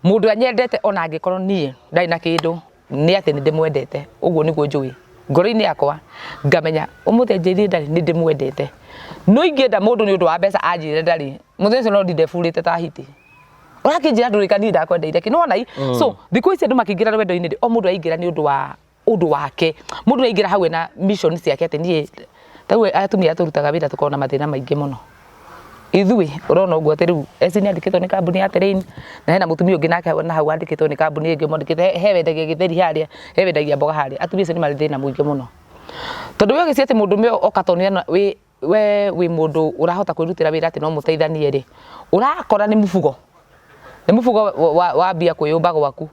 Mũndũ anyendete ona angĩkorwo niĩ ndarĩ na kĩndũ nĩ atĩ nĩ ndĩmwendete, ũguo nĩguo njũĩ ngoro-inĩ yakwa ngamenya ũmũthĩ anjĩrire ndarĩ nĩ ndĩmwendete. No ingĩenda mũndũ nĩ ũndũ wa mbeca anjĩre ndarĩ, mũthenya ũcio no ndinde burĩte ta hiti. Ũrakĩnjĩra ndũrĩ niĩ ndakwendeire kĩ? Nĩwona So thikũ ici andũ makĩingĩra rwendo-inĩ rĩ, o mũndũ araingĩra nĩ ũndũ wa ũndũ wake. Mũndũ nĩ aingĩra hau ena mission ciake atĩ niĩ, ta rĩu atumia arĩa tũrutaga wĩra tũkoragwo na mathĩna maingĩ mũno. Ithuĩ ũrona ũguo atĩ rĩu Esi nĩ andĩkĩtwo nĩ kambuni ya Terrain na hena mũtumia ũngĩ nake na hau andĩkĩtwo nĩ kambuni ĩngĩ mwandĩkĩte he wendagia gĩtheri harĩa, he wendagia mboga harĩa. Atumia acio nĩ marĩ thĩna mũingĩ mũno. Tondũ we ũgĩciria atĩ mũndũrũme oka tondũ nĩona wĩ we wĩ mũndũ ũrahota kwĩrutĩra wĩra atĩ no mũteithanie rĩ, ũrakora nĩ mũbugo. Nĩ mũbugo wambia kwĩyũmba gwaku.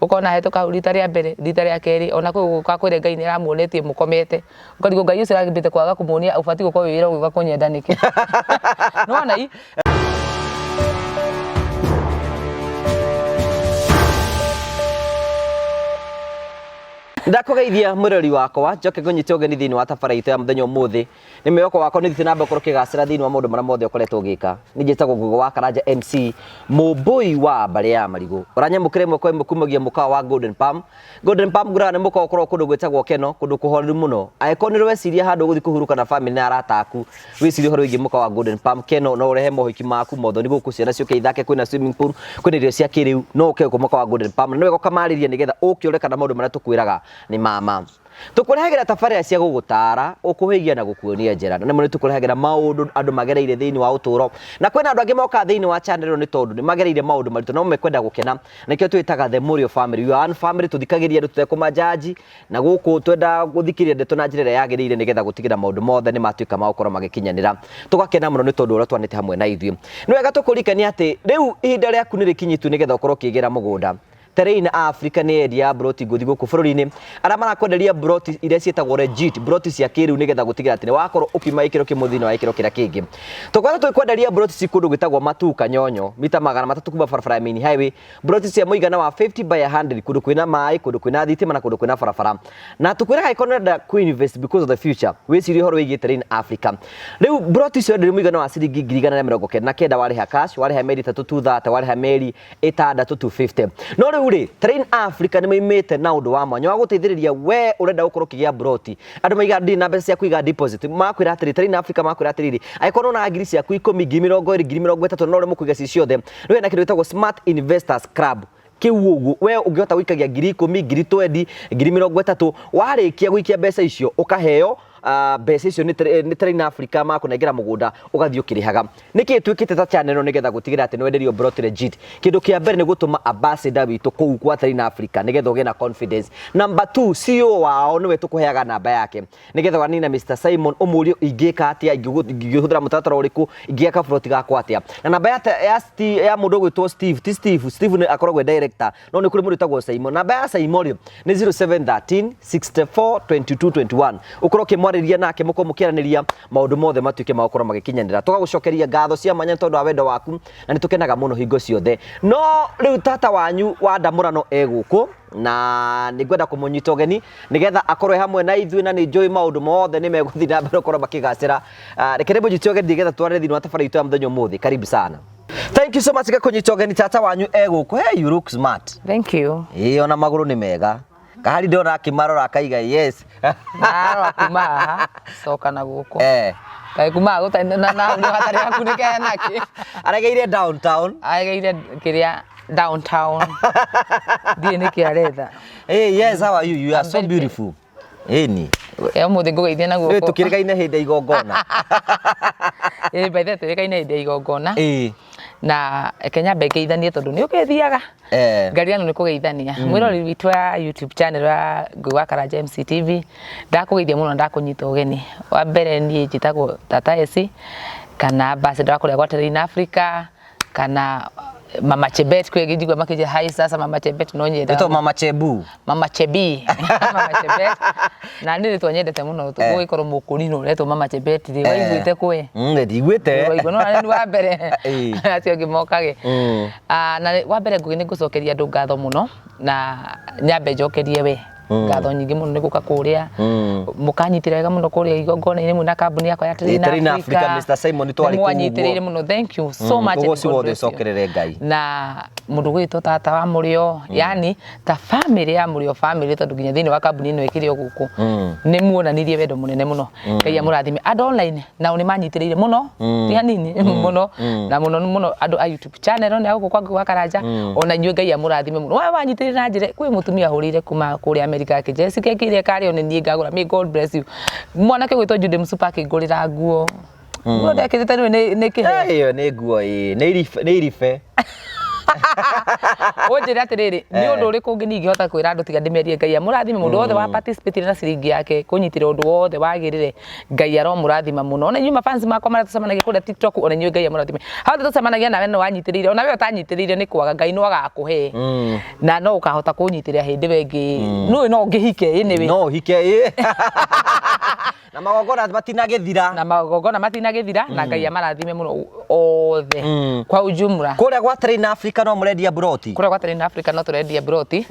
Ũkona hetũka hau rita rĩa mbere, rita rĩa kerĩ, ona kwĩ gũka kwĩre Ngai nĩ aramuonetie mũkomete. Ũkarigwo Ngai ũcio arambĩte kwaga kũmuonia ũbatiĩ gũkorwo wĩ wĩra ũgĩũka kũnyenda nĩkĩ. Nĩwona i? Ndakũgeithia mwĩrori wakwa njoke ngũnyite ũgeni thĩinĩ wa tabara itũ ya mũthenya ũmũthĩ. Nĩ mwĩhoko wakwa nĩ ũthiĩte na mbere gũkorwo ũkĩgacĩra thĩinĩ wa maũndũ marĩa mothe ũkoretwo ũgĩka. Niĩ njĩtagwo Ngũgĩ wa Karanja MC, mũmbũi wa mbarĩ ya Marigũ. Ũranyamũkĩra ĩmwe kwa ĩmwe kumagia mũkawa wa Golden Palm. Golden Palm ngũraga nĩ mũkawa ũkoragwo kũndũ gwĩtagwo Keno, kũndũ kũhoreru mũno. Angĩkorwo nĩ ũreciria handũ ũgũthiĩ kũhurũka na famĩlĩ na arata aku, wĩcirie ũhoro wĩgiĩ mũkawa wa Golden Palm. Keno no ũrehe mohiki maku, mothoni gũkũ, ciana ciũke ithake, kwĩna swimming pool, kwĩna irio cia kĩrĩu, no ũke gũkũ mũkawa wa Golden Palm. Na nĩ wega ũkamarĩria nĩgetha ũke ũrore kana maũndũ marĩa tũkwĩraga nĩ ma ma. Tũkũrehagĩra tabarĩra cia gũgũtaara, gũkũhĩgia na gũkuonia njĩra. Na nĩmo nĩ tũkũrehagĩra maũndũ andũ magereire thĩinĩ wa ũtũũro. Na kwĩna andũ angĩ mokaga thĩinĩ wa channel ĩno nĩ tondũ nĩ magereire maũndũ maritũ no mekwenda gũkena. Nĩkĩo twĩtaga The Mũrĩo Family. We are one family, tũthikagĩrĩria andũ tũtekũmanjanji. Na gũkũ twendaga gũthikĩrĩria ndeto na njĩra ĩrĩa yagĩrĩire nĩgetha gũtigĩrĩra maũndũ mothe nĩ matuĩka ma gũkorwo magĩkinyanĩra. Tũgakena mũno nĩ tondũ ũrĩa twanĩte hamwe na ithuĩ. Nĩ wega tũkũririkanie atĩ rĩu ihinda rĩaku nĩ rĩkinyĩtu nĩgetha ũkorwo ũkĩgĩra mũgũnda. Terrain Africa nĩ endia ya mburoti ngũthi gũkũ bũrũri-inĩ arĩa marakwenderia mburoti iria ciĩtagwo legit, mburoti cia kĩrĩu nĩgetha gũtigĩrĩra atĩ nĩ wakorwo ũkiuma gĩkĩro kĩmwe thĩinĩ wa gĩkĩro kĩrĩa kĩngĩ. Tũkoretwo tũgĩkwenderia mburoti ci kũndũ gwĩtagwo Matuka Nyonyo, mita 300 kuma barabara ya main highway, mburoti cia mũigana wa 50 by 100 kũndũ kwĩna maĩ, kũndũ kwĩna thitima na kũndũ kwĩna barabara. Na tũkwĩraga angĩkorwo nĩ ũrenda kũ invest because of the future, wĩcirie ũhoro wĩgiĩ Terrain Africa. Rĩu mburoti icio ũrenderio mũigana wa ciringi 199,000 warĩha cash, warĩha mĩeri 3 230, warĩha mĩeri 6 250. No rĩu rĩ, Terrain Africa nĩ maimĩte na ũndũ wa mwanya wa gũteithĩrĩria we ũrenda gũkorwo ũkĩgĩa mburoti. Andũ maigaga ndirĩ na mbeca cia kũiga deposit, makwĩra atĩrĩ, Terrain Africa makwĩra atĩrĩrĩ, angĩkorwo nĩ ũronaga ngiri ciaku 10, ngiri 20, ngiri 30 no ũremwo kũiga ciĩ ciothe, rĩu hena kĩndũ gĩtagwo Smart Investors Club. Kĩu ũguo, we ũngĩhota gũikagia ngiri 10, ngiri 20, ngiri 30, warĩkia gũikia mbeca icio ũkaheo mbeca icio nĩ Terrain Africa makũnengera mũgũnda ũgathiĩ ũkĩrĩhaga. Nĩkĩ twĩkĩte ta channel ĩno nĩgetha gũtigĩrĩra atĩ nĩwenderio mburoti legit? Kĩndũ kĩa mbere nĩ gũtũma ambassador witũ kũu kwa Terrain Africa nĩgetha ũgĩe na confidence. Number 2, CEO wao nĩwe tũkũheaga namba yake nĩgetha wanina Mr Simon ũmũrie ingĩka atĩa, ingĩhũthĩra mũtaratara ũrĩkũ, ingĩaka buroti gakwa atĩa. Na namba ya mũndũ ũgwĩtwo Steve, ti Steve, Steve nĩ akoragwo e director, no nĩ kũrĩ mũndũ wĩtagwo Simon. Namba ya Simon rĩ nĩ 0713 64 22 21. Ũkorwo ũkĩmwarĩria nake, mũkorwo mũkĩaranĩria maũndũ mothe matuĩke ma gũkorwo magĩkinyanĩra. Tũgagũcokeria ngatho cia mwanya nĩ tondũ wa wendo waku na nĩ tũkenaga mũno hingo ciothe. No rĩu tata wanyu wa Ndamũrano e gũkũ na nĩ ngwenda kũmũnyita ũgeni nĩgetha akorwo e hamwe na ithuĩ na nĩ njũĩ maũndũ mothe nĩ megũthiĩ na mbere gũkorwo makĩgacĩra. Reke ndĩmũnyite ũgeni nĩgetha twarĩre thĩinĩ wa tabarĩra itũ ya mũthenya ũmũthĩ. Karibu sana. Thank you so much gakũnyita ũgeni tata wanyu e gũkũ. Hey, you look smart. Thank you. Ĩĩ ona magũrũ nĩ mega. Kahari ndĩrona akĩmarora akaiga yes. Narora kuma haha coka na gũkũ. Kaĩ kuma haha gũtarĩ na na hau hatarĩ hakunĩke nakĩ. Aregeire downtown. Aregeire kĩrĩa downtown. Ndiũĩ nĩkĩ aretha. Hey, yes, how are you? You are so beautiful. Ĩni. Ĩ ũmũthĩ ngũgeithia na guoko. Rĩu tũkĩrĩgaine hĩndĩ ya igongona. Ĩ by the way tũrĩgaine hĩndĩ ya igongona. Ĩ. Na reke nyambe ngeithanie tondũ nĩ ũgĩthiaga. Ngariganĩrwo nĩ kũgeithania. Mwĩroreri witũ wa YouTube channel wa Ngũgĩ wa Karanja MCTV, ndakũgeithia mũno na ndakũnyita ũgeni. Wa mbere niĩ njĩtagwo Tata Esi kana ambassador wa kũrĩa gwa Terrain Africa kana Mama Chebet, kwĩ angĩ njiguaga makĩnjĩra hi sasa Mama Chebet no nyenda. Wĩtagwo Mama Chebu. Mama Chebi. Mama Chebet. Na nĩ rĩtwa nyendete mũno gũgĩkorwo mũkũrinũ ũretwo Mama Chebet rĩ, waiguĩte kũ? Ndiguĩte. Waigua no nĩ wa mbere. Acio angĩ mokage. Na wa mbere Ngũgĩ nĩ ngũcokeria andũ ngatho mũno na nyambe njokerie we. Ngatho nyingĩ mũno nĩ gũka kũrĩa mũkanyitĩra wega mũno kũrĩa igongona-inĩ mwĩna kambuni yakwa ya Train Train Africa, Africa. Mr. Simon twarĩ kũu ũguo. Nĩmwanyitĩrĩire mũno, thank you so much and Ũgoci God wothe bless you. ũcokerere Ngai. Na mũndũ gwĩtwo tata wa mũrĩo, yani ta family ya mũrĩo family, tondũ nginya thĩinĩ wa kambuni ĩno ĩkĩrĩ o gũkũ nĩ muonanirie wendo mũnene mũno. Ngai amũrathime. Andũ online nao nĩ manyitĩrĩire mũno, ti hanini mũno, na mũno mũno andũ a YouTube channel nĩ gũkũ kwa Ngugi wa Karanja, ona inyuĩ Ngai amũrathime mũno. Wa wanyitĩrĩire na njĩra, kwĩ mũtumia hũrĩire kuma kũrĩa America akĩnjĩra Jessica kĩrĩa karĩo nĩ niĩ ngagũra. May God bless you. Mwanake gwĩtwo Jude Msupa akĩngũrĩra nguo, nguo ndekĩrĩte rĩu nĩ kĩheo. Ĩyo nĩ nguo ĩ nĩ iribe, nĩ iribe. Ũnjĩre atĩrĩrĩ, nĩ ũndũ ũrĩkũ ũngĩ niĩ ingĩhota kwĩra andũ tiga ndĩmerie Ngai amũrathime mũndũ wothe wa participate na ciringi yake kũnyitĩra ũndũ wothe wagĩrĩre. Ngai aromũrathima mũno. Ona inyuĩ mafans makwa marĩa tũcemanagia kũrĩa TikTok, ona inyuĩ Ngai amũrathime. Hau tũcemanagia nawe no wanyitĩrĩire, ona we ũtanyitĩrĩire nĩ kwaga, Ngai no agakũhe na no ũkahota kũnyitĩrĩra hĩndĩ ĩyo ĩngĩ nũĩ no ngĩhike anyway. No ũhike ĩ na magongona matinagĩthira. Na magongona matinagĩthira, na Ngai amarathime mũno othe kwa ujumla. Kũrĩa gwa Train Africa no mũrendia mburoti? Kũrĩa gwa Train Africa no tũrendia mburoti,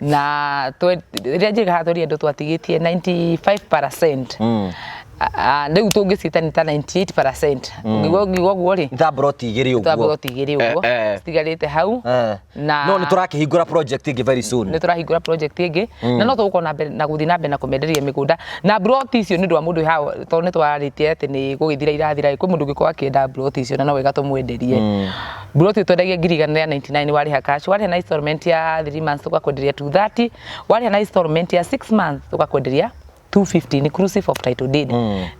na rĩrĩa njĩkaga haha twendia andũ twatigĩtie 95%. Rĩu tũngĩciĩta nĩ ta 98%, ũngĩigua ũngiuga ũguo rĩ. Nĩ ta mburoti igĩrĩ ũguo. Ta mburoti igĩrĩ ũguo citigarĩte hau. Na No nĩ tũrakĩhingũra project ĩngĩ very soon. Nĩ tũrahingũra project ĩngĩ, na no tũgũkorwo na mbere na gũthiĩ na mbere na kũmenderia mĩgũnda na mburoti icio, nĩ ũndũ wa mũndũ wĩ haha, tondũ nĩ twarĩtie atĩ nĩ gũgĩthira irathira. Kwĩ mũndũ ũngĩkorwo akĩenda mburoti icio, na no wega tũmwenderie. Mburoti twendagia 199,000 warĩha cash. Warĩha na installment ya 3 months tũgakwenderia 230, warĩha na installment ya 6 months tũgakwenderia 250, inclusive of title deed.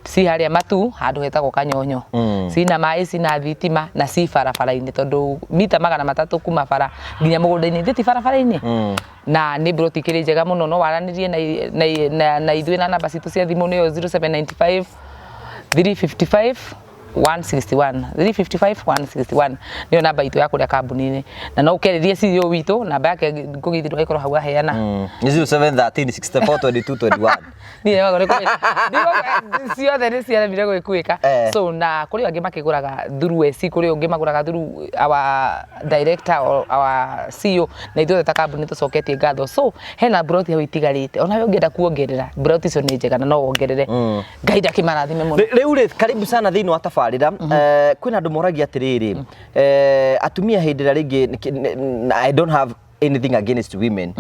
Ci harĩa matu handũ hetagwo Kanyonyo, cina maĩ, cina thitima, na ci barabara-inĩ, tondũ mita 300 kuma bara nginya mũgũnda-inĩ thĩ ti barabara-inĩ. Na nĩ mburoti ikĩrĩ njega mũno. No waranĩrie na ithuĩ na namba citũ cia thimũ nĩyo 0795 355 161, 355 161 nĩyo namba itũ ya kũrĩa kambuni-inĩ, na no ũkĩarĩrie CEO witũ, namba yake Ngũgĩ ndũgĩkorwo hau aheana. Nĩ 0713 64 22 21. Niĩ ciothe nĩ ciaremire gwĩkuĩka. So na kũrĩ angĩ makĩgũraga through SC, kũrĩ ũngĩ magũraga through our director or our CEO, na ithuothe ta kambuni tũcoketie ngatho. So hena mburoti hau itigarĩte, onawe ũngĩenda kuongerera mburoti icio nĩ njega na no wongerere. Ngai ndakĩmarathime mũno. Rĩu rĩ, karibu sana thĩinĩ wa tabarĩra. Kwĩna andũ moragia atĩrĩrĩ, atumia hĩndĩ ĩrĩa rĩngĩ I don't have anything against women,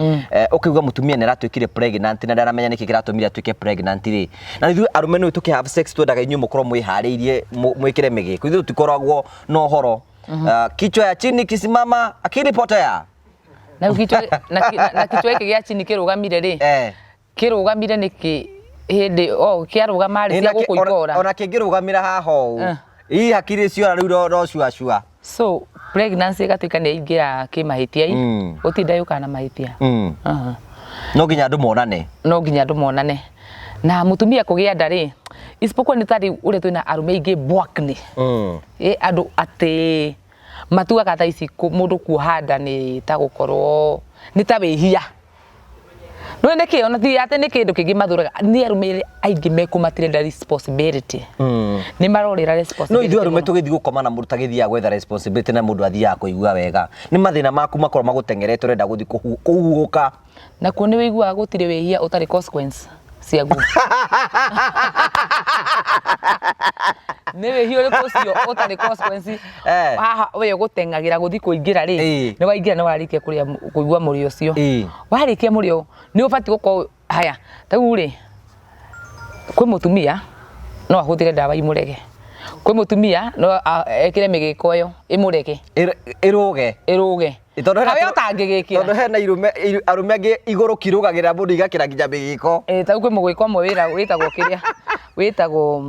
ũkĩuga mũtumia nĩ aratuĩkire pregnant na ndaramenya nĩkĩ kĩratũmire atuĩke pregnant rĩ, na ithuĩ arũme nĩ tũkĩ have sex twendaga inyuĩ mũkorwo mwĩharĩirie, mwĩkĩre mĩgĩko, ithuĩ tũtikoragwo na ũhoro. Kichwa ya chini kisimama akili potea. Na kichwa na kichwa gĩkĩ gĩa chini kĩrũgamire rĩ, kĩrũgamire nĩkĩ hĩndĩ o kĩarũgama rĩ cia gũkũ ikora? Ona kĩngĩrũgamĩra haha ũũ, ii hakiri ciora rĩu no cua cua. So pregnancy ĩgatuĩka nĩ yaingĩra kĩmahĩtia-i, gũtinda yũkaga na mahĩtia. Aha. No nginya andũ monane. No nginya andũ monane. Na mũtumia kũgĩa nda rĩ, isipokuwa nĩ tarĩu ũrĩa twĩna arũme aingĩ bwakni, ĩ andũ atĩ matuaga thaa ici mũndũ kuoha nda nĩ ta gũkorwo nĩ ta wĩhia. Nĩũĩ nĩkĩ? Ona ti atĩ nĩ kĩndũ kĩngĩ mathũraga, nĩ arũme aingĩ mekũmatirenda responsibility, nĩ marorĩra No responsibility ithuĩ arũme mũno. tũgĩthiĩ gũkoma na mũndũ tagĩthiaga gwetha responsibility, na mũndũ athiaga kũigua wega nĩ mathĩna maku makorwo magũteng'erete, ũrenda gũthiĩ kũhuhũka. Nakuo nĩ wĩiguaga gũtirĩ wĩhia ũtarĩ consequence ciaguo. Nĩ wĩhia ũrĩkũ ũcio ũtarĩ consequence? Haha we ũgũteng'agĩra gũthiĩ kũingĩra rĩ, nĩ waingĩra, nĩ warĩkia kũrĩa kũigua mũrĩo ũcio. Warĩkia mũrĩo nĩ ũbatiĩ gũkorwo haya tarĩu rĩ, kwĩ mũtumia no ahũthĩre ndawa imũrege, kwĩ mũtumia no ekĩre mĩgĩko ĩyo ĩmũrege. Ĩrũge. Ĩrũge. Tondũ hena Na we ũtangĩgĩkĩra. Tondũ hena arũme angĩ igũrũ kirũgagĩrĩra mũndũ igakĩra nginya mĩgĩko. Ĩ tarĩu kwĩ mũgĩko ũmwe wĩra wĩtagwo kĩrĩa wĩtagwo,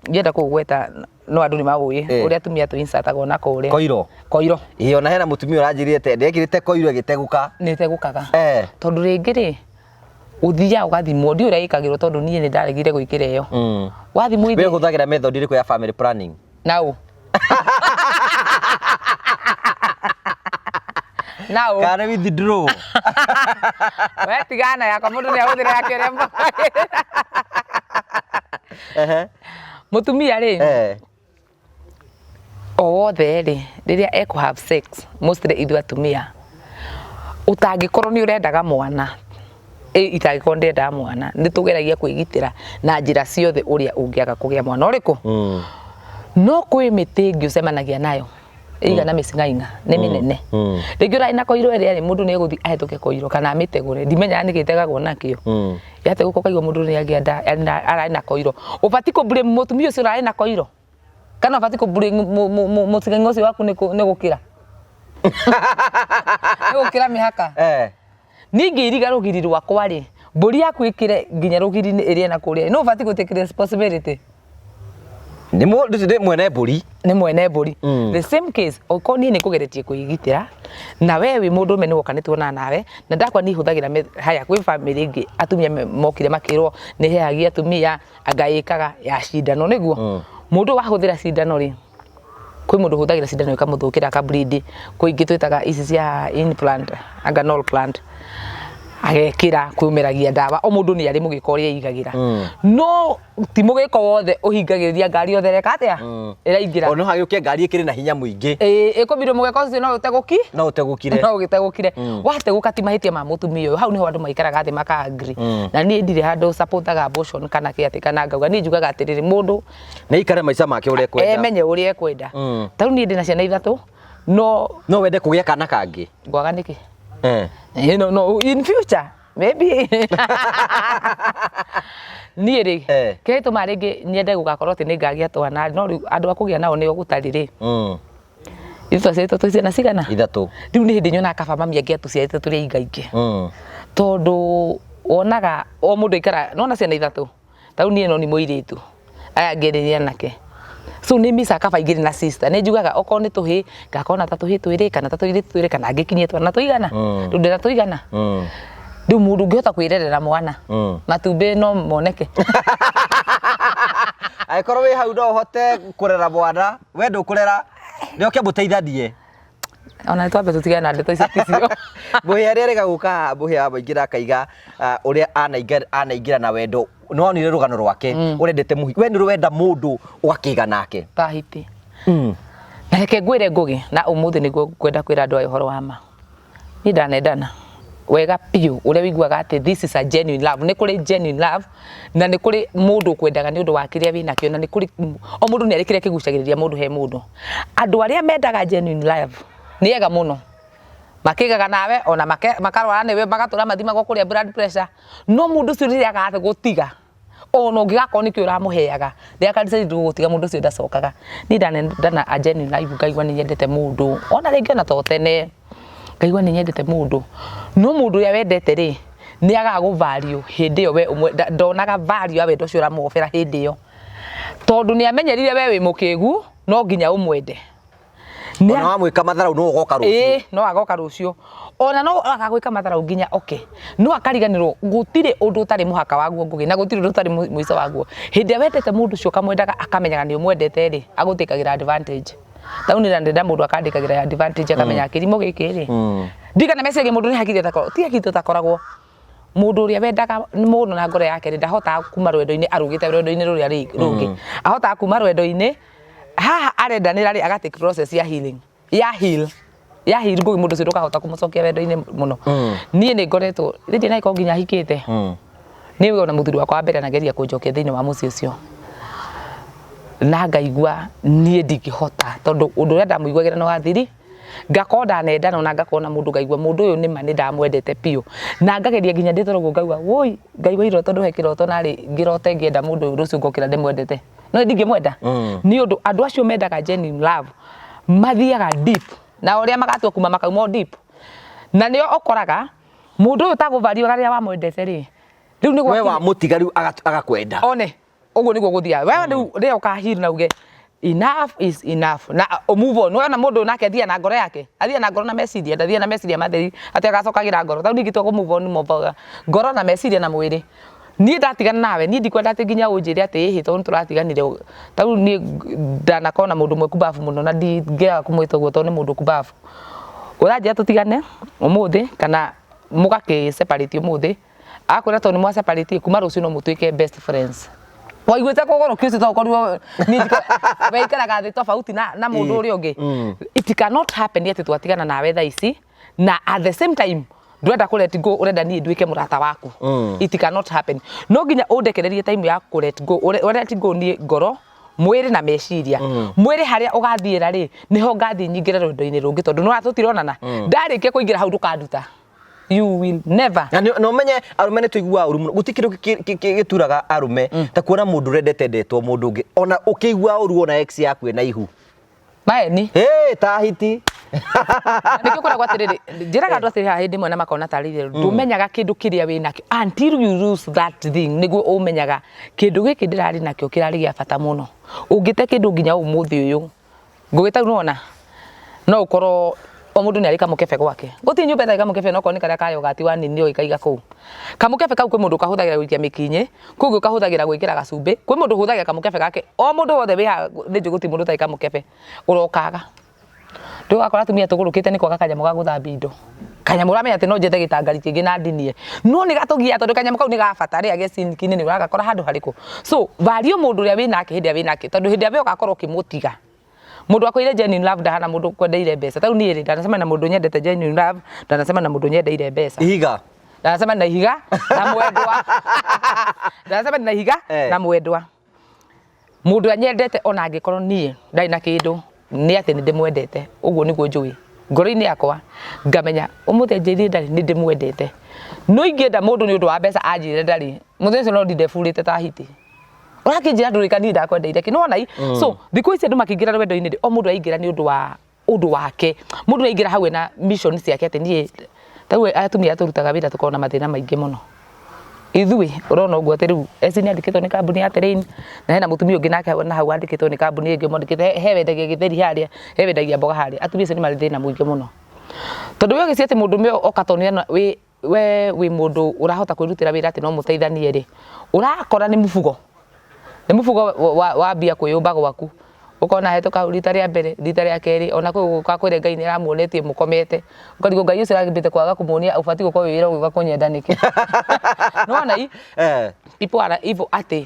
ndienda kũũgweta no andũ nĩ maũĩ, ũrĩa atumia tũ insertagwo na kũrĩa. Koiro. Koiro. Ĩ ona hena mũtumia ũranjĩrire te ndekĩrĩte koiro ĩgĩtegũka. Nĩ ĩtegũkaga. Tondũ rĩngĩ rĩ, ũthiaga ũgathimwo, ndiũĩ ũrĩa ĩkagĩrwo tondũ niĩ nĩ ndaregire gwĩkĩra ĩyo. Wathimwo We ithe ũhũthagĩra method ĩrĩkũ ya family planning? Nau. Nau. Kana nĩ withdraw? We tigana yakwa, mũndũ nĩ ahũthĩra yake ũrĩa Mũtumia rĩ, o wothe rĩ, rĩrĩa ekũ have sex, mostly ithuĩ atumia, ũtangĩkorwo nĩ ũrendaga mwana, Itangĩkorwo ndĩrendaga mwana, nĩ tũgeragia kwĩgitĩra na njĩra ciothe ũrĩa ũngĩaga kũgĩa mwana ũrĩkũ. No kwĩ mĩtĩ ĩngĩ ũcemanagia nayo ĩigana mĩcing'aing'a nĩ mĩnene. Rĩngĩ ũrarĩ na koiro ĩrĩa rĩ, mũndũ nĩ egũthiĩ ahĩtũke koiro kana amĩtegũre, ndimenyaga nĩkĩ ĩtegagwo nakĩo. Yategũka ũkaigua mũndũ nĩ agĩa nda, ararĩ na koiro. Ũbatiĩ kũ blame mũtumia ũcio ũrarĩ na koiro kana ũbatiĩ kũ blame mũcing'aing'a ũcio waku nĩ gũkĩra nĩ gũkĩra mĩhaka? Niĩ ingĩiriga rũgiri rwakwa rĩ, mbũri yaku ĩkĩre nginya rũgiri-inĩ ĩrĩe na kũrĩa, nũ ũbatiĩ gũ take responsibility? Nĩ mwene mbũri. Nĩ mwene mbũri. The same case, okorwo niĩ nĩ ngũgeretie kwĩgitĩra na we wĩ mũndũrũme nĩ woka nĩ tuonana nawe na ndakwa niĩ hũthagĩra haya kwĩ bamĩrĩ ĩngĩ atumia mokire makĩrwo nĩ hehagia atumia anga ĩkaga ya cindano nĩguo. Mũndũ wahũthĩra cindano rĩ, kwĩ mũndũ ũhũthagĩra cindano ĩkamũthũkĩra aka bleed, kwĩ ingĩ twĩtaga ici cia implant anga null plant agekĩra, kwĩmeragia ndawa, o mũndũ nĩ arĩ mũgĩko ũrĩa eigagĩra. No ti mũgĩko wothe ũhingagĩrĩria ngari yothe ĩreka atĩa? Ĩraingĩra. O no hagĩũke ngari ĩkĩrĩ na hinya mũingĩ. Ĩĩ, ĩkũmirwo mũgĩko ũcio no ũtegũki No ũtegũkire. No ũgĩtegũkire. Wategũka ti mahĩtia ma mũtumia ũyũ. Hau nĩho andũ maikaraga thĩ maka agree. Na niĩ ndirĩ handũ supportaga abortion kana kĩ atĩ kana ngauga, niĩ njugaga atĩrĩrĩ, mũndũ Nĩ aikare maica make ũrĩa ekwenda. Emenye ũrĩa ekwenda. Ta rĩu niĩ ndĩna ciana ithatũ, no No wende kũgĩa kana kangĩ? Ngwaga nĩkĩ? No, no, in future maybe. Niĩ rĩ, kĩrĩa gĩtũmaga rĩngĩ nyende gũgakorwo atĩ nĩ ngagĩa twana, no rĩu andũ a kũgĩa nao nĩo gũtarĩ rĩ. Ithuĩ twaciarĩtwo twĩ ciana cigana? Ithatũ. Rĩu nĩ hĩndĩ nyonaga kaba mami angĩatũciarĩte tũrĩ aingaingĩ. Tondũ wonaga o mũndũ aikara, nĩwona ciana ithatũ? Ta rĩu niĩ no nĩ mũirĩtu, aya angĩ erĩ nĩ anake. So nĩ micaga kaba ingĩrĩ na sister, nĩ njugaga okorwo nĩ tũhĩĩ ngakorwo na ta tũhĩĩ twĩrĩ kana ta tũirĩtu twĩrĩ kana ngĩkinyie twana tũigana. Rĩu ndĩna tũigana. Rĩu mũndũ ũngĩhota kwĩrerera mwana, matumbĩ no moneke. Angĩkorwo wĩ hau no ũhote kũrera mwana, we ndũkũrera, nĩ oke mũteithanie. Ona twambe tũtigane na ndeto icio ticio. Mũhĩa arĩa arega gũka haha, mũhĩa wa mũingĩ na akaiga ũrĩa anaingĩra na wendo. Nĩ wonire rũgano rwake, ũrendete mũhiki. We nĩ ũrĩ wenda mũndũ ũgakĩga nake? Ta hiti. Na reke ngwĩre Ngũgĩ, na ũmũthĩ nĩguo ngwenda kwĩra andũ aya ũhoro wa ma. Niĩ ndanendana wega biũ, ũrĩa ũiguaga atĩ this is a genuine love. Nĩ kũrĩ genuine love na nĩ kũrĩ mũndũ ũkwendaga nĩ ũndũ wa kĩrĩa wĩnakĩo, na nĩ kũrĩ o mũndũ nĩ arĩ kĩrĩa kĩgucagĩrĩria mũndũ he mũndũ. Andũ arĩa mendaga genuine love nĩ ega mũno, makĩgaga nawe ona makarwara nĩwe, magatũra mathimagwo kũrĩa blood pressure, no mũndũ ũcio rĩrĩa agagũtiga, ona ũngĩgakorwo nĩkĩ ũramũheaga, rĩrĩa aka decide gũgũtiga, mũndũ ũcio ndacokaga. Niĩ ndanendana a genuine life, ngaigua nĩ nyendete mũndũ, ona rĩngĩ ona to tene, ngaigua nĩ nyendete mũndũ, no mũndũ ũrĩa wendete rĩ, nĩ agaga gũ value hĩndĩ ĩyo we ndonaga value ya wendo ũcio ũramũ offer hĩndĩ ĩyo, tondũ nĩ amenyerire we wĩ mũkĩgu, no nginya ũmwende. Ona wamwĩka matharau no ũgoka rũciũ. Ĩĩ, no agoka rũciũ. Ona no agagwĩka matharau nginya oke, no akariganĩrwo gũtirĩ ũndũ ũtarĩ mũhaka waguo Ngũgĩ, na gũtirĩ ũndũ ũtarĩ mũico waguo. Hĩndĩ ĩrĩa wendete mũndũ ũcio ũkamwendaga akamenyaga nĩ ũmwendete rĩ, agũtĩkagĩra advantage. Ta rĩu niĩ ndenda mũndũ akandĩkagĩra advantage akamenya kĩrimũ gĩkĩ rĩ. Ndirikana meciria mũndũ nĩ hakiri atakoragwo, ti hakiri tũtakoragwo. Mũndũ ũrĩa wendaga mũno na ngoro yake rĩ, ndahotaga kuma rwendo-inĩ arũgĩte rwendo-inĩ rũrĩa rũngĩ. Ahotaga kuma rwendo-inĩ haha arendanĩra rĩ, aga take process ya healing, ya heal, ya heal Ngũgĩ, mũndũ ũcio ndũkahota kũmũcokia wendo-inĩ mũno. Niĩ nĩ ngoretwo, rĩngĩ na ĩkorwo nginya hikĩte. Niĩ ona mũthuri wakwa wa mbere anageria kũnjokia thĩinĩ wa mũciĩ ũcio. Na ngaigua niĩ ndingĩhota tondũ ũndũ ũrĩa ndamũiguagĩra nĩ wathiri. Ngakorwo ndanendana ona ngakorwo na mũndũ ngaigua mũndũ ũyũ nĩma nĩ ndamwendete biũ. Na ngageria nginya ndĩ toro ũguo ngaigua wũi ngaigua iroto ndũhe kĩroto narĩ ngĩrote ngĩenda mũndũ ũyũ rũciũ ngokĩra ndĩmwendete. No ndingĩmwenda. Nĩ ũndũ andũ acio mendaga genuine love mathiaga deep na ũrĩa magatua kuma makauma o deep. Na nĩo ũkoraga mũndũ ũyũ ũtagũ value rĩrĩa wamwendete rĩ, rĩu nĩ We wamũtiga rĩu agakwenda. One, ũguo nĩguo gũthiaga. We rĩu rĩrĩa ũka heal na uge enough is enough na move on. Wona mũndũ nake athiaga na ngoro yake, athiaga na ngoro na meciria, ndathiaga na meciria matheri atĩ agacokagĩra ngoro. Ta rĩu niĩ ingĩtua kũ move on movaga ngoro na meciria na mwĩrĩ. Niĩ ndatigana nawe, niĩ ndikwenda atĩ nginya ũnjĩre atĩ ĩhĩ tondũ nĩtũratiganire. Ta rĩu niĩ ndanakorwo na mũndũ ũmwe kumbabu mũno na ndingĩaga kũmwĩta ũguo tondũ nĩ mũndũ kumbabu. Ũranjĩra tũtigane ũmũthĩ kana mũgakĩ separate ũmũthĩ, akwĩra tondũ nĩ mwa separate kuma rũciũ no mũtuĩke best friends. Waiguĩte kũgũrũki ũcio to ũkorirwo niĩ we ikaraga thĩ tofauti na mũndũ ũrĩa ũngĩ. It cannot happen atĩ twatigana nawe thaa ici na at the same time Ndũrenda kũ let go, ũrenda niĩ nduĩke mũrata waku. It cannot happen. No nginya ũndekererie time ya kũ let go. Ũ let go niĩ ngoro, mwĩrĩ na meciria. Mwĩrĩ harĩa ũgathiĩra rĩ, nĩho ngathiĩ nyingĩre rwendo-inĩ rũngĩ, tondũ nĩwona tũtironana. Ndarĩkia kũingĩra hau ndũkanduta. You will never. Na na ũmenye arũme nĩ tũiguaga ũru mũno. Gũtirĩ kĩndũ gĩturaga arũme ta kuona mũndũ ũrendete endetwo mũndũ ũngĩ, ona ũkĩigua ũru ona ex yaku ĩna ihu. Maeni. Hey, ta hiti. Nĩkĩo kwĩragwo atĩrĩrĩ, njĩraga andũ atĩrĩ haha hĩndĩ ĩmwe na makona tarĩ itherũ, ndũmenyaga kĩndũ kĩrĩa wĩ nakĩo until you lose that thing, nĩguo ũmenyaga kĩndũ gĩkĩ ndĩrarĩ nakĩo kĩrarĩ gĩa bata mũno. Ũngĩte kĩndũ nginya ũmũthĩ ũyũ, ngũgĩta rĩu nĩwona, no ũkorwo o mũndũ nĩ arĩ kamũkebe gwake. Gũtirĩ nyũmba ĩtarĩ kamũkebe, no okorwo nĩ karĩa ka yogati wa nini ũgĩkaiga kũu. Kamũkebe kau kwĩ mũndũ ũkahũthagĩra gũikia mĩkinyĩ, kwĩ ũngĩ ũkahũthagĩra gwĩkĩra gacumbĩ, kwĩ mũndũ ũhũthagĩra kamũkebe gake, o mũndũ wothe wĩ haha nĩ njũĩ gũtirĩ mũndũ ũtarĩ kamũkebe, ũrokaga. Ndũgakora atumia tũgũrũkĩte nĩ kwaga kanyamũ ga gũthambia indo. Kanyamũ ũramenya atĩ no njethe gĩtangari kĩngĩ na ndinie. No nĩ gatũgiaga tondũ kanyamũ kau nĩ ga bata rĩrĩa ge sinki-inĩ nĩ ũragakora handũ harĩkũ. So value mũndũ ũrĩa wĩnake hĩndĩ ĩrĩa wĩnake, tondũ hĩndĩ ĩrĩa we ũgakorwo ũkĩmũtiga. Mũndũ akwĩire genuine love ndahana mũndũ ũkwendeire mbeca. Ta rĩu niĩ rĩ, ndanacemania na mũndũ nyendete genuine love, ndanacemania na mũndũ nyendeire mbeca. Ihiga. Ndanacemania na ihiga na mwendwa. Ndanacemania na ihiga na mwendwa. Mũndũ ũrĩa nyendete ona angĩkorwo niĩ ndarĩ na kĩndũ, nĩ atĩ nĩ ndĩmwendete, ũguo nĩguo njũĩ. Ngoro-inĩ yakwa ngamenya ũmũthĩ anjĩrire ndarĩ, nĩ ndĩmwendete. No ingĩenda mũndũ nĩ ũndũ wa mbeca anjĩre ndarĩ, mũthenya ũcio no ndinde burĩte ta hiti. Ũrakĩnjĩra ndũrĩ ka niĩ ndakwendeire kĩ? Nĩwona i? So thikũ ici andũ makĩingĩra rwendo-inĩ rĩ, o mũndũ araingĩra nĩ ũndũ wa ũndũ wake. Mũndũ araingĩra hau ena mission ciake atĩ niĩ, ta rĩu atumia arĩa tũrutaga wĩra tũkoragwo na mathĩna maingĩ mũno. Ithuĩ ũrona ũguo atĩ rĩu Esi nĩ andĩkĩtwo nĩ kambuni ya Terrain, na hena mũtumia ũngĩ nake na hau andĩkĩtwo nĩ kambuni ĩngĩ mwandĩkĩte, he wendagia gĩtheri harĩa, he wendagia mboga harĩa. Atumia acio nĩ marĩ thĩna mũingĩ mũno. Tondũ we ũgĩciria atĩ mũndũrũme oka tondũ nĩarona wĩ we wĩ mũndũ ũrahota kwĩrutĩra wĩra atĩ no mũteithanie rĩ, ũrakora nĩ mũbugo, nĩ mũbugo wambia kwĩyũmba gwaku, ũkona hetũka hau rita rĩa mbere, rita rĩa kerĩ, ona kwĩ gũka kwĩre Ngai nĩ aramuonetie mũkomete, ũkarigwo Ngai ũcio arambĩte kwaga kũmuonia ũbatiĩ gũkorwo wĩ wĩra ũgĩũka kũnyenda nĩkĩ? Nĩwona i people are evil atĩ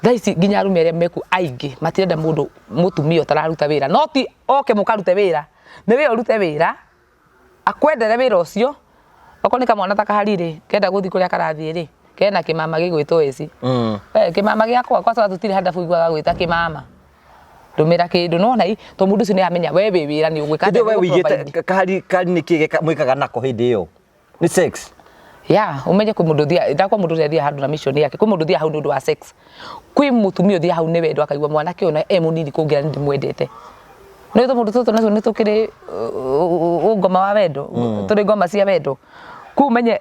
thaa ici nginya arũme arĩa mekuo aingĩ matirenda mũndũ mũtumia ũtararuta wĩra, no ti oke mũkarute wĩra, nĩ we ũrute wĩra akwendere wĩra ũcio, okorwo nĩ kamwana ta kahari rĩ, kenda gũthiĩ kũrĩa karathiĩ rĩ, kena kĩmama gĩgwĩtwo ĩci. We kĩmama gĩakwa kwanza tũtirĩ handabu iguaga gwĩta kĩmama. Ndũmĩra kĩndũ nĩwona i, tondũ mũndũ ũcio nĩ aramenya we wĩ wĩra nĩ ũgwĩka Hĩndĩ atĩa ĩyo we nĩ wĩigĩte ũgũ-provide. kahari kahari nĩ kĩ mwĩkaga nako hĩndĩ ĩyo? Nĩ sex? Yeah, umenye kwĩ mũndũ ũthiaga, ndakwa mũndũ ũrĩa athiaga handũ na mission yake, kwĩ mũndũ ũthiaga hau nĩ ũndũ wa sex. Kwĩ mũtumia ũthiaga hau nĩ wendo akaigua mwanake ũyũ ona e mũnini kũngĩra nĩ ndĩmwendete. Nĩ tũmũndũ tũtũ natuo nĩ tũkĩrĩ ũngoma wa wendo, tũrĩ ngoma cia wendo. Kũu ũmenye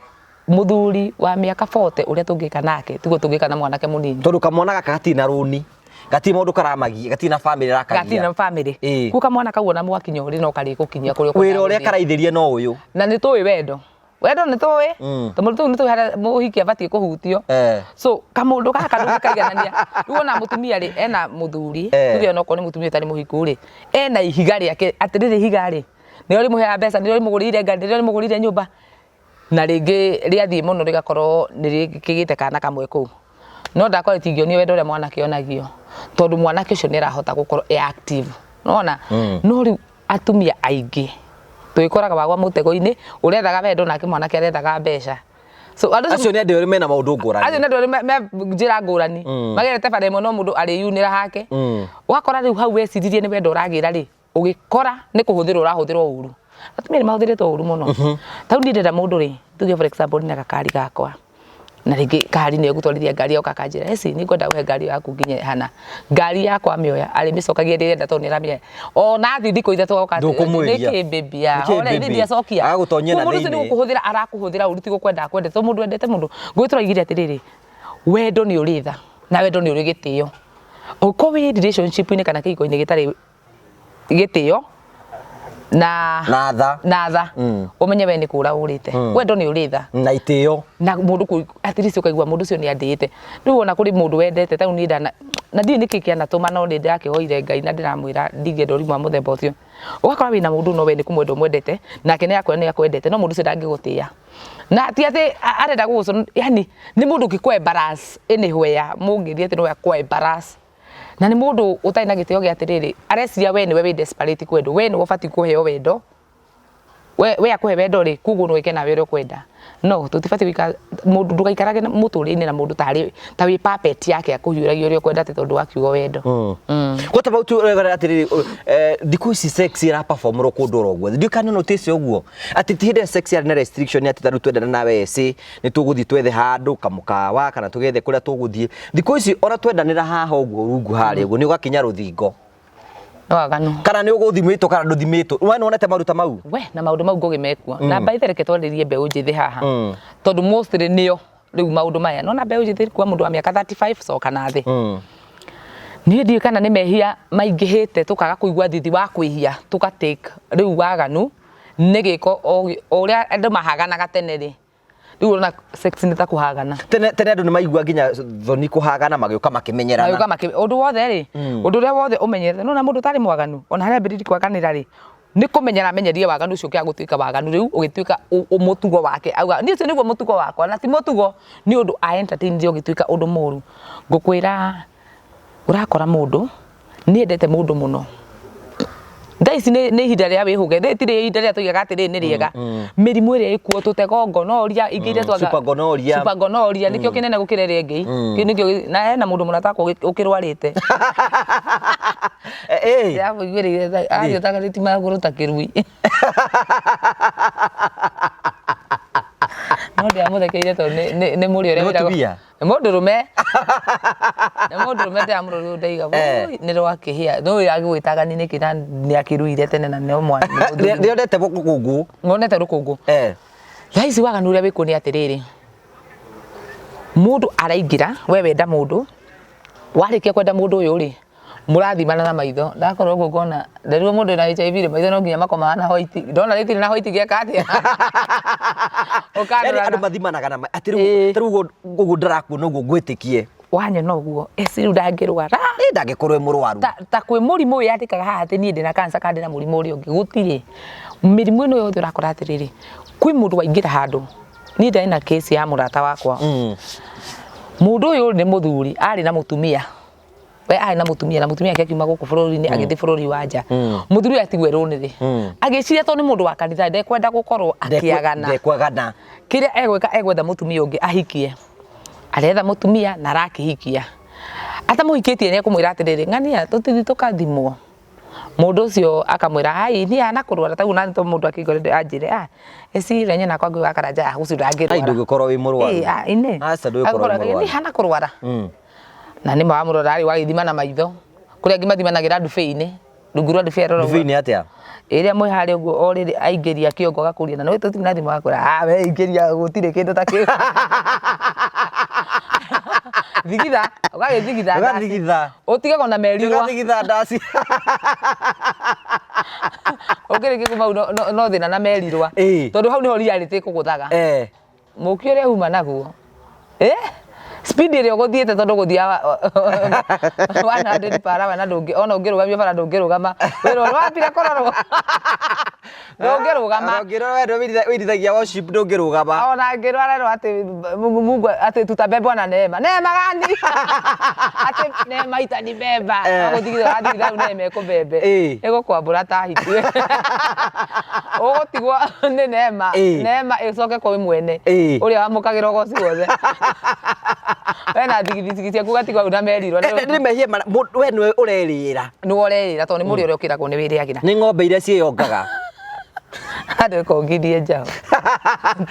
mũthuri wa mĩaka 40 ũrĩa tũngĩka nake tiguo tũngĩka na mwanake mũnini. Tondũ kamwana gaka gatirĩ na rũni, gatirĩ maũndũ karamagia, gatirĩ na bamĩrĩ karakagia. Gatirĩ na bamĩrĩ. Kũu kamwana kau ona mwakinya ũrĩ no karĩgũkinyia kũrĩa ũkwendaga Wĩra ũrĩa gũthiĩ. karaithĩria no ũyũ. Na nĩ tũĩ wendo. Wendo nĩ tũĩ. Tũmũndũ tũu nĩ tũĩ harĩa mũhiki abatiĩ kũhutio. So kamũndũ gaka ndũngĩkaiganania. Rĩu ona mũtumia rĩ, ena mũthuri, tuge ona okorwo nĩ mũtumia ũtarĩ mũhiku rĩ, ena ihiga rĩake, atĩ rĩrĩ ihiga rĩ, nĩrĩo rĩmũheaga mbeca, nĩrĩo rĩmũgũrĩire ngari, nĩrĩo rĩmũgũrĩire nyũmba, na rĩngĩ rĩathiĩ mũno rĩgakorwo nĩ rĩkĩgĩte kana kamwe kũu. No ndakora rĩtingĩonio wendo ũrĩa mwanake onagio, tondũ mwanake ũcio nĩ arahota gũkorwo e active. Nĩwona? No rĩu atumia aingĩ twĩkoraga wagwa mũtego-inĩ, ũrethaga wendo nake mwanake arethaga mbeca. So andũ acio nĩ andũ erĩ mena maũndũ ngũrani. Acio nĩ andũ erĩ me njĩra ngũrani. Magerete bara ĩmwe no mũndũ arĩyunĩra hake. Ũgakora rĩu hau weciririe nĩ wendo ũragĩra rĩ, ũgĩkora nĩ kũhũthĩrwo ũrahũthĩrwo ũru. Atumia nĩ mahũthĩrĩtwo ũru mũno. Ta rĩu niĩ ndenda mũndũ rĩ, tuge for example ndĩna gakari gakwa, na rĩngĩ kahari nĩwe ngũtwarithia ngari agoka akanjĩra, Eci nĩ ngwenda ũhe ngari yaku nginye hana. Ngari yakwa amĩoya arĩmĩcokagia rĩrĩa arenda tondũ nĩ aramĩoya. Ona athiĩ thikũ ithatũ agoka atĩ, Ndũkũmwĩria. nĩkĩ baby ya, Nĩkĩ hore, baby? ndiacokia. Agagũtonyia na Koguo mũndũ ũcio nĩ thĩinĩ. gũkũhũthĩra arakũhũthĩra ũru ti gũkwenda akwendete. Tondũ mũndũ wendete mũndũ, Ngũgĩ tũraigire atĩrĩrĩ, wendo nĩ ũrĩ tha na wendo nĩ ũrĩ gĩtĩo. Ũngĩkorwo wĩ relationship -inĩ kana kĩhiko-inĩ gĩtarĩ gĩtĩo na Na tha. Na tha, ũmenye we nĩ kũra ũrĩte. Wendo nĩ ũrĩ tha na itĩo na mũndũ at least ũkaigua mũndũ ũcio nĩ andĩĩte. Rĩu ona kũrĩ mũndũ wendete ta rĩu niĩ ndana na ndiũĩ nĩkĩ kĩanatũma no nĩ ndĩrakĩhoire Ngai na ndĩramwĩra ndingĩenda ũrimũ wa mũthemba ũcio. Ũgakora wĩna mũndũ no we nĩ kũmwenda ũmwendete nake nĩ akwĩra nĩ akwendete no mũndũ ũcio ndangĩgũtĩa. Na ti atĩ arenda gũgũcũ, yani nĩ mũndũ ũngĩkũ embarrass anywhere mũngĩthiĩ atĩ no akũ embarrass. Na nĩ mũndũ ũtarĩ na gĩtĩo gĩa atĩrĩrĩ, areciria we nĩwe wĩ desperate kwendwo, we nĩwe ũbatiĩ kũheo wendo. We akũhe wendo rĩ, koguo no wĩke nawe ũrĩa ũkwenda. No tũtibatiĩ gũikara mũndũ, ndũgaikarage mũtũrĩre-inĩ na mũndũ tarĩ ta wĩ puppet yake akũhiũragia ũrĩa ũkwenda atĩ tondũ wa kiugo wendo. What about ũrĩa atĩrĩrĩ, thikũ ici sex ira performwo kũndũ oro guothe, ndiũĩ kana nĩ notice ũguo atĩ ti hĩndĩ ĩrĩa sex yarĩ na restriction atĩ ta rĩu twendana nawe eci nĩ tũgũthiĩ twethe handũ kamũkawa kana tũgethe kũrĩa tũgũthiĩ. Thikũ ici ona twendanĩra haha ũguo rungu harĩa ũguo nĩ ũgakinya rũthingo. No waganu. Kana nĩ ũgũthimĩtwo kana ndũthimĩtwo. We nĩ wonete maũndũ ta mau? We na maũndũ mau ngũgĩ mekuo. Na by the way, reke twarĩrie mbeũ njĩthĩ haha. Tondũ mostly nĩo rĩu maũndũ maya. Nona mbeũ njĩthĩ kuma mũndũ wa mĩaka 35 coka na thĩ. Niĩ ndiũĩ kana nĩ mehia maingĩhĩte tũkaga kũigua thithi wa kwĩhia tũka take rĩu waganu nĩ gĩko o ũrĩa andũ mahaganaga tene rĩ. Rĩu ũrona sex nĩ ta kũhagana. Tene tene andũ nĩ maigua nginya thoni kũhagana magĩũka makĩmenyerana. Magĩũka makĩ ũndũ wothe rĩ, ũndũ ũrĩa wothe ũmenyerete nĩ wona mũndũ ũtarĩ mwaganu ona harĩa ambĩrĩirie kwaganĩra rĩ, nĩ kũmenyera amenyerire waganu ũcio ũkĩaga gũtuĩka waganu rĩu ũgĩtuĩka mũtugo wake auga niĩ ũcio nĩguo mũtugo wakwa na ti mũtugo nĩ ũndũ a entertain ũgĩtuĩka ũndũ mũru. Ngũkwĩra ũrakora mũndũ nĩ endete mũndũ mũno thaa ici nĩ ihinda rĩa wĩhũge rĩrĩ tirĩ ihinda rĩrĩa tuigaga atĩrĩrĩ nĩ rĩega mĩrimũ ĩrĩa ĩkuo tũtego gonorrhea ingĩ iria twaga Super gonorrhea. super gonorrhea nĩkĩo kĩnene gũkĩra ĩrĩa ĩngĩ kĩu nĩkĩo na hena mũndũ mũrata wakwa ũkĩrwarĩte Eh, eh. ndĩramũiguĩrĩire athiĩ ũtagarĩti magũrũ ta kĩrui no ndĩramũthekeire tondũ nĩ mũrĩ ũrĩa Nĩ wĩragwo- mũtumia? Nĩ mũndũrũme. Nĩ mũndũrũme ndĩramũrorire ndaiga Eh. "Wũi, nĩ rwakĩhĩa. No ũyũ agĩgwĩtaga nĩ nĩkĩ na nĩ akĩruire tene na no mwana. Nĩonete rũkũngũ. Ngonete rũkũngũ. Eh. Thaa ici waganu ũrĩa wĩkuo nĩ atĩrĩrĩ, mũndũ araingĩra, we wenda mũndũ, warĩkia kwenda mũndũ ũyũ rĩ, mũrathimana na maitho ndakorwo ũguo ngona nderirwo mũndũ wĩna HIV rĩ maitho no nginya makomaga na white ndona rĩtirĩ na white ngeka atĩa Yaani ũkandora andũ mathimanaga na atĩ rĩu Ĩĩ. ta rĩu ũguo ũguo ndarakuona ũguo ngwĩtĩkie wanyona ũguo eci rĩu ndangĩrwara ĩ ndangĩkorwo e mũrwaru ta, ta kwĩ mũrimũ wĩyandĩkaga haha atĩ niĩ ndĩna cancer kana ndĩna mũrimũ ũrĩa ũngĩ gũtirĩ mĩrimũ ĩno yothe ũrakora atĩrĩrĩ kwĩ mũndũ waingĩra handũ niĩ ndarĩ na case ya mũrata wakwa mũndũ ũyũ nĩ mũthuri arĩ na mũtumia we arĩ na mũtumia na mũtumia ake akiuma gũkũ bũrũri-inĩ agĩthiĩ bũrũri wa nja mũthuri ũyũ atigwo erũnĩrĩ agĩciria tondũ nĩ mũndũ wa kanitha ndekwenda gũkorwo akĩagana Ndekwagana. kĩrĩa egwĩka egwetha mũtumia ũngĩ ahikie aretha mũtumia na arakĩhikia atamũhikĩtie nĩ ekũmwĩra atĩrĩrĩ ng'ania tũthiĩ tũkathimwo mũndũ ũcio akamwĩra ai niĩ hana kũrwara taguo nani to mũndũ akĩngorire anjĩre ah ecire nyina kwa ngui wa karanja ah ũcio Ai ndangĩrwara ndũngĩkorwo wĩ mũrwaru. Ĩ, ah, ine Aca ndũngĩkorwo wĩ mũrwaru. niĩ hana kũrwara na nĩ wamũrora rĩ wagĩthima na maitho kũrĩa angĩ mathimanagĩra ndubĩ-inĩ rungu rwa ndubĩ arora ũguo. Ndubĩ-inĩ atĩa? Ĩrĩa mwĩ harĩa ũguo o rĩrĩ aingĩria kĩongo agakũria na nĩ tũtirĩ na thimũ agakwĩra ah we ingĩria gũtirĩ kĩndũ ta kĩu thigitha ũgagĩthigitha ndaci. Ũgathigitha. ũtigagwo na merirwa Ũgathigitha ndaci. ũkĩrĩkia kuma hau no thĩna na merirwa Ĩĩ. tondũ hau nĩho reality ĩkũgũthaga Eh. Mũki ũrĩa uma naguo eh speed ĩrĩa ũgũthiĩte tondũ ũgũthiaga 100 per hour na ndũngĩ ona ũngĩrũgamio bara ndũngĩrũgama wĩra ũrĩa wambire kũrorwo ndũngĩrũgama Ũngĩrora we wĩrithagia worship ndũngĩrũgama. Ona ngĩrwara rwo atĩ Mungu atĩ tutabebwa na neema. Neema gani? Atĩ neema itanibeba. Eh. Agũthigitha wathigitha rĩu neema ĩkũbebe. Ĩĩ. Ĩgũkwambũra ta hiti. Ũgũtigwo nĩ neema. Ĩĩ. Neema ĩcoke kwĩ mwene. Ĩĩ. Ũrĩa wamũkagĩra ũgoci wothe. We na thigithigi ciaku ũgatigwo hau na merirwo. Nĩ mehia we nĩwe ũrerĩra. Nĩwe ũrerĩra tondũ nĩ mũrĩo ũrĩa ũkĩragwo nĩ wĩrĩagĩra. Nĩ ng'ombe iria ciĩyongaga. Andũ ĩkongithie njaũ.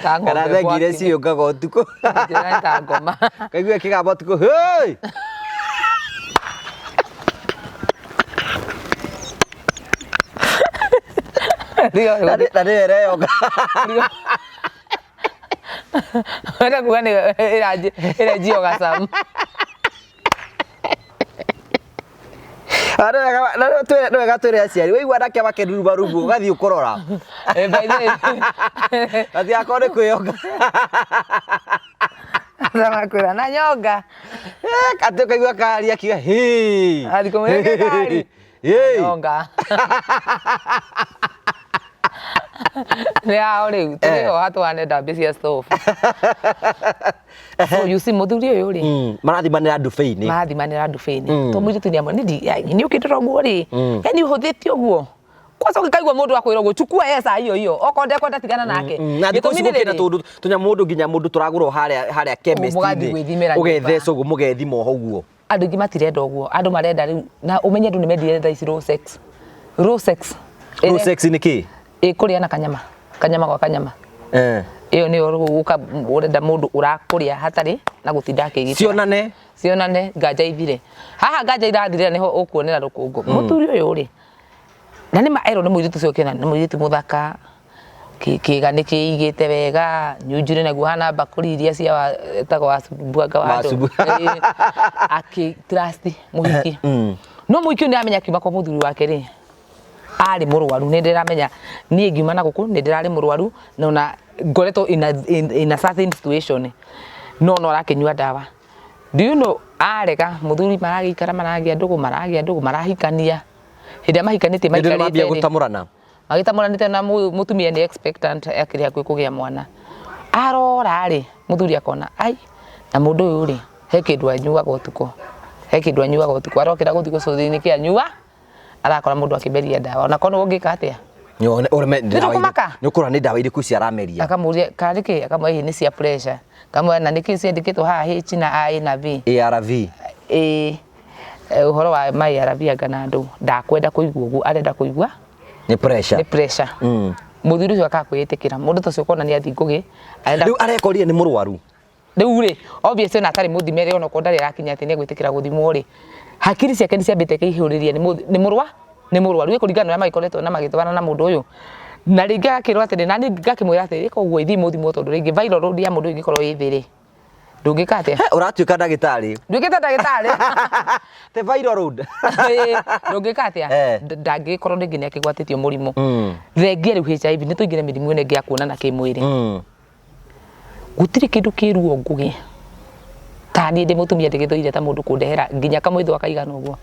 Ta ng'ombe Kana thengi iria gwaki. ciĩyongaga ũtukũ. Njĩra nĩ ta ngoma. Kaigua kĩgamba ũtukũ. Hey! Na nĩyo ĩreyonga. Wenda kuga nĩ ĩrenjio gacamu. Ah, nĩ wega twĩre aciari waigua anake makĩruruma rungu ũgathiĩ ũkũrora Eh, by the way, gatigakorwo nĩ kwĩyonga Ndamakwĩra na nyonga. Eh, atĩ ũkaigua karia akiuga hĩ Athiĩ kũmwĩra, "Kĩ kari?" Hĩ. Nyonga. Nĩ hao rĩu tũrĩho hatwane ndambĩ cia stove. So you see mũthuri ũyũ rĩ Marathimanĩra ndubĩ-inĩ. Marathimanĩra ndubĩ-inĩ. To mũirĩtu nĩ amwe nĩ ũkĩndora ũguo rĩ, yani ũhũthĩte ũguo. Kwanza ũngĩkaigua mũndũ akwĩra ũguo, chukua yeye saa hiyo hiyo, okorwo ndekwenda tigana nake. Na thikũ ici Gĩtũmi nĩ gũkĩra rĩrĩ, tũndũ tũnyamũ mũndũ nginya mũndũ tũragũrwo harĩa harĩa chemist Mũgathiĩ gwĩthimĩra nyũmba. Ũgethecwo ũguo mũgethima oho ũguo. Andũ aingĩ matirenda ũguo, andũ marenda rĩu, na ũmenye andũ nĩ mendire thaa ici raw sex, raw sex. Raw sex nĩ kĩ? Ĩ kũrĩa na kanyama, kanyama gwa kanyama. Ĩyo nĩyo ũka ũrenda mũndũ ũrakũrĩa hatarĩ na gũtinda akĩgitĩra. Cionane. Cionane, nganja ithire haha, nganja irathirĩra nĩho ũkuonera rũkũngũ. Mũthuri ũyũ rĩ, na nĩ ma erwo nĩ mũirĩtu ũcio kĩna, nĩ mũirĩtu mũthaka, kĩga nĩ kĩigĩte wega, nyunjurĩ naguo hana mbakũri iria cia etagwo wacumbuanga wa andũ. Wacumbu. Ĩĩ, akĩ trust mũhiki. No mũhiki ũyũ nĩ amenya akiuma kwa mũthuri wake rĩ, arĩ mũrwaru. Nĩ ndĩramenya niĩ ngiuma na gũkũ nĩ ndĩrarĩ mũrwaru, na ona ngoretwo in a certain situation, no arakĩnyua ndawa. Do you know, arega mũthuri, maragĩikara, maragĩa ndũgũ, maragĩa ndũgũ, marahikania. Hĩndĩ ĩrĩa mahikanĩtie, Hĩndĩ ĩrĩa mambia maikarĩte rĩ, gũtamũrana. Magĩtamũranĩte na mũtumia nĩ expectant, akĩrĩ hakuhĩ kũgĩa mwana. Arora rĩ, mũthuri akona ai na mũndũ ũyũ rĩ, he kĩndũ anyuaga ũtukũ, he kĩndũ anyuaga ũtukũ. Arokĩra gũthiĩ gũcũthĩ-inĩ kĩ anyua, arakora mũndũ akĩmeria ndawa. Ona korwo ũngĩka atĩa? Nĩtũkũmaka? Nĩ ũkũrora nĩ ndawa irĩkũ ici arameria. Akamũria karĩ kĩ, akamwĩra hihi nĩ cia pressure, akamwĩra na nĩkĩ ciandĩkĩtwo haha H na I na V. ARV. Ĩĩ, ũhoro wa ma ARV anga na andũ ndakwenda kũigua ũguo, arenda kũigua Nĩ pressure. Nĩ pressure. Mũthuri ũcio akaga kwĩĩtĩkĩra, mũndũ ta ũcio ũkona nĩ athiĩ ngũgĩ arenda. Rĩu arekorire nĩ mũrwaru. Rĩu rĩ, obviously ona atarĩ mũthime rĩ, ona okorwo ndarĩ arakinya atĩ nĩ egwĩtĩkĩra gũthimwo rĩ, hakiri ciake nĩ ciambĩte kĩihũrĩria nĩ mũrwaru, ĩkũringana na ũrĩa magĩkoretwo na magĩtwarana na mũndũ ũyũ. Na rĩngĩ agakĩrwo atĩrĩ, na niĩ ngakĩmwĩra atĩrĩ, ĩka ũguo, ithiĩ mũthimwo, tondũ rĩngĩ viral load ya mũndũ ũyũ ĩngĩkorwo ĩ thĩ rĩ, ndũngĩka atĩa? He, ũratuĩka ndagĩtarĩ. Nduĩkĩte ndagĩtarĩ. The viral load. Ĩĩ, ndũngĩka atĩa? Eh. Ndangĩkorwo rĩngĩ nĩ akĩgwatĩtio mũrimũ. Thengia rĩu HIV, nĩ tũingĩre mĩrimũ ĩno ĩngĩ ya kuonana kĩmwĩrĩ. Gũtirĩ kĩndũ kĩ ruo ngũgĩ ta niĩ ndĩ mũtumia ndĩgĩthũire ta mũndũ kũndehera nginya kamwĩthũa kaigana ũguo,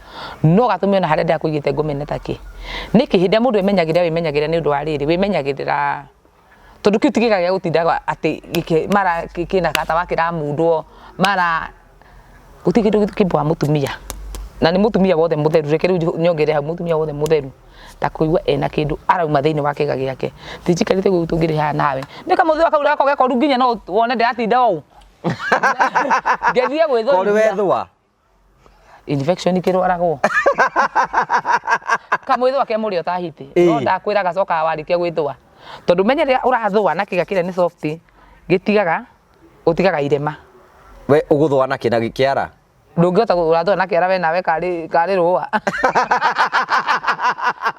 no gatũme ona harĩa ndĩrakũigĩte ngũmene ta kĩ. Nĩkĩ? Hĩndĩ ĩrĩa mũndũ emenyagĩrĩra, wĩmenyagĩrĩra nĩ ũndũ wa rĩrĩ, wĩmenyagĩrĩra tondũ kĩu ti kĩga gĩa gũtindaga atĩ gĩkĩ mara kĩna gatawa kĩramundwo mara. Gũtirĩ kĩndũ kĩmboa mũtumia, na nĩ mũtumia wothe mũtheru, reke rĩu nyongerere hau, mũtumia wothe mũtheru, ta kũigua ena kĩndũ arauma thĩinĩ wa kĩga gĩake. Ti njikarĩte ũguo tũngĩrĩ haha nawe nĩ kamũthĩ kau gako gekoru nginya no wone ndĩratinda ũũ ngĩthiĩ Korĩ gwĩthũria. Wethũa. Infection ikĩrwaragwo kamwĩthũa ke mũrĩo ta hiti, no ndakwĩra gacokaga warĩkia gwĩthũa, tondũ menye rĩrĩa ũrathũa na kĩga kĩrĩa nĩ soft, gĩtigaga ũtigaga irema. We ũgũthũa na kĩ, na kĩara? Ndũngĩhota ũrathũa na kĩara we nawe karĩ karĩ rũa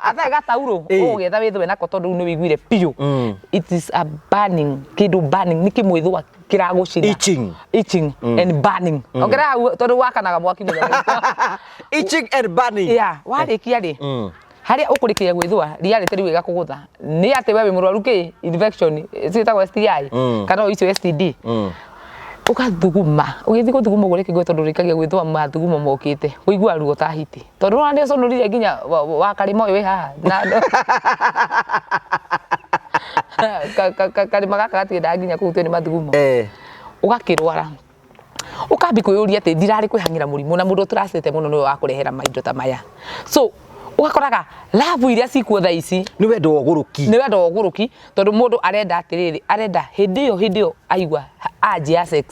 atarĩ gataurũ. Ũgũgĩetha wĩthũe nako, tondũ rĩu nĩ wĩiguire biũ. It is a burning, kĩndũ burning, nĩ kĩmwĩthũa kĩragũcina. Itching. Itching and burning. Ongerera hau tondũ wakanaga mwaki mũthenya. Itching and burning. Yeah, warĩkia rĩ, harĩa ũkũrĩkĩria gwĩthũa, reality rĩu ĩgakũgũtha nĩ atĩ we wĩ mũrwaru kĩ infection ciĩtagwo STI kana o icio STD. Ũgathuguma, ũgĩthiĩ gũthuguma ũguo rĩngĩ, tondũ ũrĩkagia gwĩthũa mathugumo mokĩte, ũiguaga ruo ta hiti, tondũ ũrona nĩ ũcũnũrire nginya wa karĩma ũyũ wĩ haha na karĩma gaka gatiendaga nginya kũhutio nĩ mathugumo. Ũgakĩrwara, ũkambi kwĩyũria atĩ ndirarĩ kwĩhang'ĩra mũrimũ na mũndũ ũtũracĩte mũno nĩwe wakũrehera maindo ta maya. So ũgakoraga love iria cikuo thaa ici Nĩ wendo wa ũgũrũki. Nĩ wendo wa ũgũrũki, tondũ mũndũ arenda atĩrĩrĩ, arenda hĩndĩ ĩyo aigua anjia ya sex,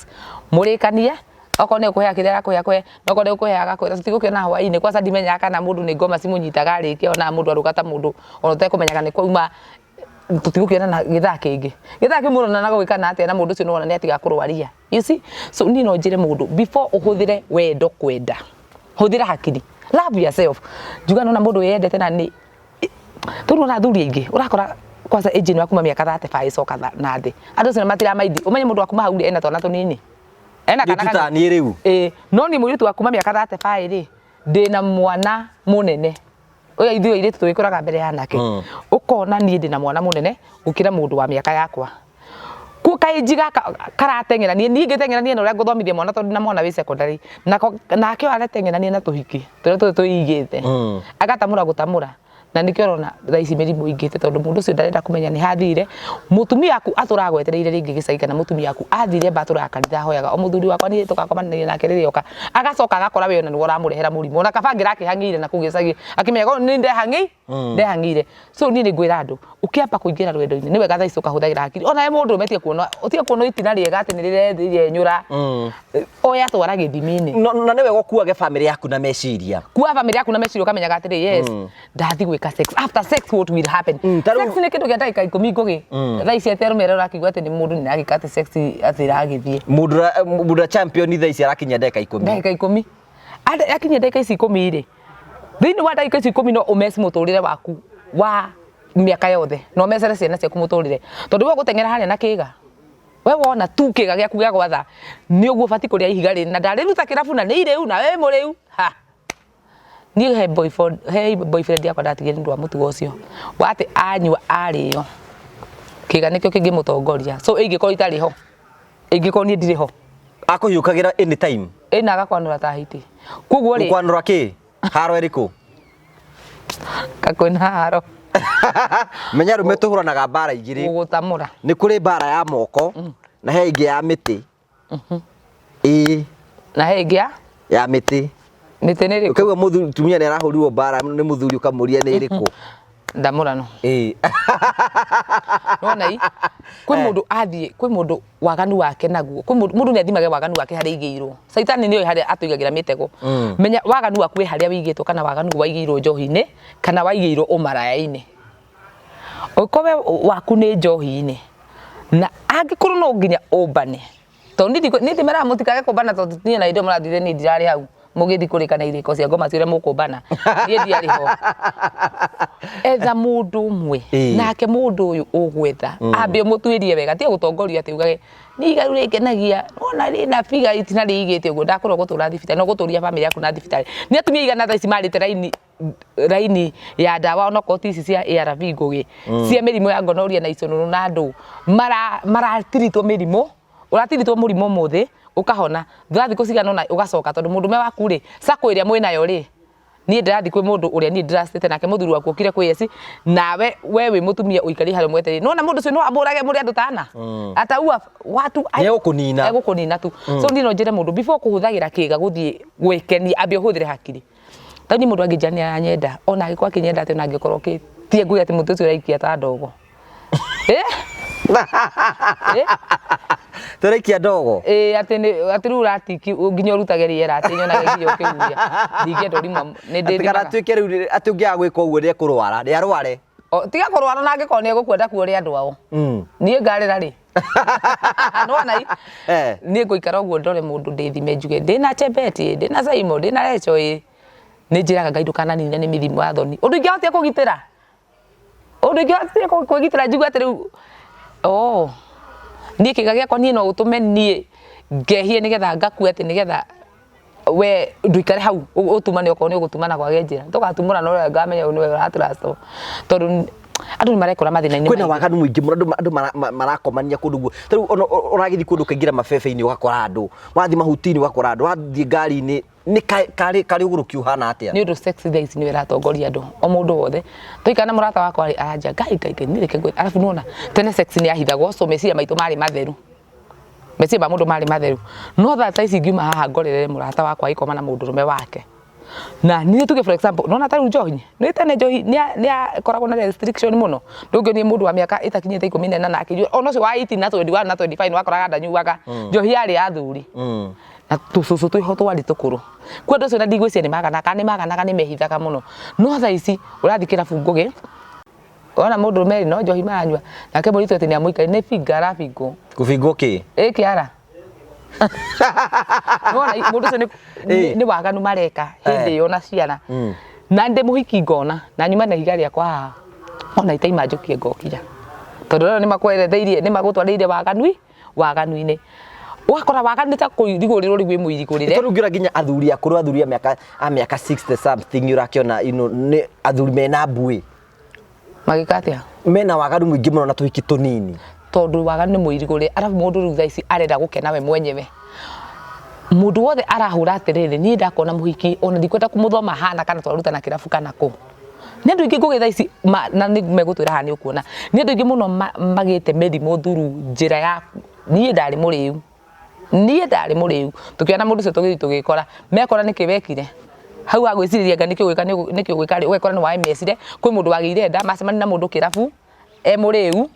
mũrĩkanie, okorwo nĩ ũkũhea kĩrĩa arakũhe akũhe, na okorwo nĩ ũkũhe agakwĩra tũtigũkĩona hwaĩ-inĩ. Kwanza ndimenyaga kana mũndũ nĩ ngoma cimũnyitaga arĩkia, ona mũndũ arũga ta mũndũ ona ũtekũmenyaga nĩ kwauma, tũtigũkĩonana gĩthaa kĩngĩ, gĩthaa kĩu mũronana gũgĩkana atĩa na mũndũ ũcio nĩwona nĩ atiga kũrwaria. You see, so niĩ no njĩre mũndũ, before ũhũthĩre wendo kwenda, hũthĩra hakiri, love yourself. Njuga nona mũndũ wĩyendete na nĩ tondũ ona athuri aingĩ ũrakora kwanza age ĩno ya kuma mĩaka 35 ĩcoka na thĩ, andũ acio matiramaindi. Ũmenye mũndũ wa kuma hau rĩ, ena twana tũnini, ena kana Nĩ ta niĩ rĩu. Ĩĩ, no niĩ mũirĩtu wa kuma mĩaka 35 rĩ, ndĩna mwana mũnene ũyũ, ithuĩ airĩtu tũgĩkũraga mbere ya anake. Ũkona niĩ ndĩna mwana mũnene gũkĩra mũndũ wa mĩaka yakwa kuo kaĩnji gaka karateng'eranie, niĩ ngĩteng'eranie na ũrĩa ngũthomithia mwana, tondũ ndĩna mwana wĩ secondary nako, nake ũyũ arateng'erania na tũhiki tũrĩa tũthe twĩigĩte. Agatamũra gũtamũra, na nĩkĩo ũrona thaa ici mĩrimũ ĩingĩhĩte, tondũ mũndũ ũcio ndarenda kũmenya nĩ hathire mũtumia waku atũraga gwetereire rĩngĩ gĩcagi, kana mũtumia waku athire mba atũraga kanitha ahoyaga o mũthuri wakwa niĩ tũgakomanĩria nake rĩrĩa oka, agacoka agakora we ona nĩwe ũramũrehera mũrimũ, ona kaba angĩrakĩhang'ĩire na kũu gĩcagi akĩmenyaga nĩ ndehang'ĩ. Ndehang'ĩire. So niĩ nĩ ngwĩra andũ, ũkĩamba kũingĩra rwendo-inĩ nĩ wega thaa ici ũkahũthagĩra hakiri. Ona we mũndũrũme tiga kuona, tiga kuona itina rĩega atĩ nĩ rĩrenyũra. Oya twara gĩthimi-inĩ. No, na nĩ wega ũkuage bamĩrĩ yaku na meciria. Kua bamĩrĩ yaku na meciria ũkamenyaga atĩrĩ, yes, ndathiĩ gwĩka sex. After sex what will happen? Ta rĩu- Sex nĩ kĩndũ kĩa ndagĩka 10 Ngũgĩ. Thaa ici atĩ arũme arĩa ũrakĩigua atĩ nĩ mũndũ nĩ aragĩka atĩ sex atĩ ĩragĩthiĩ. Mũndũ ũrĩa champion thaa ici arakinyia ndagĩka 10. Ndagĩka 10. Akinyia ndagĩka ici 10 rĩ, thĩinĩ wa ndagĩka ici 10 no ũmeci mũtũrĩre waku wa mĩaka yothe na ũmecere ciana ciaku mũtũrĩre, tondũ we ũgũteng'era harĩa na kĩga, we wona tu kĩga gĩaku gĩa gwatha nĩ ũguo ũbatiĩ kũrĩa ihiga rĩrĩ na ndarĩruta kĩrabu na nĩ irĩu na wĩ mũrĩu ha. Niĩ he boyfriend, he boyfriend yakwa ndatigire nĩ ũndũ wa mũtugo ũcio wa atĩ anyua arĩo kĩga nĩkĩo kĩngĩmũtongoria, so ingĩkorwo itarĩ ho, ingĩkorwo niĩ ndirĩ ho. Akũhiũkagĩra anytime. Ĩna agakwanũra ta hiti. Koguo rĩ, Gũkwanũra kĩ? Haro ĩrĩkũ? Kakwĩna haro. Menya arũme tũhũranaga mbara igĩrĩ. Gũgũtamũra. Nĩ kũrĩ mbara ya moko na he ĩngĩ ya mĩtĩ. Ĩĩ. Na he ĩngĩ ya? Ya mĩtĩ. Mĩtĩ nĩ ĩrĩkũ? Ũkaigua mũtumia nĩ arahũrirwo mbara nĩ mũthuri ũkamũria nĩ ĩrĩkũ. Ndamũrano. Ĩĩ. Nĩwona i? Kwĩ mũndũ athiĩ, kwĩ mũndũ waganu wake naguo. Kwĩ mũndũ, mũndũ nĩ athimage waganu wake harĩa aigĩirwo. Caitani nĩoĩ harĩa atũigagĩra mĩtego. Menya waganu waku wĩ harĩa wĩigĩtwo kana waganu waigĩirwo njohi-inĩ kana waigĩirwo ũmaraya-inĩ. Ũngĩkorwo we waku nĩ njohi-inĩ na angĩkorwo no nginya ũmbane, tondũ niĩ ndimeraga mũtikage kũmbana tondũ niĩ na hĩndĩ ĩyo mũrathire niĩ ndirarĩ hau mũgĩthiĩ kũrĩkana irĩko cia ngoma cia ũrĩa mũkũmbana, niĩ ndiarĩ ho. Etha mũndũ ũmwe nake mũndũ ũyũ ũgwetha ambe ũmũtuĩrie wega, tiga gũtongorio atĩ ugage niĩ iga rĩu rĩngenagia, wona rĩna figure itina rĩigĩte ũguo ndakũrwo gũtũra thibitarĩ, no ũgũtũria bamĩrĩ yaku na thibitarĩ. Nĩ atumia aigana thaa ici marĩte raini raini ya ndawa onokorwo ti ici cia ARV Ngũgĩ, cia mĩrimũ ya gonorrhea na iconũrũ na ndũ, maratiritwo mĩrimũ, ũratiritwo mũrimũ ũmũthĩ ũkahona, thutha wa thikũ cigana ũna ũgacoka tondũ mũndũrũme waku rĩ, circle ĩrĩa mwĩnayo rĩ, niĩ ndĩrathiĩ kwĩ mũndũ ũrĩa niĩ ndĩracĩte nake mũthuri waku okire kwĩ eci, nawe we wĩ mũtumia ũikarire harĩa ũmwetereire, nĩwona mũndũ ũcio no amũrage mũrĩ andũ ta ana, ataua watu Nĩegũkũnina. Egũkũnina tu. So niĩ no njĩre mũndũ before kũhũthagĩra kĩga gũthiĩ gwĩkenia ambe ũhũthĩre hakiri. Ta niĩ mũndũ angĩnjĩra nĩ aranyenda ona angĩkorwo akĩnyenda atĩa ona angĩkorwo kĩ tie nguge atĩ mũtĩ ũcio ũraikia ta ndogo. Eh? Eh? Tũraikia ndogo. Ĩĩ atĩ nĩ atĩ rĩu ũratiki nginya ũrutage rĩera atĩ nyonage nginya ũkĩhuhia. Ndingĩenda ũrimũ nĩ Atĩ kana ndĩthimaga. atuĩke rĩu atĩ ũngĩaga gwĩka ũguo nĩekũrwara, nĩarware. O, tiga kũrwara na angĩkorwo nĩ egũkua ndakuo ũrĩ andũ ao. Niĩ ngarĩra rĩ. Nĩwona i? Niĩ ngũikara ũguo ndore mũndũ ndĩthime njuge ndĩna Chebet ĩ, ndĩna Saimo, ndĩna Recho ĩ. Nĩ njĩraga Ngai ndũkananine nĩ mĩrimũ ya thoni. Ũndũ ingĩahotire kũgitĩra. Ũndũ ingĩahotire kwĩgitĩra njigue atĩ rĩu oh, niĩ kĩga gĩakwa niĩ no ũtũme niĩ ngehie nĩgetha ngakue atĩ nĩgetha we ndũikare hau ũtumane okorwo nĩ ũgũtumana kwage njĩra tũgatumũra no ũrĩa ngamenya ũyũ nĩwe ũratũracwo tondũ andũ nĩ marekora mathĩna-inĩ kwĩna waganu mũingĩ mũno andũ andũ marakomania kũndũ guo ta rĩu ona ũragĩthiĩ kũndũ ũkaingĩra mabebe-inĩ ũgakora andũ wathiĩ mahuti-inĩ ũgakora andũ wathiĩ ngari-inĩ nĩ karĩ karĩ ũgũrũki ũhana atĩa? Nĩ ũndũ sex thaa ici nĩyo ĩratongoria andũ o mũndũ wothe. Twaikara na mũrata wakwa rĩ aranjia ngai ngai ngai niĩ reke ngwĩre arabu nĩwona tene sex nĩ yahithagwo so meciria maitũ marĩ matheru. Meciria ma mũndũ marĩ matheru. No thaa ta ici ngiuma haha ngorerere mũrata wakwa agĩkoma na mũndũrũme wake. Na niĩ tuge for example nĩwona ta rĩu njohi, nĩ tene njohi nĩ yakoragwo na restriction mũno. Ndũngĩonire mũndũ wa mĩaka ĩtakinyĩte 18 akĩnyua ona ũcio wa 18 na 21 na 25 nĩwakoraga ndanyuaga. Njohi yarĩ ya athuri. Na tũcũcũ twĩho twarĩ tũkũrũ. Kwa andũ acio ona ndigwĩciria nĩ maganaga, kana nĩ maganaga nĩ mehithaga mũno. No thaa ici ũrathiĩ kĩrabu Ngũgĩ, wona mũndũrũme rĩ, no njohi maranyua, nake mũirĩtu atĩ nĩ amũikaria, nĩ binga arabingwo. Kũbingwo kĩ? Ĩ kĩara. Nĩwona mũndũ ũcio nĩ waganu mareka hĩndĩ ĩyo na ciana. Na ndĩ mũhiki ngona, na nyuma na ihiga rĩakwa haha, ona itaima njũkie ngokira. Tondũ rĩu nĩ makweretheirie, nĩ magũtwarĩire waganu waganu-inĩ. Ũgakora waganu nĩ ta kũirigũrĩrwo rĩu wĩ mũirigũrĩre. Tondũ ũngĩona nginya athuri akũrũ athuri a mĩaka 60 something nĩ ũrakĩona nĩ athuri mena mbuĩ. Magĩka atĩa? Mena waganu mũingĩ mũno na tũhiki tũnini. Tondũ waganu nĩ mũirigũrĩre arabu mũndũ rĩu thaa ici arenda gũkena we mwenyewe. Mũndũ wothe arahũra atĩrĩrĩ niĩ ndakona mũhiki ona ndikwenda kũmũthoma hana kana twarutana kĩrabu kana kũ. Nĩ andũ aingĩ Ngũgĩ thaa ici na nĩ megũtwĩra haha nĩ ũkuona, nĩ andũ aingĩ mũno magĩte mĩrimũ through njĩra ya niĩ ndarĩ mũrĩu, niĩ ndarĩ mũrĩu, tũkĩona mũndũ ũcio tũgĩthiĩ tũgĩkora, mekora nĩkĩ wekire? Hau agwĩcirĩria anga nĩkĩ ũgwĩka nĩkĩ ũgwĩka rĩ, ũgekora nĩ wamecire. Kwĩ mũndũ wagĩire nda macemania na mũndũ kĩrabu e mũrĩu,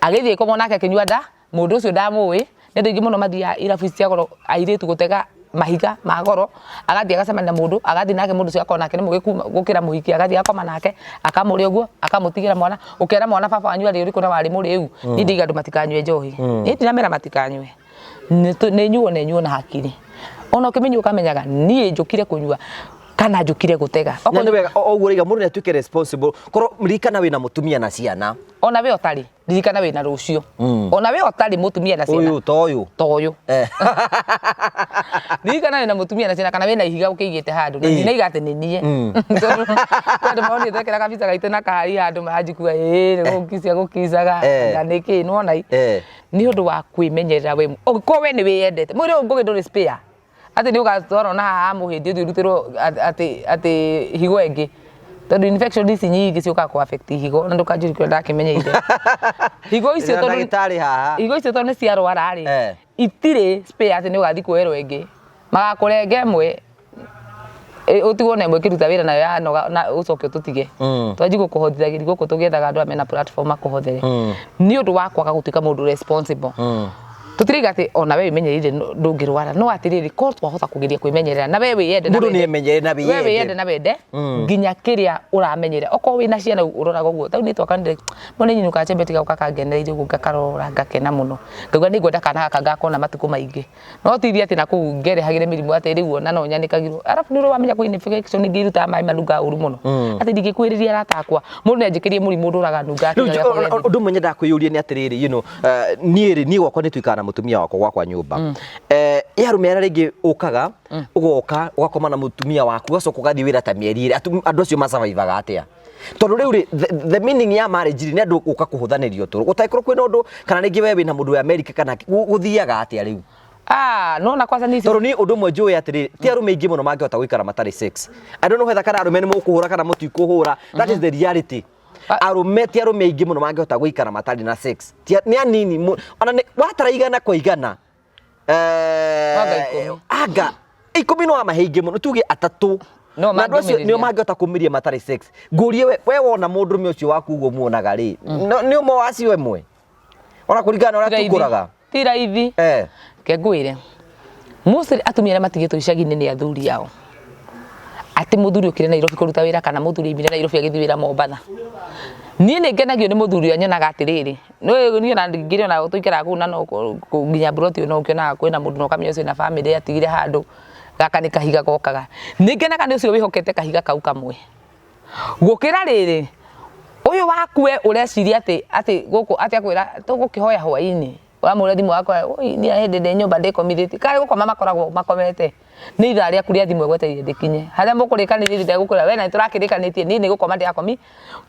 agĩthiĩ gũkoma nake akĩnyua nda, mũndũ ũcio ndamũĩ. Nĩ andũ aingĩ mũno mathiaga irabu ici cia goro airĩtu gũtega mahiga ma goro, agathiĩ agacemania na mũndũ, agathiĩ nake mũndũ ũcio agakorwo nake nĩ mũgĩ gũkĩra mũhiki, agathiĩ agakoma nake, akamũrĩa ũguo, akamũtigĩra mwana, ũkera mwana baba wanyu arĩ ũrĩkũ na warĩ mũrĩu. Niĩ ndĩiga andũ matikanyue njohi. Niĩ ndiramera matikanyue. Nĩ nyuo na ĩnyuo na hakiri. Ona ũkĩmĩnyua ũkamenyaga niĩ njũkire kũnyua kana njũkire gũtega. Na nĩ wega o ũguo ũroiga mũndũ nĩ atuĩke responsible. Korwo ririkana wĩna mũtumia na ciana. Ona we ũtarĩ, ririkana wĩna rũciũ. Ona we ũtarĩ mũtumia na ciana. Ũyũ ta ũyũ. Ta ũyũ. Ririkana wĩna mũtumia na ciana kana wĩna ihiga ũkĩigĩte handũ. Na ndinaiga atĩ nĩ niĩ. Tondũ kwĩ andũ maronire twekĩra kabica gaitũ na kahari handũ maranjikua ĩĩ nĩ gũkica gũkicaga na nĩkĩ nĩwona. Nĩ ũndũ wa kwĩmenyerera we ũngĩkorwo we nĩ wĩyendete mwĩrĩ ũyũ Ngũgĩ ndũrĩ spare atĩ nĩ ũgatwarwo na haha mũhĩndĩ ũthiĩ ũrutĩrwo atĩ atĩ higo ĩngĩ tondũ infection ici nyingĩ ciũkaga kũ affect higo na ndũkanjũrie kũrĩa ndakĩmenyeire higo icio tondũ ndagĩtarĩ haha higo icio tondũ nĩ ciarwara rĩ itirĩ spare atĩ nĩ ũgathiĩ kuoerwo ĩngĩ magakũrenga ĩmwe Ũtigwo na ĩmwe ĩkĩruta wĩra nayo yanoga na ũcoke ũtũtige. Twanji gũkũhothithagĩria gũkũ tũgĩethaga andũ aya mena platform makũhothere. Nĩ ũndũ wa kwaga gũtuĩka mũndũ responsible. Tũtirauga atĩ ona we wĩmenyereire ndũngĩrwara no atĩrĩrĩ korwo twahota kũgeria kwĩmenyerera na we wĩyende na Mũndũ nĩ emenyere na we wĩyende wĩyende. na wende nginya kĩrĩa ũramenyera. Okorwo wĩna ciana ũroraga ũguo. Ta rĩu niĩ twakanire mbona nyinũkaga Chebet gagoka kangenereire ũguo ngakarora ngakena mũno. Ngauga nĩngwenda kana gaka ngakona matukũ maingĩ. No ti ithiĩ atĩ nakũu ngerehagĩre mĩrimũ atĩ rĩu ona no nyanĩkagirwo. Arabu nĩ ũrĩ wamenya kwĩ infection ingĩ irutaga maĩ manungaga ũru mũno. Atĩ ndingĩkuhĩrĩria arata akwa. Mũndũ nĩ anjĩkĩrie mũrimũ ndũraga nungaga Rĩu kĩrĩa gĩakwa gĩathira. Ũndũ ũmwe nyendaga kwĩyũria nĩ atĩrĩrĩ, you know, niĩ rĩ, niĩ gwakwa nĩ tuikaraga na mũtumia wakwa gwakwa nyũmba. Ĩ arũme arĩa rĩngĩ ũkaga, ũgoka, ũgakoma na mũtumia waku, ũgacoka ũgathiĩ wĩra ta mĩeri ĩrĩ, andũ acio ma survive aga atĩa? Tondũ rĩu rĩ, the meaning ya marriage rĩ, nĩ andũ gũka kũhũthanĩria ũtũro. Gũtangĩkorwo kwĩna ũndũ, kana rĩngĩ we wĩna mũndũ wĩ America kana gũthiaga atĩa rĩu? Ah, nona kwanza nĩ Tondũ niĩ ũndũ ũmwe njũĩ atĩrĩrĩ, ti arũme aingĩ mũno mangĩhota gũikara matarĩ sex. I don't know whether kana arũme nĩ mũkũhũra kana mũtikũhũra, that is the reality. Arũme ti arũme aingĩ mũno mangĩhota gũikara matarĩ na sex. Nĩ anini, ona nĩ watara igana kwa igana, Anga 10. Anga 10 no amahe aingĩ mũno, tuge atatũ. No Na andũ acio mangĩũmĩrĩria. nĩo mangĩhota kũmĩria matarĩ sex. Ngũrie we, we wona mũndũrũme ũcio waku ũguo muonaga rĩ, nĩ ũmwe wa acio ĩmwe? Ona kũringana na ũrĩa tũkũraga. Ti raithi. Reke ngwĩre. Mostly atumia arĩa matigĩtwo icagi-inĩ nĩ athuri ao. Atĩ mũthuri okire Nairobi kũruta wĩra kana mũthuri aumire Nairobi agĩthiĩ wĩra Mombatha. Niĩ nĩ ngenagio nĩ mũthuri ũrĩa nyonaga atĩrĩrĩ, nĩũĩ niĩ ona ngĩrĩ ona tũikaraga kũu na no nginya mburoti ĩyo no ũkĩonaga kwĩna mũndũ na ũkamenya ũcio ena bamĩrĩ atigire handũ, gaka nĩ kahiga gokaga. Nĩ ngenaga nĩ ũcio wĩhokete kahiga kau kamwe. Gũkĩra rĩrĩ, ũyũ waku we ũreciria atĩ atĩ gũkũ atĩ akwĩra tũgũkĩhoya hwainĩ, wamũhũrĩra thimũ akwĩra ũi niĩ hĩndĩ ndĩ nyũmba ndĩkomithĩtie, karĩ gũkoma makoragwo makomete, nĩ ithaa rĩaku rĩa thimũ egwetereire rĩkinye, harĩa mũkũrĩkanĩria ndegũkwĩra we na nĩtũrakĩrĩkanĩtie niĩ nĩ gũkoma ndĩrakomi,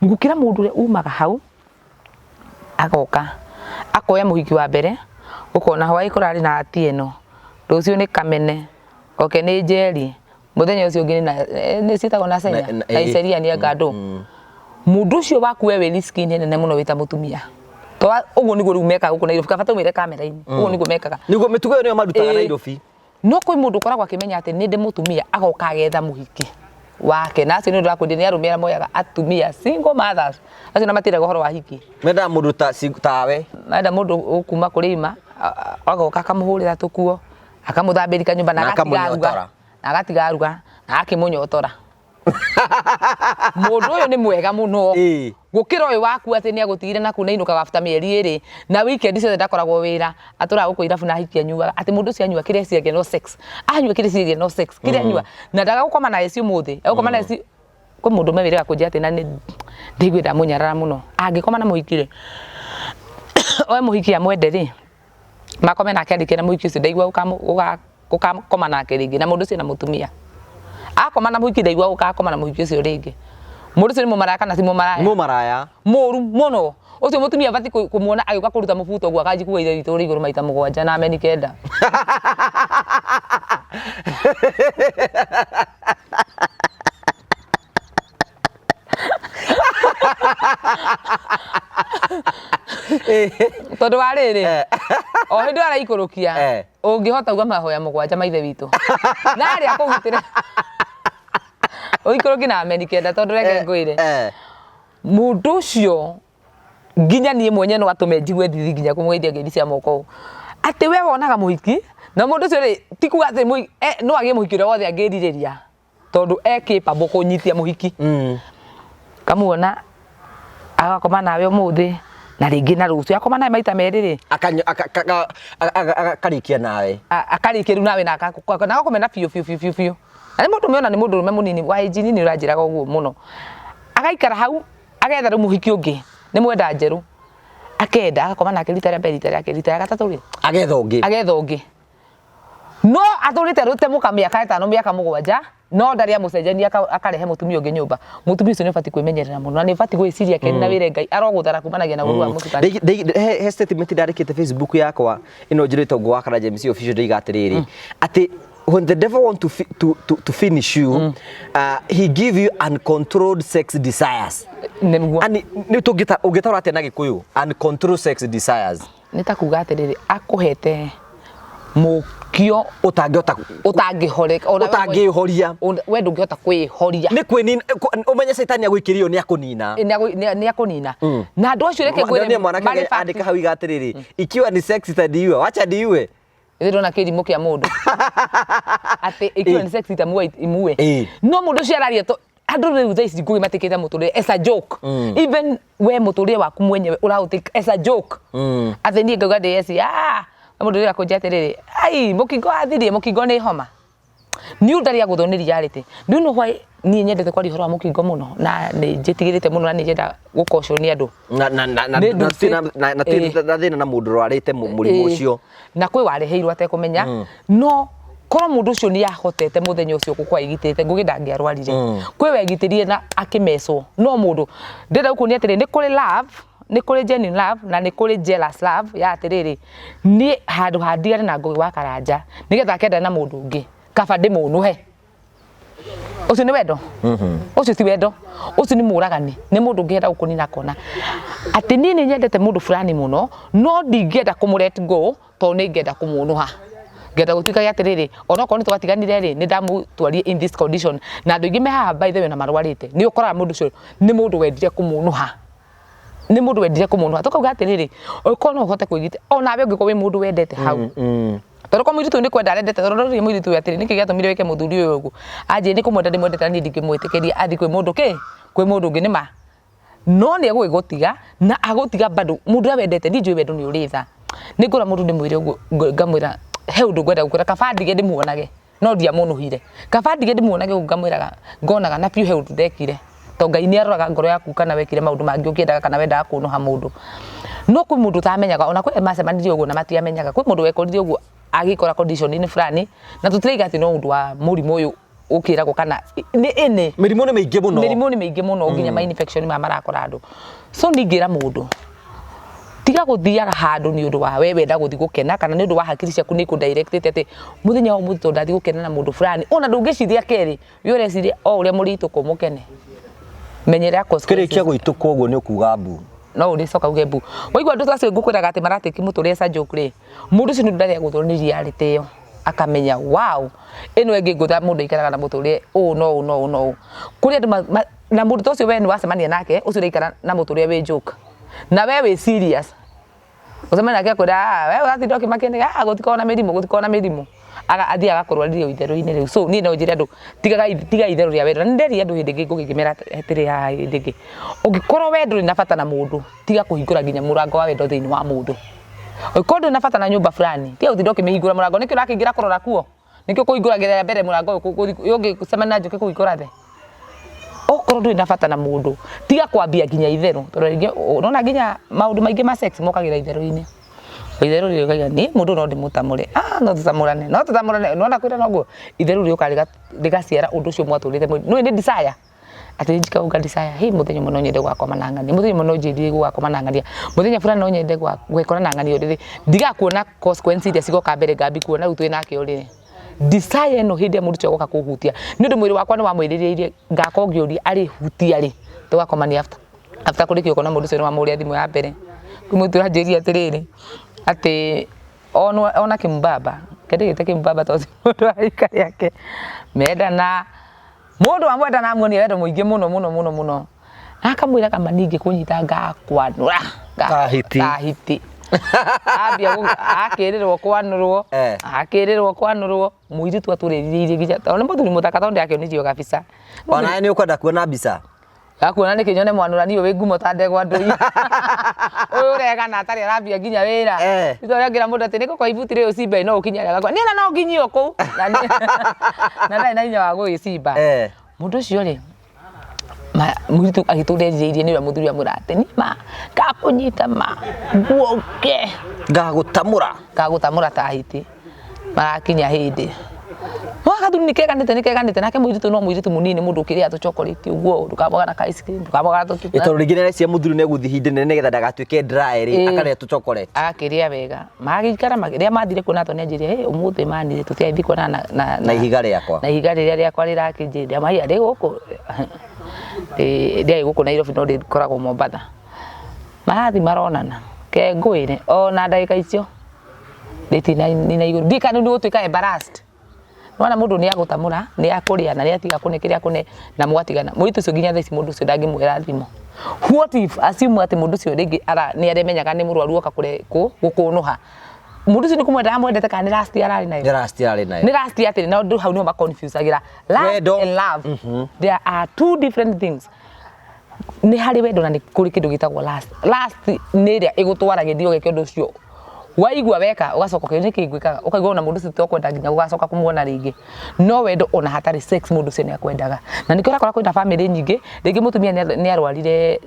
gũkĩra mũndũ ũrĩa umaga hau, agoka akoya mũhiki wa mbere, ũkona hwaĩ kũrarĩ na Atieno, rũciũ nĩ Kamene, oke nĩ Njeri, Mũthenya ũcio ũngĩ nĩ ciĩtagwo na Senya na Iceria nĩ anga ndũ. Mũndũ ũcio waku we wĩ risk -inĩ nene mũno wĩ ta mũtumia. To ũguo nĩguo rĩu mekaga gũkũ Nairobi, kaba tũmĩre kamera-inĩ. Ũguo nĩguo mekaga. Nĩguo mĩtugo ĩyo nĩyo marutaga Nairobi. No kwĩ mũndũ ũkoragwo akĩmenya atĩ nĩ ndĩ mũtumia agoka agetha mũhiki wake. Na acio nĩ ũndũ wa kwendire nĩ arũme arĩa moyaga atumia single mothers. Acio ona matiendaga ũhoro wa hiki. Mendaga mũndũ tawe. Marenda mũndũ ũkuma kũrĩ ima agoka akamũhũrĩra tũkuo, akamũthambĩria kanyũmba na Na agatiga aruga. akamũnyotora. Na agatiga aruga na agakĩmũnyotora. Mũndũ ũyũ nĩ mwega mũno gũkĩra ũyũ waku atĩ nĩ agũtigire naku na inũkaga after mĩeri ĩrĩ na weekend ciothe ndakoragwo wĩra atũraga gũkũ irabu na ahiki anyuaga atĩ mũndũ ũcio anyua kĩrĩa eciragia no sex anyua kĩrĩa eciragia no sex kĩrĩa anyua na ndaga gũkoma na eci ũmũthĩ egũkoma na eci kwĩ mũndũ ũmwe wĩrĩga kũnjĩra atĩ na nĩ ndĩigue ndamũnyarara mũno angĩkoma na mũhiki rĩ oe mũhiki amwende rĩ makome nake arĩkia na mũhiki ũcio ndaigua gũkakoma nake rĩngĩ na mũndũ ũcio na mũtumia akoma na mũhiki ndaigua gũkakoma na mũhiki ũcio rĩngĩ mũndũ ũcio nĩ mũmaraya kana ti mũmaraya? Mũmaraya. Mũru mũno ũcio mũtumia abatiĩ kũmuona agĩũka kũruta mũbuto ũguo akanji kuga ithe witũ ũrĩ igũrũ maita 7 na ameni 9. Tondũ wa rĩrĩ o hĩndĩ araikũrũkia ũngĩhota uga mahoya 7 ma ithe witũ na arĩa kũgitĩra. Ũikũrũki na ameni kenda tondũ reke ngwĩre. Mũndũ ũcio nginya niĩ mwenye no atũme njigue thithi nginya kũmũgeithia ngeithi cia moko ũũ. Atĩ we wonaga mũhiki na mũndũ ũcio rĩ ti kuga atĩ no agĩe mũhiki ũrĩa wothe angĩrirĩria tondũ e capable kũnyitia mũhiki. Kamuona agakoma nawe ũmũthĩ na rĩngĩ na rũciũ akoma nawe maita merĩ rĩ Akarĩkia nawe. Akarĩkia rĩu nawe na agakũmena biũ biũ biũ biũ biũ. Na nĩ mũndũ ũmwe ona nĩ mũndũ ũrũme mũnini wa age nini ũranjĩraga ũguo mũno. Agaikara hau agetha rĩu mũhiki ũngĩ nĩ mwenda njerũ akenda agakoma nake rita rĩa mbere rita rĩa kerĩ rita rĩa gatatũ rĩ Agetha ũngĩ. Agetha ũngĩ no atũrĩte rũtemũka mĩaka 5 mĩaka 7 no ndarĩ amũcenjania akarehe mũtumia ũngĩ nyũmba. Mũtumia ũcio nĩ ũbatiĩ kwĩmenyerera mũno na nĩ ũbatiĩ gwĩciria kerĩ na wĩre Ngai arogũthara kumanagia na ũru wa mũcukani. He statement ndandĩkĩte Facebook yakwa ĩno njĩrĩtwo Ngũgĩ wa Karanja MC Official ndĩiga atĩrĩrĩ atĩ when the devil want to, fi to, to, to finish you he give you uncontrolled sex desires. Nĩguo. Ani nĩ tũngĩta ũngĩtaũra atĩa na Gĩkũyũ uncontrolled sex desires? Nĩ ta kuga atĩrĩrĩ akũhete mũkio ũtangĩhota ũtangĩhoreka ona we ũtangĩhoria. We ndũngĩhota kwĩhoria. Nĩ kwĩnina ũmenye caitani agũikĩrio nĩ akũnina. Nĩ akũnina na andũ acio reke ngwĩre Ndonire mwanake marĩ fact. andĩka hau iga atĩrĩrĩ ikiwa ni sex itaniua wacha niue. Ithe ndona kĩrimũ kĩa mũndũ atĩ ikiwa ni sex itamua imue. No mũndũ ũcio araria to andũ rĩu thaa ici ngũgĩ matikĩte mũtũrĩre as a joke. Even we mũtũrĩre waku mwenyewe ũraũtake as a joke. Atĩ niĩ ngauga ndĩ eci ah mũndũ ũrĩa akũnjia atĩrĩrĩ ai mũkingo wathirie mũkingo nĩ homa nĩ ũndũ arĩa agũthwo nĩ reality. Do you know why niĩ nyendete kwaria ũhoro wa mũkingo mũno na nĩ njĩtigĩrĩte mũno na nĩ nyenda gũkocwo nĩ andũ? Na na na na Nĩ na ti na na na ti na thĩna na mũndũ ũrwarĩte mũrimũ ũcio. Na kwĩ wareheirwo atekũmenya no korwo mũndũ ũcio nĩ ahotete mũthenya ũcio gũkorwo egitĩte ngũgĩ ndangĩarwarire. Kwĩ wegitĩrire na akĩmecwo no mũndũ ndĩrenda gũkuonia atĩrĩ nĩ kũrĩ love nĩ kũrĩ genuine love na nĩ kũrĩ jealous love ya atĩrĩrĩ niĩ handũ ha ndigane na Ngũgĩ wa Karanja nĩgetha akendane na mũndũ ũngĩ kaba ndĩmũnũhe. Ũcio nĩ wendo? Ũcio ti wendo, ũcio nĩ mũragani, nĩ mũndũ ũngĩenda gũkũnina kona atĩ niĩ nĩ nyendete mũndũ fulani mũno no ndingĩenda kũmũ let go tondũ nĩ ngenda kũmũnũha ngenda gũtuĩka atĩrĩrĩ onokorwo nĩ twatiganire rĩ nĩ ndamũtwarire in this condition. Na andũ aingĩ me haha by the way na marwarĩte nĩ ũkoraga mũndũ ũcio nĩ mũndũ wendire kũmũnũha nĩ mũndũ wendire kũmũnũha tũkauga atĩrĩrĩ ũkorwo no ũhote kwĩgitĩra onawe ũngĩkorwo wĩ mũndũ wendete hau tondũ kwa mũirĩtu ũyũ nĩ kwenda arendete tondũ ndoririe mũirĩtu ũyũ atĩrĩ nĩkĩ gĩatũmire wĩke mũthuri ũyũ ũguo anjĩrire nĩ kũmwenda ndĩmwendete na niĩ ndingĩmwĩtĩkĩria athiĩ kwĩ mũndũ kĩ kwĩ mũndũ ũngĩ nĩ ma no nĩ egũgĩgũtiga na agũtiga bado mũndũ ũrĩa wendete. Niĩ njũĩ wendo nĩ ũrĩ tha. Nĩ ngũra mũndũ ndĩmwĩre ũguo ngamwĩra he ũndũ ngwenda gũkwĩra kaba ndige ndĩmuonage no ndiamũnũhire kaba ndige ndĩmuonage ũguo ngamwĩraga ngonaga na biũ he ũndũ ndekire to Ngai nĩ aroraga ngoro yaku kana wekire maũndũ mangĩ ũkĩendaga kana wendaga kũnũha mũndũ. No kwĩ mũndũ ũtamenyaga ona kwĩ macemanirie ũguo na matiamenyaga kwĩ mũndũ wekorire ũguo agĩkora condition-inĩ fulani na tũtiraiga atĩ no ũndũ wa mũrimũ ũyũ ũkĩragwo kana nĩ ĩnĩ. Mĩrimũ nĩ mĩingĩ mũno. Mĩrimũ nĩ mĩingĩ mũno nginya ma infection maya marakora andũ. So ningĩra mũndũ tiga gũthiaga handũ nĩ ũndũ wa we wenda gũthiĩ gũkena kana nĩ ũndũ wa hakiri ciaku nĩ ikũ-directĩte atĩ mũthenya wa ũmũthĩ tondũ ndathiĩ gũkena na mũndũ fulani ona ndũngĩciria kerĩ we ũreciria o ũrĩa mũrĩitũkwo mũkene menyerera consequences. Kĩrĩkia gũitũkwo ũguo nĩ ũkuga mbu. No ũrĩcoka uge mbu. Waigua andũ acio ngũkwĩraga atĩ maratĩki mũtũrĩre as a joke rĩ mũndũ ũcio nĩ ũndũ ndarĩ agũthwo nĩ reality ĩyo akamenya wow ĩno ĩngĩ ngũtha mũndũ aikaraga na mũtũrĩre ũũ no ũũ no ũũ no ũũ kũrĩ andũ na mũndũ ta ũcio we nĩ wacemania nake ũcio ũraikara na mũtũrĩre wĩ joke na we wĩ serious ũcemania nake akwĩra ah we ũratinda ũkĩmakenia ah gũtikoragwo na mĩrimũ gũtikoragwo na mĩrimũ athiĩ agakũrwarithia itherũ-inĩ rĩu. So niĩ no njĩre andũ tiga itherũ rĩa wendo. Na nĩ nderire andũ hĩndĩ ĩngĩ ngũgĩ ngĩmera atĩrĩ haha hĩndĩ ĩngĩ ũngĩkorwo we ndũrĩ na bata na mũndũ tiga kũhingũra nginya mũrango wa wendo thĩinĩ wa mũndũ. Ũngĩkorwo ndũrĩ na bata na nyũmba fulani tiga gũtinda ũkĩmĩhingũra mũrango nĩkĩ ũrakĩingĩra kũrora kuo nĩkĩo kũhingũragĩra rĩa mbere mũrango ũyũ ũngĩcemania na njũkĩ kũhingũra the. Okorwo ndũrĩ na bata na mũndũ tiga kwambia nginya itherũ tondũ rĩngĩ ũrona nginya maũndũ maingĩ ma sex mokagĩra itherũ-inĩ. Itherũ rĩrĩ ũkauga niĩ mũndũ ũyũ no ndĩmũtamũre ah no tũtamũrane no tũtamũrane nĩwona kwĩra noguo itherũ rĩũkaga rĩgaciara ũndũ ũcio mwatũrĩte nĩũĩ nĩ desire atĩ njikaga ũguo nga desire hĩ mũthenya ũmwe no nyende gũgakoma na ng'ania mũthenya ũmwe no njĩrirĩrie gũgakoma na ng'ania mũthenya fulani no nyende gwĩkora na ng'ania ũrĩrĩ ndigaga kuona consequence iria cigoka mbere ngambi kuona rĩu twĩ nake ũrĩrĩ. Desire ĩno hĩndĩ ĩrĩa mũndũ ũcio agoka kũhutia nĩ ũndũ mwĩrĩ wakwa nĩ wamwĩrirĩirie ngakorwo ngĩũria arĩhutia rĩ tũgakomania after after kũrĩkia ũkona mũndũ ũcio nĩ wamũhũrĩra thimũ ya mbere kwĩ mũndũ ũranjĩrire atĩrĩrĩ atĩ ona kĩmubaba kĩndũ gĩte kĩmubaba tondũ ti mũndũ wa rika rĩake mendana. Mũndũ amwenda na amuonie wendo mũingĩ mũno mũno mũno mũno. Na akamwĩra kama ningĩ kũnyita ngakwanũra. Ta hiti. Ta hiti. Ambia akĩrĩrwo kwanũrwo. Akĩrĩrwo kwanũrwo. Mũirĩtu atũrĩrĩirie nginya tondũ nĩ mũthuri mũthaka tondũ ndakĩonirio gabica. Onawe nĩ ũkwenda kuona mbica? Gakuona nĩkĩ nyone mwanũrani ũyũ wĩ ngumo ta ndegwa ndũi. Ũyũ ũregana atarĩ arambia nginya wĩra. Ti ta ũrĩa ngĩra mũndũ atĩ nĩ ngũkũhe ibuti rĩrĩ ũcimbe no ũkinye harĩa gakwa. Niĩ ona no nginyie o kũu. Na ndarĩ na hinya wa gũgĩcimba. Mũndũ ũcio rĩ, mũirĩtu agĩtũra erirĩirie nĩ ũrĩa mũthuri amwĩraga atĩ niĩ ma ngakũnyita ma nguonge. Ngagũtamũra. Ngagũtamũra ta hiti. Marakinya hĩndĩ. Nĩwona gathuri nĩ keganĩte nĩ keganĩte nake mũirĩtu no mũirĩtu mũnini mũndũ ũkĩrĩa tũ chocolate ũguo ndũkamwaga na ka ice cream ndũkamwaga na tũ Ĩ tondũ rĩngĩ nĩareciria mũthuri nĩ egũthiĩ ihinda inene nĩgetha ndagatuĩke dry rĩ, akarĩa tũ chocolate. Agakĩrĩa wega. Magĩikara rĩrĩa mathire kuona Tony anjĩrire hĩ ũmũthĩ mani tũtirathiĩ kuonana na ihiga rĩakwa. Na ihiga rĩrĩa rĩakwa rĩrakĩnjĩria mahia rĩ gũkũ rĩarĩ gũkũ Nairobi no rĩkoragwo Mombatha. Marathiĩ maronana ke ngwĩre ona ndagĩka icio rĩtinanina igũrũ ndiũĩ kana nĩ ũgũtuĩka embarrassed. Nĩwona mũndũ nĩ agũtamũra nĩ akũrĩa na nĩ atiga kũne kĩrĩa akũne na mwatigana. Mũirĩtu ũcio nginya thaa ici mũndũ ũcio ndangĩmuoera thimũ. What if assume atĩ mũndũ ũcio rĩngĩ nĩ aremenyaga nĩ mũrwaru oka gũkũnũha. Mũndũ ũcio nĩ kũmwenda aramwendete kana nĩ lust ararĩ nayo? Nĩ lust ararĩ nayo. Nĩ lust atĩrĩ na ũndũ hau nĩho ma confuse agĩra. Lust and love there are two different things. Nĩ harĩ wendo na nĩ kũrĩ kĩndũ gĩtagwo lust. Lust nĩ ĩrĩa ĩgũtwara gĩthiĩ ũgeke ũndũ ũcio waigua weka ũgacoka ũkeyũria nĩkĩ ngwĩkaga ũkaigua ona mũndũ ũcio tokwenda nginya gũgacoka kũmuona rĩngĩ. No wendo ona hatarĩ sex mũndũ ũcio nĩ akwendaga. Na nĩkĩo ũrakora kwĩna bamĩrĩ nyingĩ rĩngĩ mũtumia nĩ arwarire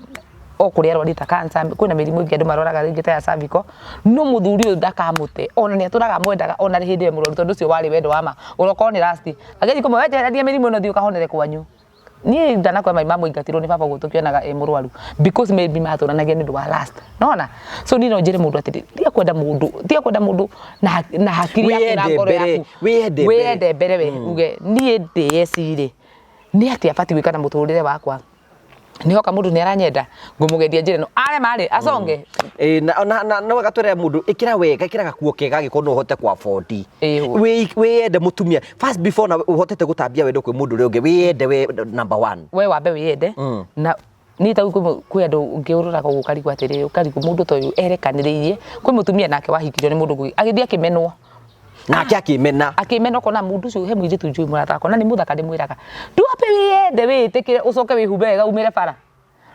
o kũrĩa arwarire ta cancer kwĩna mĩrimũ ĩngĩ andũ marwaraga rĩngĩ ta ya cervical no mũthuri ũyũ ndakamũte ona nĩ atũraga amwendaga ona hĩndĩ ĩyo e mũrwaru tondũ ũcio warĩ wendo wa ma ũrokorwo nĩ lust. Agĩthiĩ kũmwĩra we njehereria mĩrimũ ĩno thiĩ ũkahonere kwanyu. Niĩ ndanakora mai mamũingatirwo nĩ baba ũguo tũkĩonaga e mũrwaru because maybe matũranagia nĩ ũndũ wa lust nona so niĩ no njĩre mũndũ atĩrĩ tiga kwenda mũndũ tiga kwenda mũndũ na hakiri yaku na Wĩyende ngoro mbere, yaku wĩyende mbere. wĩyende mbere we uge niĩ ndĩ eci rĩ nĩ atĩa batiĩ gwĩka na mũtũrĩre wakwa nĩhoka mũndũ nĩ aranyenda ngũmũgeria njĩra ĩno arema rĩ aconge Ĩ, na no wega twĩre mũndũ ĩkĩra wega ĩkĩra gakuo kega angĩkorwo no ũhote ku afford. Ĩ, Wĩyende mũtumia first before na ũhotete gũtambia wendo kwĩ mũndũ ũrĩa ũngĩ wĩyende we number one. We wambe wĩyende na niĩ ta rĩu kwĩ andũ ũngĩ ũroraga ũguo ũkarigwo atĩrĩrĩ ũkarigwo mũndũ ta ũyũ erekanĩrĩirie kwĩ mũtumia nake wahikirio nĩ mũndũ ũngĩ agĩthiĩ akĩmenwo Nake akĩmena. Akĩmena ũkona mũndũ ũcio he mũirĩtu njũĩ mũrata wakwa na nĩ mũthaka ndĩmwĩraga ndwambe wĩyende wĩĩtĩkĩre ũcoke wĩhumbe wega umĩre bara.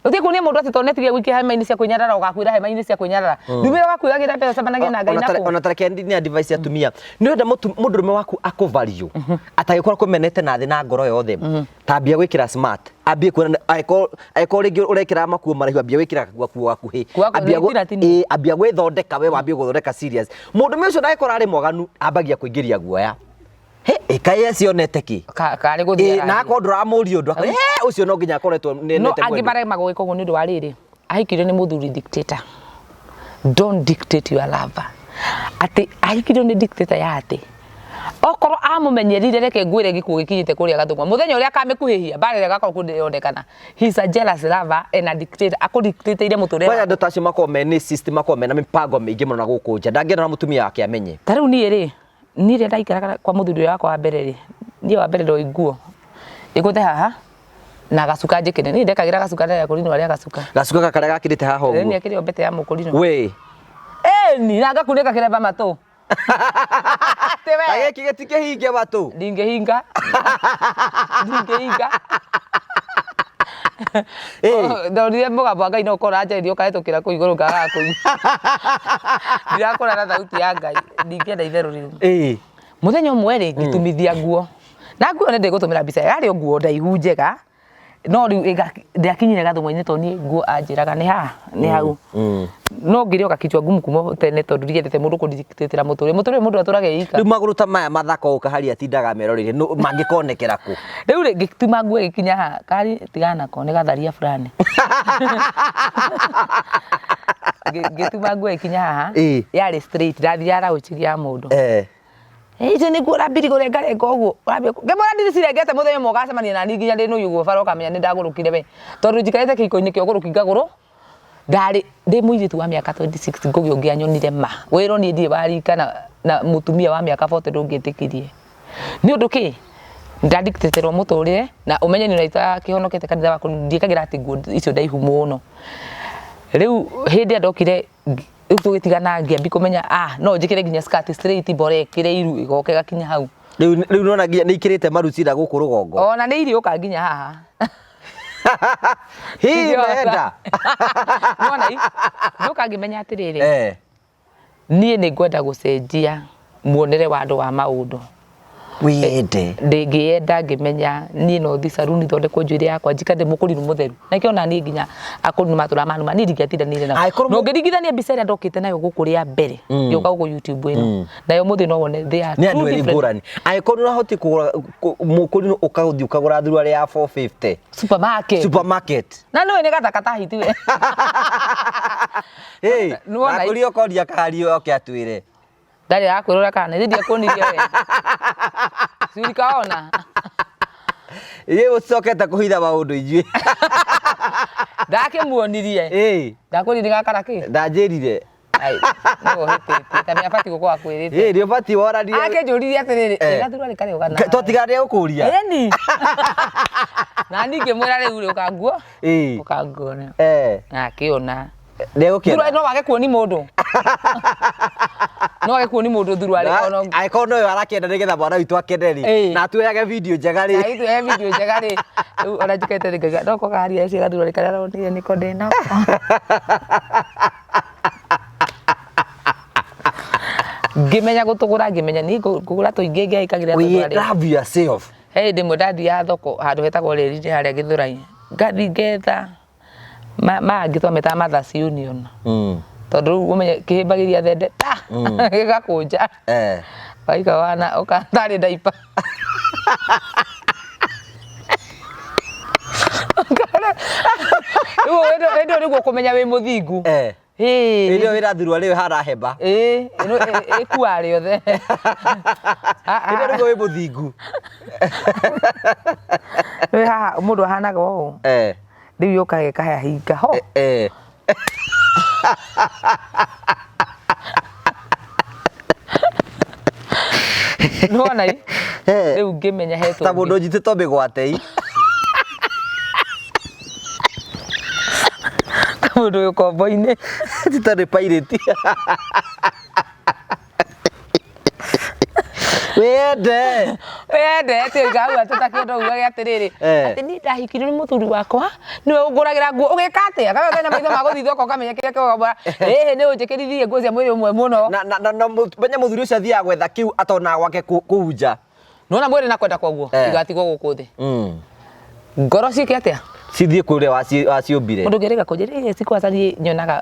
Ũtige kuonia mũndũ atĩ tondũ nĩatigire gũikia hema-inĩ cia kwĩnyarara ũgakuĩra hema-inĩ cia kwĩnyarara. Ndumĩra ũgakuĩragĩra mbere ũcemanagie na Ngai nakũu. Ona tareke nĩ advice atumia. Nĩ ũrenda mũndũrũme waku akũ value atangĩkorwo akũmenete na thĩ na ngoro yothe tambia gwĩkĩra smart ambie kuona angĩkorwo rĩngĩ ũrekĩra makuo maraihu ambia gwĩkĩra gakuo gakuhĩ Ambia ĩ ambia gwĩthondeka we wambie gũthondeka serious. Mũndũrũme ũcio ndangĩkorwo arĩ mwaganu ambagia kũingĩria guoya. He, ĩ kaĩ ecionete kĩ? Karĩ gũthiĩ Ĩ, na akorwo ndũramũria ũndũ akoiga, he ũcio no nginya akoretwo No nĩendete angĩ mwendwa. maremagwo gwĩka ũguo nĩ ũndũ wa rĩrĩ, ahikirio nĩ mũthuri dictator. Don't dictate your lover. Atĩ ahikirio nĩ dictator ya atĩ okorwo amũmenyerire reke ngwĩre gĩkuũ gĩkinyĩte kũrĩa gathũngwa mũthenya ũrĩa akamĩkuhĩhia mbara ĩrĩa ĩgakorwo kuo ndĩronekana. He is a jealous lover and a dictator akũdictateire mũtũrĩre Kwanja waku. andũ ta acio makoragwo me narcissist makoragwo mena mĩbango mĩingĩ mũno na gũkũ nja ndangĩenda ona mũtumia wake amenye. Ta rĩu niĩ rĩ, Niĩ rĩrĩa ndaikaraga kwa mũthuri ũrĩa wakwa wa mbere rĩ, niĩ wa mbere ndoĩ nguo ĩgũte haha na gacuka njĩkĩre. Niĩ ndekagĩra gacuka ndare akũrinũ arĩa gacuka. Gacuka gaka karĩa gakĩrĩte haha ũguo? Ĩni akĩrĩ o mbete ya mũkũrinũ. We. Ĩni na ngakunĩka kĩremba matũ. Atĩ we. Na gĩkĩ gĩtikĩhinge matũ? Ndingĩhinga. Ndingĩhinga. Ndonire mũgambo wa Ngai no ũkorwo ũranjarĩria ũkahĩtũkĩra kũu igũrũ ngagaga kũigua. Ndirakũra na thauti ya Ngai, ndingĩenda itherũ rĩu. Mũthenya ũmwe rĩ, ngĩtumithia nguo. Na nguo ĩyo nĩ ndĩgũtũmĩra mbica, yarĩ o nguo ndaihu njega, no rĩu ndĩakinyire gathũng'wa-inĩ tondũ niĩ nguo anjĩraga nĩ haha, nĩ hau. No ngĩrĩ o gakichwa ngumu kuma tene tondũ ndiendete mũndũ kũndictatĩra mũtũrĩre. Mũtũrĩre mũndũ atũraga e ika. Rĩu magũrũ ta maya mathaka ũũ kahari atindaga ameroreire mangĩkonekera kũ? Rĩu rĩ, ngĩtuma nguo ĩgĩkinya haha, kari tigana nako nĩ gatharia fulani. Ngĩtuma nguo ĩgĩkinya haha, yarĩ straight, ndathiaga raũci ya mũndũ. Icio nĩkuo ũrambiri kũrengarenga ũguo ũrambia ngĩmwĩra ndiri cirengete mũthenya ũmwe ũgacemania nani nginya ndĩ nũi ũguo bara ũkamenya nĩ ndagũrũkire we tondũ njikarĩte kĩhiko-inĩ kĩa ũgũrũki ngagũrũ ndarĩ ndĩ mũirĩtu wa mĩaka 26 ngũgĩ ũngĩ anyonire ma wĩrwo niĩ ndirĩ wa rika na mũtumia wa mĩaka 40 ndũngĩtĩkirie nĩ ũndũ kĩ Ndadictatĩrwo mũtũrĩre na ũmenye nĩ itakĩhonokete kanitha wakwa, ndiĩkagĩra atĩ nguo icio ndaihu mũno. Rĩu hĩndĩ ĩrĩa ndokire rĩu tũgĩtigana, ngĩambi kũmenya no njĩkĩre nginya skirt straight, mbore ĩkĩre iru ĩgoka ĩgakinya hau. Rĩu nona nginya nĩ ikĩrĩte marucira gũkũ rũgongo. Ona nĩ iriũka nginya haha. Hihi menda. Nona ndoka ngĩmenya atĩrĩrĩ, niĩ nĩ ngwenda gũcenjia muonere wa andũ wa maũndũ. Wiyende. Ndĩngĩyenda ngĩmenya niĩ no thiĩ caruni thondekwo njuĩrĩ yakwa, njikare ndĩ mũkũrinũ mũtheru. Na kĩo ona niĩ nginya akũrinũ matũraga manuma, niĩ ndingĩatindanĩire nao. Angĩkorwo Na ũngĩringithania mbica ĩrĩa ndokĩte nayo gũkũ rĩa mbere ngĩũka gũkũ YouTube ĩno, nayo ũmũthĩ no wone they are Nĩ two andũ erĩ different. ngũrani. Angĩkorwo nĩ ũrahoti kũgũra mũkũrinũ, ũkathiĩ ũkagũra thuruarĩ ya 450 supermarket, supermarket. Na nĩũĩ nĩ gathaka ta hiti we. Hey, Nĩwona nakũria ũkoria kahari oke atwĩre. Ndarĩ arakwĩrora kana nĩ ndiakuonirie we. Si ulikaona? Ĩ ũcokete kũhitha maũndũ inyuĩ. Ndakĩmuonirie. Ĩ Ndakwĩrire gakara kĩ? Ndanjĩrire. Ai, nĩwe ũhĩtĩtie. Ta nĩabatiĩ gũkorwo akwĩrĩte. Ĩ nĩ ũbatiĩ woranie. Akĩnjũririe atĩrĩrĩ, Eh. ĩgathurwo rĩ karĩ ũgana. Twatigana nĩ egũkũria. Ĩni. Na niĩ ngĩmwĩra rĩu rĩ ũkanguo. Ĩ. Ũkanguona. Eh. Na akĩona. Nĩ egũkĩenda. Thuruarĩ no wage kuoni mũndũ. No wage kuoni mũndũ thuruarĩ ona. Angĩkorwo noyo arakĩenda nĩgetha mwana witũ akene rĩ, Ĩ. na atuoyage video njega rĩ. Na ithuĩ he video njega rĩ. Rĩu ona njikaite rĩ ngauga no kokaria eci gathurwari karĩa aronire nĩko ndĩnako. Ngĩmenya gũtũgũra, ngĩmenya niĩ ngũgũra tũingĩ ngĩikagĩra We tũthuarĩ. love yourself. He hĩndĩ ĩmwe ndathiaga thoko handũ hetagwo reri-inĩ harĩa Gĩthũrai, ngathiĩ ngetha mangĩ twametaga Mothers Union. Tondũ rĩu ũmenye kĩhĩmbagĩria thende ta gĩgakũnja. Waika wana ũkatarĩ ndaipa. Rĩu hĩndĩ ĩyo nĩguo ũkũmenya wĩ mũthingu. Ĩĩ. Hĩndĩ ĩyo wĩna thuruarĩ ĩyo harahemba. Ĩĩ, ĩno ĩkua rĩothe. Hĩndĩ ĩyo nĩguo wĩ mũthingu. Rĩu haha mũndũ ahanaga ũũ. Rĩu yũkaga ĩkahahinga ho. Nĩwona ĩ? Rĩu ngĩmenya he Ta mũndũ tũngĩ. ũnyitĩtwo mĩgwate i. Ta mũndũ wĩ ũkombo-inĩ. Ti ta nĩ pirate. Wĩyende. Wĩyendete ũikaraga atĩ ta kĩndũ ugage atĩrĩrĩ, atĩ niĩ ndahikirio nĩ mũthuri wakwa nĩwe ũngũragĩra nguo, ũgĩka atĩa? Kana ũtarĩ na maitho ma gũthiĩ thoko ũkamenya kĩrĩa kĩgũkora, ĩhĩ nĩ ũnjĩkĩrithirie nguo cia mwĩrĩ ũmwe mũno. Na menya mũthuri ũcio athiaga gwetha kĩu atonaga gwake kũu nja. Nĩwona mwĩrĩ na kwenda kwaguo igatigwo gũkũ thĩ. Ngoro ciĩke atĩa? Cithiĩ kũrĩa waciũmbire. Mũndũ ũngĩrĩga kũnjĩra ĩ kwanza niĩ nyonaga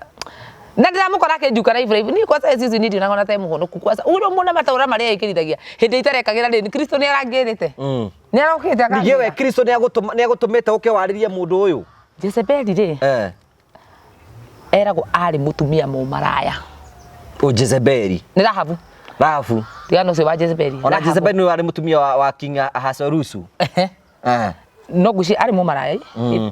na ndĩramũkora akĩnjuka live live, niĩ kwanza excuse niĩ ndionaga ona ta e mũhonoku kwanza ũrĩa muona mataũra marĩa ekĩrithagia hĩndĩ itarekagĩra rĩ Kristo nĩ arangĩrĩte, nĩ arokĩte Ningĩ we akangĩra. Kristo nĩ agũtũmĩte ũke warĩrie mũndũ ũyũ. Jezebeli rĩ, eragwo arĩ mũtumia mũmaraya. O Jezebeli. Nĩ Rahabu. Rahabu. Tigana ũcio wa Jezebeli. Ona Rahabu. Jezebeli nĩwe warĩ mũtumia wa King Ahasuerusu. No ngwĩciria arĩ mũmaraya.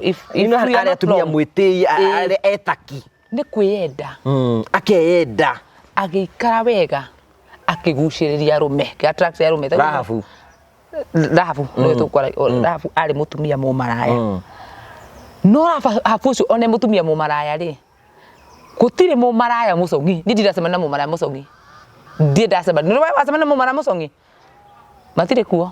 If Ino we are arĩ not atumia wrong. mwĩtĩi, arĩ etaki. Nĩ kwĩyenda. Akeyenda. Agĩikara wega akĩgucĩrĩria arũme, akĩ attract arũme. Rahabu. Rahabu nĩwe tũkwara. Rahabu arĩ mũtumia mũmaraya. No Rahabu ũcio one mũtumia mũmaraya rĩ, gũtirĩ mũmaraya mũcong'i. Niĩ ndiracemania na mũmaraya mũcong'i. Ndirĩ ndacemania. Nĩ wacemania na mũmaraya mũcong'i? Matirĩ kuo.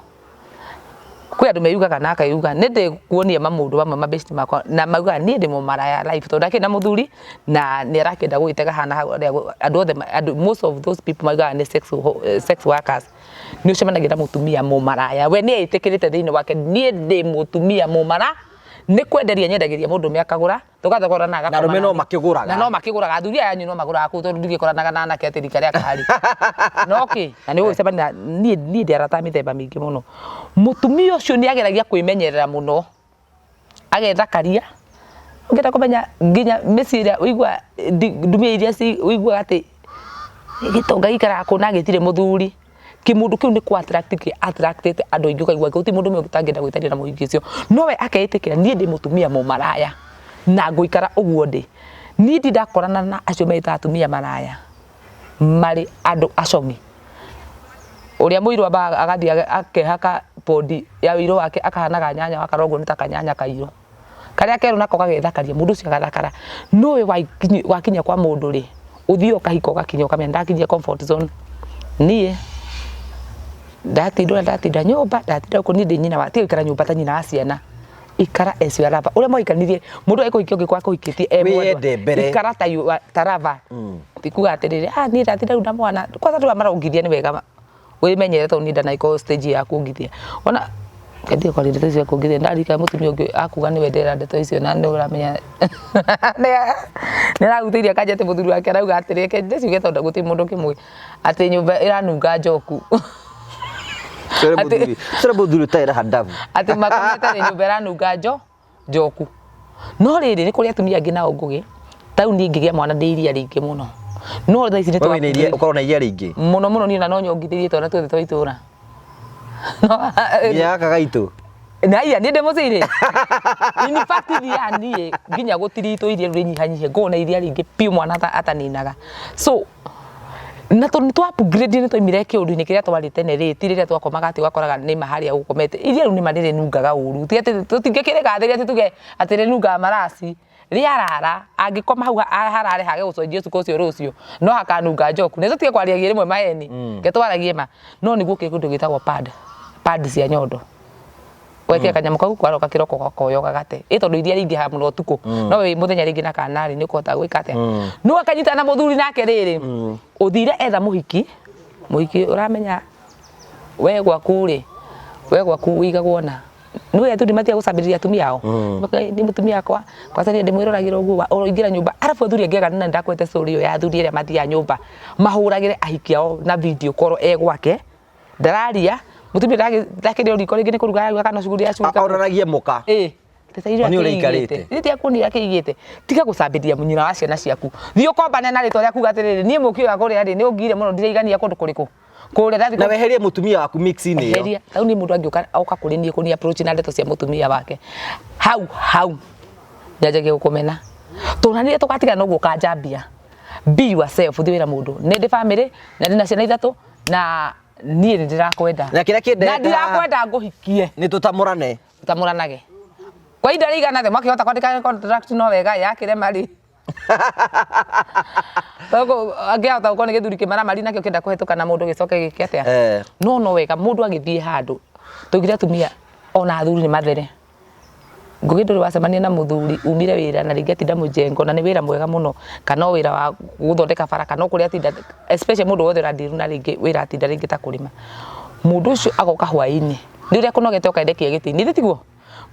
Kwĩ andũ meyugaga na akeyuga nĩ ndĩkuonia mamũndũ mamwe mabeshti makwa na maugaga niĩ ndĩ mũmaraya life tondũ ndakĩrĩ na mũthuri na nĩ arakĩenda gũgĩtega hana hau andũ othe andũ most of those people maugaga nĩ sex workers. Nĩ ũcemanagia na mũtumia mũmaraya, we nĩ etĩkĩrĩte thĩinĩ wake niĩ ndĩ mũtumia mũmara, nĩ kwenderia nyendagĩria mũndũrũme akagũra tũgathogora na Na arũme no makĩgũraga. Na no makĩgũraga, athuri aya anyu no magũraga kũu tondũ ndigĩkoranaga na anake atĩ rika rĩa kahari. No kĩ na nĩ ũgũcemania na niĩ ndĩ arata a mĩthemba mĩingĩ mũno. Mũtumia ũcio nĩ ageragia kwĩmenyerera mũno, agethakaria. Ũngĩenda kũmenya nginya mĩciĩ ĩrĩa ũiguaga ndumia iria ũiguaga atĩ gĩtonga gĩikaraga kũu na gĩtirĩ mũthuri, kĩmũndũ kĩu nĩ kũ attract kĩ attract ĩte andũ aingĩ, ũkaigua gũtirĩ mũndũ ũmwe ũtangĩenda gwĩtanio na mũhiki ũcio. No we akeĩtĩkĩra niĩ ndĩ mũtumia mũmaraya na ngũikara ũguo ndĩ. Niĩ ndirĩ ndakorana na acio meĩtaga atumia maraya marĩ andũ acong'i. Ũrĩa mũirũ ambaga agathiĩ akehaka pondi ya wĩirũ wake akahanaga nyanya wakarogwo nĩ ta kanyanya kairũ karĩa kerũ nako gagethakaria mũndũ ũcio agathakara nowe wakinya kwa mũndũ rĩ ũthiĩ ũkahika ũgakinya ũkamenya ndakinyia comfort zone niĩ ndatinda ndatinda nyũmba ndatinda gũkũ niĩ ndĩ nyina wa tiga gũikara nyũmba ta nyina wa ciana ikara as your lover ũrĩa mwaikaranirie mũndũ ekũhikia ũngĩ kwa kũhikĩtie e mwendwa Wĩyende mbere. ikara ta ta lover ti kuga atĩrĩrĩ ah niĩ ndatinda rĩu na mwana kwanza andũ aya marongithia nĩ wega wĩmenyere tondũ niĩ ndanaikoo stage ya kuongithia ona ndio kwa ndeto icio kuongithia ndarika mũtumia ũngĩ akuga nĩwe ndera ndeto icio na nĩ ũramenya nĩ ararutĩirie akanja atĩ mũthuri wake arauga atĩrĩ reke ndĩciuge tondũ gũtirĩ mũndũ ũkĩmũĩ atĩ nyũmba ĩranunga njoku. Cere mũthuri ũtarĩ handabu. Atĩ makomete nĩ nyũmba ĩranunga njoku. No rĩrĩ nĩ kũrĩ atumia angĩ nao ngũgĩ tau niĩ ingĩgĩa mwana ndĩ iria rĩingĩ mũno. No thaa ici nĩ Wewe wĩna iria ũkorwo na iria rĩingĩ. Mũno mũno niĩ ona no nyongithĩrie twana tuothe twa itũra. Nginya gaka gaitũ. Na iya niĩ ndĩ mũciĩ rĩ. In fact thiaga niĩ nginya gũtiritwo iria rĩu rĩnyihanyihe ngorwo na iria rĩingĩ biũ mwana ataninaga. So na tondũ nĩ twa upgrade nĩ twaimire kĩũndũ-inĩ kĩrĩa twarĩ tene rĩ ti rĩrĩa twakomaga atĩ ũgakoraga nĩma harĩa ũkomete iria rĩu nĩma nĩrĩnungaga ũru ti atĩ tũtingĩkĩrĩgathĩria atĩ tuge atĩ rĩnungaga maraci rĩarara angĩkoma hau harare hage gũcenjio cuka ũcio rũciũ no hakanunga njoku na tũtige kwariagia rĩmwe maheni reke twaragie ma no nĩguo kĩrĩ kĩndũ gĩtagwo pad pad cia nyondo wekĩra kanyamũ kau kwaroka kĩroko gakoya gagate ĩ tondũ iria rĩingĩhaga mũno ũtukũ no wĩ mũthenya rĩngĩ na kana rĩ nĩ ũkũhota gwĩka atĩa no akanyitana na mũthuri nake rĩrĩ ũthire etha mũhiki mũhiki ũramenya we gwaku rĩ we gwaku wĩigagwo na nĩ athuri matia gũcambĩrĩria atumia ao nĩ mũtumia wakwa kwanza niĩ ndĩmwĩroragĩra ũguo ũroingĩra nyũmba arabu athuri angĩ aganu na nĩndakwete story ĩyo ya athuri arĩa mathiaga nyũmba mahũragĩre ahiki ao na video call e gwake ndararia mutumia ndakĩrĩ o riko rĩngĩ nĩ kũruga araruga kana cuguri acuga Onanagie mũka. Ĩ teta Nĩ ũrĩa aikarĩte. Rĩrĩa akuonire akĩigĩte tiga gũcambĩria nyina wa ciana ciaku thiĩ ũkombane na rĩtwa rĩaku uga atĩrĩrĩ niĩ mũki ũyũ akũrĩa rĩ nĩ ũngire mũno ndiraigania kũndũ kũrĩkũ kũrĩa ndathiĩ Na weherie mũtumia waku mix-inĩ ĩyo. Eheria rĩu niĩ mũndũ angĩũka oka kũrĩ niĩ kũni approach na ndeto cia mũtumia wake hau hau nyanjagia gũkũmena tũnanire tũgatigana ũguo ũkanjambia be yourself thiĩ wĩra mũndũ nĩ ndĩ family na ndĩ na ciana ithatũ na niĩ nĩ ndĩrakwenda Na kĩrĩa kĩndehete na ndirakwenda ngũhikie Nĩ tũtamũrane. tũtamũranage kwa ihinda rĩigana atĩa mwakĩhota kwandĩka contract no wega yakĩrema rĩ angĩahota gũkorwo nĩ gĩthuri kĩmaramari nakĩo kĩenda kũhetũka na mũndũ gĩcoke gĩke atĩa no no wega mũndũ agĩthiĩ handũ tũigire atumia ona athuri nĩ mathere Ngũgĩ ndũrĩ wacemania na mũthuri umire wĩra na rĩngĩ atinda mũjengo na nĩ wĩra mwega mũno kana o wĩra wa gũthondeka bara kana o kũrĩa atinda especially mũndũ wothe ũrandiru na rĩngĩ wĩra atinda rĩngĩ ta kũrĩma mũndũ ũcio agoka hwaĩ-inĩ nĩ ũrĩa kũnogete ũkendekia gĩtĩ-inĩ ithe tiguo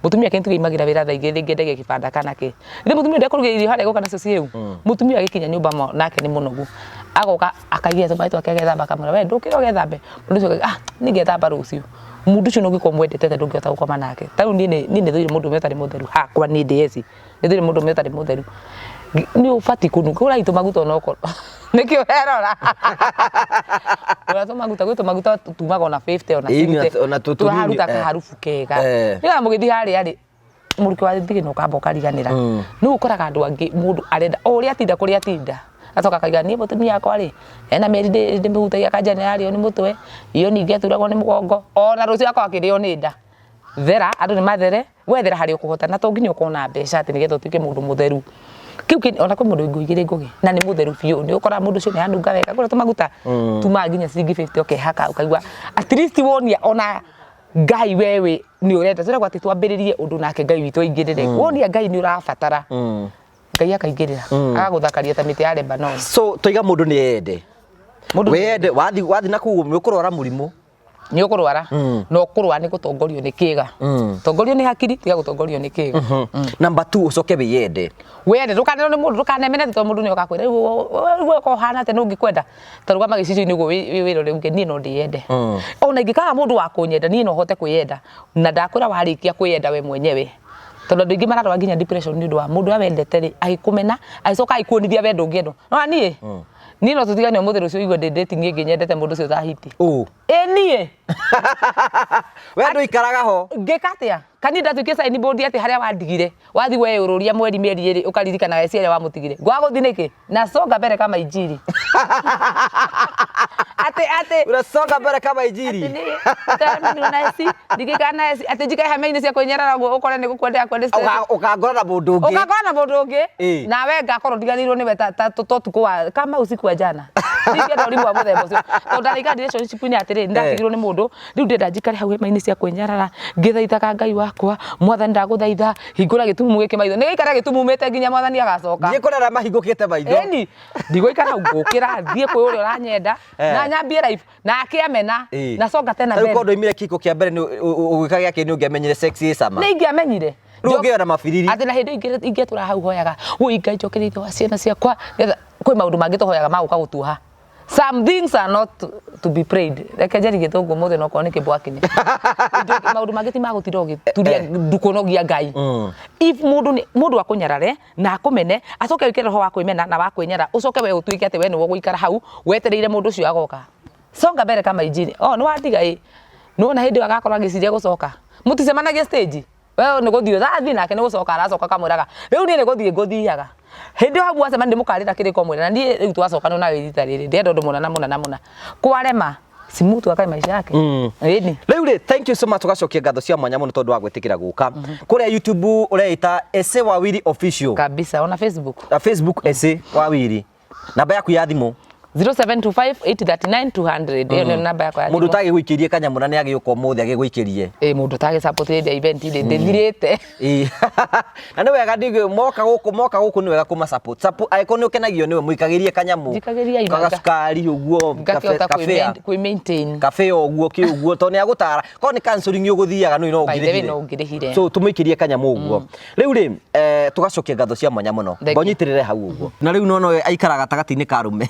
mũtumia kĩntu gĩimagĩra wĩra thaa igĩrĩ rĩngĩ endagia kĩbanda kana kĩ ithe mũtumia ndekũruga irio harĩa gũka nacio ciĩu mũtumia agĩkinya nyũmba nake nĩ mũnogu agoka akaigia tũmaĩ twake agethamba akamwĩra we ndũkĩre ũgethambe mũndũ ũcio akauga ah niĩ ngethamba rũciũ mũndũ ũcio nũngĩkorwo mwendete atĩa ndũngĩhota gũkoma nake ta rĩu niĩ niĩ nĩ thũire mũndũ ũmwe ũtarĩ mũtheru hakwa niĩ ndĩ eci nĩ thũire mũndũ ũmwe ũtarĩ mũtheru nĩ ũbatiĩ kũnunga ũrai tũmaguta onokorwo nĩkĩo werora ũra tũmaguta gwĩ tũmaguta tumaga ona 50 ona 60 ona tũraruta kaharubu kega nĩgetha mũgĩthiĩ harĩa rĩ mũrukĩ wa thigino ũkamba ũkariganĩra nĩ ũkoraga andũ angĩ mũndũ arenda o ũrĩa atinda kũrĩa atinda acoka akaiga niĩ mũtumia wakwa rĩ ena mĩeri ndĩmĩhutagia akanja nĩ ararĩo nĩ mũtwe iyo ningĩ aturagwo nĩ mũgongo ona rũciũ akorwo akĩrĩo nĩ nda thera andũ nĩ mathere wethera harĩa ũkũhota na to nginya ũkorwo na mbeca atĩ nĩgetha ũtuĩke mũndũ mũtheru kĩu ona kwĩ mũndũ nguo igĩrĩ ngũgĩ na nĩ mũtheru biũ nĩ ũkoraga mũndũ ũcio nĩ anunga wega kũrĩa tũmaguta tumaga nginya ciringi 50 ũkehaka ũkaigua at least wonia ona Ngai wewe nĩ ũrenda tũragwo atĩ twambĩrĩrie ũndũ nake Ngai witũ aingĩrĩre wonia Ngai nĩ ũrabatara Ngai akaingĩrĩra agagũthakaria ta mĩtĩ ya Lebanon so toiga mũndũ nĩ ende Mũndũ wende wathi wathi na kũu nĩ ũkũrwara mũrimũ nĩ ũkũrwara na ũkũrwara nĩ gũtongorio nĩ kĩga tongorio nĩ hakiri tiga gũtongorio nĩ kĩga number 2 ũcoke wĩyende wende ndũkanerwo nĩ mũndũ ndũkanemene tondũ mũndũ nĩ oka kwĩra rĩu we ũkorwo ũhana atĩa nĩ ũngĩkwenda ta rũgama gĩcicio-inĩ ũguo wĩ wĩrore uge niĩ no ndĩyende ona ingĩkaga mũndũ wa kũnyenda niĩ no hote kwĩyenda na ndakwĩra warĩkia kwĩyenda we mwenyewe tondũ andũ aingĩ mararwara nginya depression nĩ ũndũ wa mũndũ ũrĩa wendete rĩ agĩkũmena agĩcoka agĩkuonithia wendo ũngĩendwo no niĩ niĩ no tũtigane ũmũthĩ rũciũ ũigue ndĩ dating ĩngĩ nyendete mũndũ ũcio ta hiti ũ ĩ niĩ we ndũikaraga ho ngĩka atĩa kani ndatuĩkire sign board atĩ harĩa wandigire wathi weyũrũria mweri mĩeri ĩrĩ ũkaririkanaga eci harĩa wamũtigire ngwaga gũthiĩ nĩkĩ na songa mbere kama injiri atĩ Atĩ atĩ Unasonga mbere kama injili. Atĩ na eci ndingĩikara na eci atĩ njikare hema-inĩ cia kwĩnyarara ũguo ũkore nĩ gũkwendea kwende Ũkangora na mũndũ ũngĩ. Ũgakora na mũndũ ũngĩ. Ĩĩ. Nawe ngakorwo ndiganĩirwo nĩwe ta ũtukũ wa kama usiku wa jana. Ndingĩenda ũrimũ wa mũthemba ũcio tondũ ndaraikara relationship-inĩ atĩrĩrĩ, nĩndatigirwo nĩ mũndũ rĩu ndĩrenda njikare hau hema-inĩ cia kwĩnyarara ngĩthaithaga Ngai wakwa, Mwathani ndagũthaitha hingũra gĩtumumu gĩkĩ maitho, nĩgĩikare gĩtumumĩte nginya Mwathani agacoka. Thiĩ kũrĩ arĩa mahingũkĩte maitho. Ĩni, ndigũikara hau ngũkĩra thiĩ kwĩ ũrĩa ũranyenda na nyambie life nake amena na songa tena Tarĩu mbere. korwo ndoimire kĩhiko kĩa mbere ũgĩka gĩa kerĩ nĩ ũngĩamenyire sex ĩ cama. Nĩ ingĩamenyire. Rĩu ũngĩona mabiriri. Atĩ na hĩndĩ ĩyo ingĩatũra hau hoyaga, wũi Ngai njokeria ithe wa ciana ciakwa, nĩgetha kwĩ maũndũ mangĩ tũhoyaga ma gũka gũtuoha. Some things are not to be prayed. Reke njarie gĩthũngũ ũmũthĩ no korwo nĩ kĩmbwakini. Maũndũ mangĩ ti ma gũtinda ũgĩturia ndũkũnogia Ngai. If mũndũ nĩ mũndũ akũnyarare na akũmene, acoke wĩkĩre roho wa kwĩmena na wa kwĩnyara, ũcoke we ũtuĩke atĩ we nĩwe ũgũikara hau wetereire mũndũ ũcio agoka. Songa mbere kama injini. Oh, nĩ wandiga ĩ. Nĩwona hĩndĩ ĩyo agakorwo agĩciria gũcoka. Mũticemanagia stage. We nĩ gũthiĩ ũrathiĩ nake nĩ gũcoka aracoka akamwĩraga rĩu niĩ nĩ gũthiĩ ngũthiaga. Hĩndĩ ĩyo hau mwacemania nĩ mũkarĩra kĩrĩko mwĩre na niĩ rĩu twacokanwo nawe rita rĩrĩ ndĩrenda ũndũ mũna na mũna na mũna. Kwarema si mtu akae maisha yake. Ĩni. Rĩu rĩ, thank you so much, tũgacokia ngatho cia mwanya mũno tondũ wa gwĩtĩkĩra gũka. Kũrĩa YouTube ũreĩta Ese Wawiri Official. Kabisa ona Facebook. Na Facebook Ese Wawiri. Namba yaku ya thimũ? 0725 839 200. Ĩyo nĩyo namba yakwa ya Mũndũ thimũ. ũtagĩgũikĩrie kanyamũ na nĩ agĩũka ũmũthĩ agĩgũikĩrie. Ĩ mũndũ ũtagĩ support ĩrĩa event rĩ ndĩthirĩte. Ĩĩ. Na nĩ wega ndigũ moka gũkũ nĩ wega kũma support. Support angĩkorwo nĩ ũkenagio nĩwe mũikagĩrie kanyamũ. Njikagĩriai na Kagacukari ũguo, ngakĩhota kabea. kwĩ maintain. Kabe ũguo kĩ ũguo tondũ nĩ agũtara. Korwo nĩ counseling ũgũthiaga no By the way, ũngĩrĩhire. no ũngĩrĩhire. So tũmũikĩrie kanyamũ ũguo. Rĩu rĩ, tũgacokia ngatho cia mwanya mũno. Thank you. Mbonyitĩrĩre hau ũguo. Na rĩu no aikaraga gatagatĩ-inĩ ka arũme.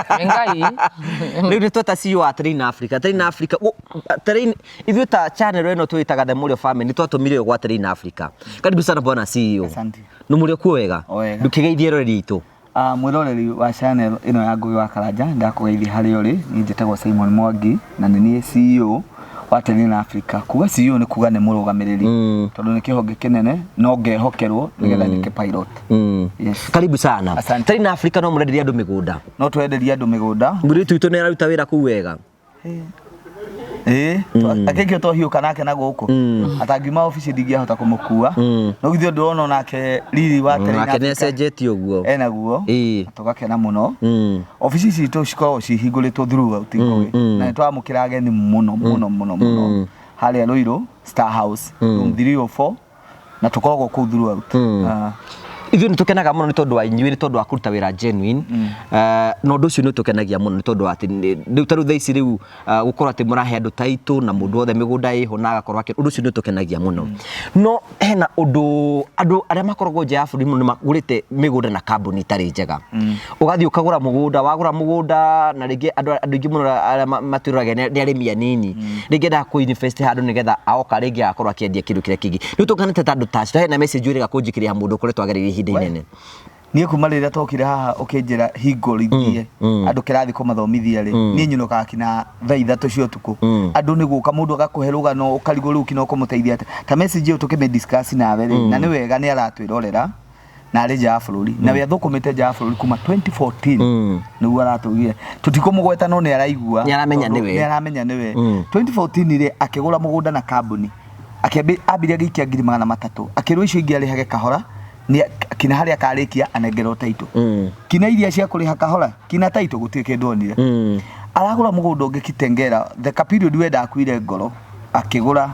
Nĩ Ngai. Rĩu nĩ tweta CEO wa Train Africa. Train Africa, Train ithuĩ ta channel ĩno twĩtaga The Mũrĩo Family nĩ twatũmire ũyũ gwa Train Africa. Karibu sana bwana CEO. Asante. Nĩ mũrĩ kuo wega? O wega. Ndũkĩgeithie eroreri aitũ. Mwĩroreri wa channel ĩno ya Ngũgĩ wa Karanja, ndakũgeithia harĩa ũrĩ. Niĩ njĩtagwo Simon Mwangi na nĩ niĩ CEO wa Terrain Africa. Kuga CEO nĩ kuga nĩ mũrũgamĩrĩri, tondũ nĩ kĩhonge kĩnene no ngehokerwo nĩgetha njĩke pilot. Yes. Karibu sana. Asante. Train Africa no mũrenderia andũ mĩgũnda. No twenderie andũ mĩgũnda. Mũirĩtu witũ nĩ araruta wĩra kũu wega. Ĩĩ, akĩkĩo twahiũka nake na gũkũ atangiuma obici ndingĩahota kũmũkua, no githĩ ndĩrona onake riri wa Terrain Nake nĩ Africa acenjetie ũguo. enaguo Ĩĩ. na tũgakena mũno. Obici citũ cikoragwo cihingũrĩtwo throughout, Ngũgĩ, na nĩ tũramũkĩra ageni mũno mũno mũno mũno harĩa Ruiru Star House, room 304, na tũkoragwo kũu throughout. Ithuĩ nĩ tũkenaga mũno nĩ tondũ wa inyuĩ, nĩ tondũ wa kũruta wĩra genuine. Na ũndũ ũcio nĩ ũtũkenagia mũno nĩ tondũ wa atĩ rĩu ta rĩu thaa ici rĩu gũkorwo atĩ mũrahe andũ taitũ na mũndũ wothe mĩgũnda ĩho na agakorwo akĩ ũndũ ũcio nĩ ũtũkenagia mũno. No hena ũndũ andũ arĩa makoragwo nja ya bũrũri mũno nĩ magũrĩte mĩgũnda na kambuni itarĩ njega. Ũgathiĩ ũkagũra mũgũnda, wagũra mũgũnda na rĩngĩ andũ aingĩ mũno arĩa matwĩroragia nĩ arĩmi anini, rĩngĩ endaga kũ invest handũ nĩgetha aoka rĩngĩ agakorwo akĩendia kĩndũ kĩrĩa kĩngĩ. Nĩ ũtũnganĩte ta andũ ta acio, hena message ũrĩga kũnjĩkĩrĩra mũndũ ũkoretwo agereire ihinda inene. Niĩ kuma rĩrĩa twokire haha ũkĩnjĩra hingũrithie andũ kĩrathi kũmathomithia rĩ, niĩ nyinũkaga kinya thaa 3 cia ũtukũ. Andũ nĩ gũka mũndũ agakũhe rũgano ũkarigwo rĩu kinya ũkũmũteithia atĩa. Ta message ĩyo tũkĩmĩ discuss nawe rĩ, na nĩ wega nĩ aratwĩrorera na arĩ nja ya bũrũri, na we athũkũmĩte nja ya bũrũri kuma 2014 nĩguo aratũgire, tũtikũmũgweta no nĩ araigua. Nĩ aramenya tondũ nĩwe. Nĩ aramenya nĩwe. 2014 rĩ, akĩgũra mũgũnda na kambuni, ambirie agĩikia 300,000, akĩrwo icio ingĩ arĩhage kahora nĩ kinya harĩa akarĩkia anengerwo taitũ. Kinya iria cia kũrĩha kahora kinya taitũ gũtirĩ kĩndũ onire. Aragũra mũgũnda ũngĩ Kitengela, the period we ndakuire ngoro, akĩgũra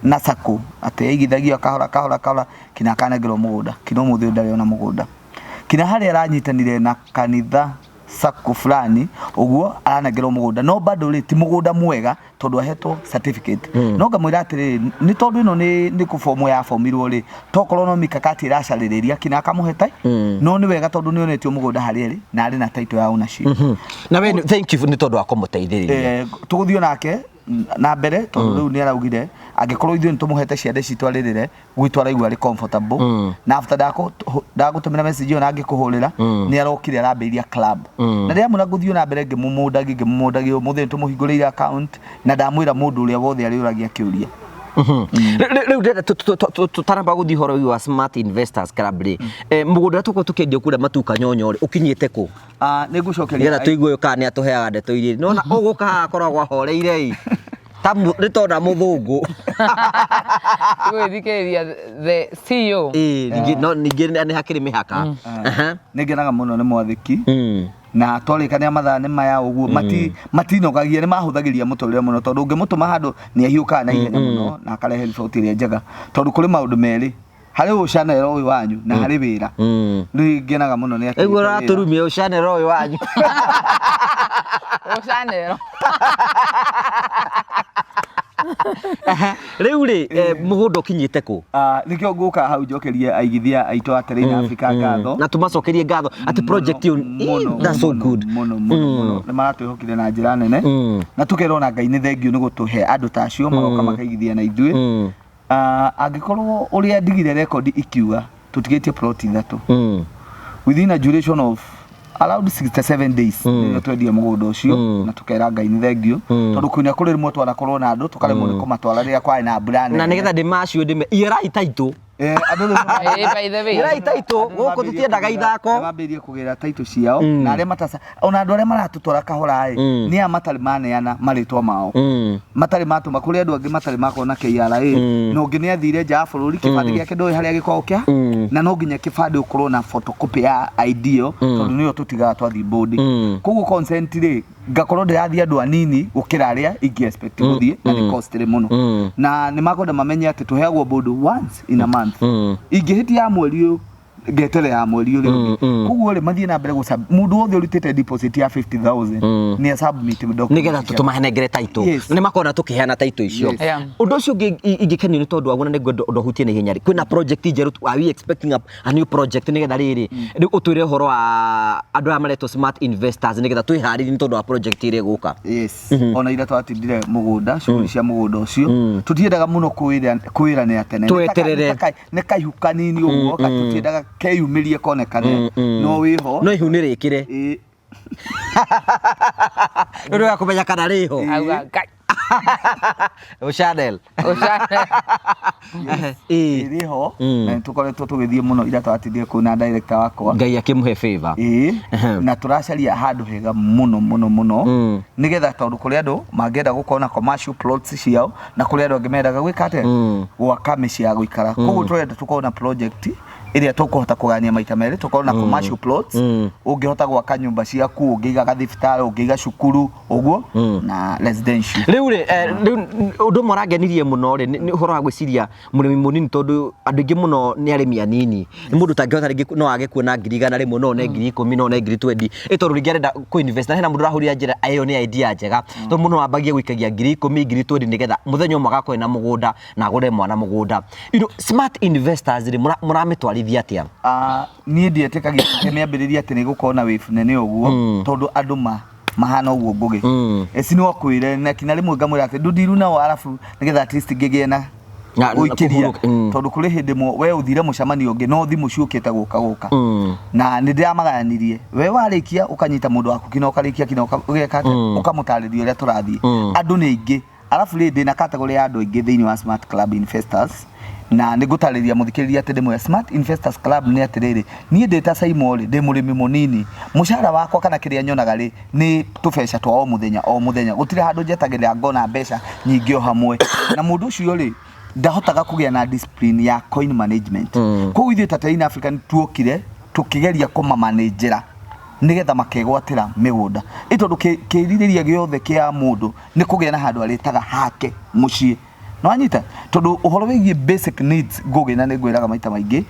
na sacco atĩ aigithagio kahora kahora kahora kinya akanengerwo mũgũnda. Kinya ũmũthĩ ũyũ ndarĩ ona mũgũnda. Kinya harĩa aranyitanire na kanitha sacco fulani ũguo aranengerwo mũgũnda, no bado rĩ ti mũgũnda mwega tondũ ahetwo certificate. No ngamwĩra atĩrĩrĩ, nĩ tondũ ĩno nĩ kũbomwo yabomirwo rĩ, tokorwo no mikakati ĩracarĩrĩria kinya akamũhe tai, no nĩ wega tondũ nĩ onetio mũgũnda harĩa ĩrĩ na arĩ na title ya ownership. Na we thank you nĩ tondũ wa kũmũteithĩrĩria. Tũgũthiĩ nake na mbere tondũ rĩu nĩ araugire angĩkorwo ithuĩ nĩ tũmũhete ciande citũ arĩrĩre gwitũ araigua arĩ comfortable. Na after ndagũtũmĩra message ĩyo na ngĩkũhũrĩra, nĩ arokire arambĩrĩria club na rĩrĩa amwĩra ngũthiĩ na mbere ngĩmũmũndagia ngĩmũmũndagia, ũmũthĩ nĩ tũmũhingũrĩire account na ndamwĩra mũndũ ũrĩa wothe arĩũragia kĩũria Rĩu ndĩrenda tũtanamba gũthiĩ ũhoro wĩgiĩ wa Smart Investors Club rĩ, mũgũnda ũrĩa tũkoragwo tũkĩendio kũrĩa Matuka Nyonyo rĩ, ũkinyĩte kũ? Ah, nĩ ngũcokeria Nĩgetha tũigue ũyũ kana nĩ atũheaga ndeto iria nona ũgũka haha akoragwo ahoreire ĩ ta nĩ tona mũthũngũ. Gwĩthikĩrĩria the CEO. Ĩ, ningĩ no ningĩ nĩ hakĩrĩ mĩhaka. Aha. Nĩ ngenaga mũno nĩ mwathĩki na twarĩkania mathaa nĩ maya ũguo matinogagia, nĩ mahũthagĩria mũtũrĩre mũno, tondũ ũngĩmũtũma handũ nĩ ahiũkaga na ihenya mũno na akarehe riboti ĩrĩa njega, tondũ kũrĩ maũndũ merĩ harĩ ũcanero ũyũ wanyu na harĩ wĩra. Rĩu ngenaga mũno nĩ akĩruta Ũguo wĩra. Ũratũrumia ũcanero ũyũ wanyu. Ũcanero. Rĩu rĩ, mũgũnda ũkinyĩte kũ? Ah, nĩkĩo ngũka hau njokerie aigithia aitũ a Terrain Africa ngatho. Na tũmacokerie ngatho atĩ project ĩyo mũno, that's so mũno, good. Mũno mũno mũno nĩ maratwĩhokire na njĩra nene na tũkerwo na Ngai nĩ thengiũ nĩ gũtũhe andũ ta acio magoka makaigithia na ithuĩ. Ah, angĩkorwo ũrĩa ndigire rekondi ikiuga tũtigĩtie plot 3 within a duration of around 67 days nĩrĩo twendia mũgũnda ũcio na tũkera Ngai nĩ thengiũ, tondũ kunya kũrĩ rĩmwe twanakorwo na andũ tũkaremwo nĩ kũmatwara rĩrĩa kwarĩ na mbura nene. Na nĩgetha ndĩmacio ndĩme igerai taitũ. Andũ rĩu By the way. Igerai taitũ gũkũ tũtiendaga ithako. Nĩmambĩrĩirie kũgĩra taitũ ciao na arĩa mataca ona andũ arĩa maratũtwara kahora ĩ nĩ aya matarĩ maneana marĩtwa mao, matarĩ matũma kũrĩ andũ angĩ matarĩ makorwo na KRA, na ũngĩ nĩ athire nja wa bũrũri, kĩbandĩ gĩake ndũĩ harĩa gĩkoragwo kĩa, na no nginya kĩbandĩ ũkorwo na photocopy ya ID ĩyo, tondũ nĩyo tũtigaga twathiĩ board. Koguo consent rĩ, ngakorwo ndĩrathiĩ andũ anini gũkĩra arĩa ingĩ expect gũthiĩ, na nĩ costly mũno, na nĩ makwenda mamenye atĩ tũheagwo board once in a month. Ingĩhĩtia ya mweri ũyũ, ngeterera ya mweri ũrĩa ũngĩ. Koguo rĩ, mathiĩ na mbere gũ mũndũ wothe ũrutĩte deposit ya 50,000 nĩ a submit document Nĩgetha ciake. Tũmahenengere taitũ. Yes. Nĩ makorwo tũkĩheana taitũ icio. Yes. Ũndũ ũcio ũngĩ ingĩkenio nĩ tondũ waguo na nĩ ngwenda ũndũ ũhutie na ihenya rĩ, kwĩna project njerũ, are we expecting a new project? Nĩgetha rĩrĩ rĩu ũtwĩre ũhoro wa andũ aya maretwo Smart Investors, nĩgetha twĩharĩrie nĩ tondũ wa project ĩrĩa ĩgũka. Yes, ona ira twatindire mũgũnda, cuguri cia mũgũnda ũcio tũtiendaga mũno kwĩranĩra tene. Tweterere. Nĩ kaihu kanini ũguo tũtiendaga keyumĩrie konekane, no wĩho. No ihu nĩ rĩkĩre. Ĩ. Nĩ ũndũ wa kũmenya kana rĩho. Auga Ngai. Chanel. Ũcanero. Ĩ. Ĩrĩho na nĩ tũkoretwo tũgĩthiĩ mũno, ira twatindire kũu na director wakwa. Ngai akĩmũhe favor. Ĩĩ, na tũracaria handũ hega mũno mũno mũno, nĩgetha tondũ kũrĩ andũ mangĩenda gũkorwo na commercial plots ciao, na kũrĩ andũ angĩ mendaga gwĩka atĩa, gwaka mĩciĩ ya gũikara. Koguo tũrenda tũkorwo na project ĩrĩa tũkũhota kũgania maita merĩ, tũkorwo na commercial plots, ũngĩhota gwaka nyũmba ciaku, ũngĩiga gathibitarĩ, ũngĩiga cukuru ũguo, na residential. Rĩu rĩ, rĩu ũndũ ũmwe ũrangenirie mũno rĩ, nĩ ũhoro wa gwĩciria mũrĩmi mũnini, tondũ andũ aingĩ mũno nĩ arĩmi anini, nĩ mũndũ ũtangĩhota rĩngĩ no age kuona 100,000, no one 10,000, no one 20,000, ĩ tondũ rĩngĩ arenda kũ invest na hena mũndũ ũrahũrire njĩra ĩyo nĩ idea njega, tondũ mũndũ no ambagie gũikagia 10,000, 20,000, nĩgetha mũthenya ũmwe agakorwo ena mũgũnda na agũre mwana mũgũnda. Smart Investors rĩ, mũramĩtwarithia atĩa? Ah, niĩ ndietĩkagia ngĩmĩambĩrĩria atĩ nĩ gũkorwo na wave nene ũguo, tondũ andũ mahana ũguo ngũgĩ eci no akwĩre na kinya rĩmwe ngamwĩra atĩ ndũndiru nao, arabu nĩgetha at least ngĩgĩe na Na gũikĩria kũhurũka, tondũ kũrĩ hĩndĩ ĩmwe we ũthire mũcemanio ũngĩ no thimũ ciũkĩte gũka gũka na nĩ ndĩramagayanirie, we warĩkia ũkanyita mũndũ waku kinya ũkarĩkia kinya ũgeka atĩa, ũkamũtarĩria ũrĩa tũrathiĩ. Andũ nĩ aingĩ, arabu rĩ, ndĩna category ya andũ aingĩ thĩinĩ wa Smart Club Investors, na nĩ ngũtarĩria mũthikĩrĩria atĩ ndĩmwe Smart Investors Club nĩ atĩrĩrĩ, niĩ ndĩ ta Saimo rĩ, ndĩ mũrĩmi mũnini, mũcara wakwa kana kĩrĩa nyonaga rĩ, nĩ tũbeca twa o mũthenya o mũthenya, gũtirĩ handũ njetagĩrĩra ngona mbeca nyingĩ o hamwe, na mũndũ ũcio rĩ, ndahotaga kũgĩa na discipline ya coin management. Koguo ithuĩ ta Terrain Africa nĩ tuokire tũkĩgeria kũmamanĩnjĩra nĩgetha makegwatĩra mĩgũnda, ĩ tondũ kĩrirĩria gĩothe kĩa mũndũ nĩ kũgĩa na handũ arĩtaga hake mũciĩ, nĩwanyita? Tondũ ũhoro wĩgiĩ basic needs, ngũgĩ, na nĩ ngwĩraga maita maingĩ,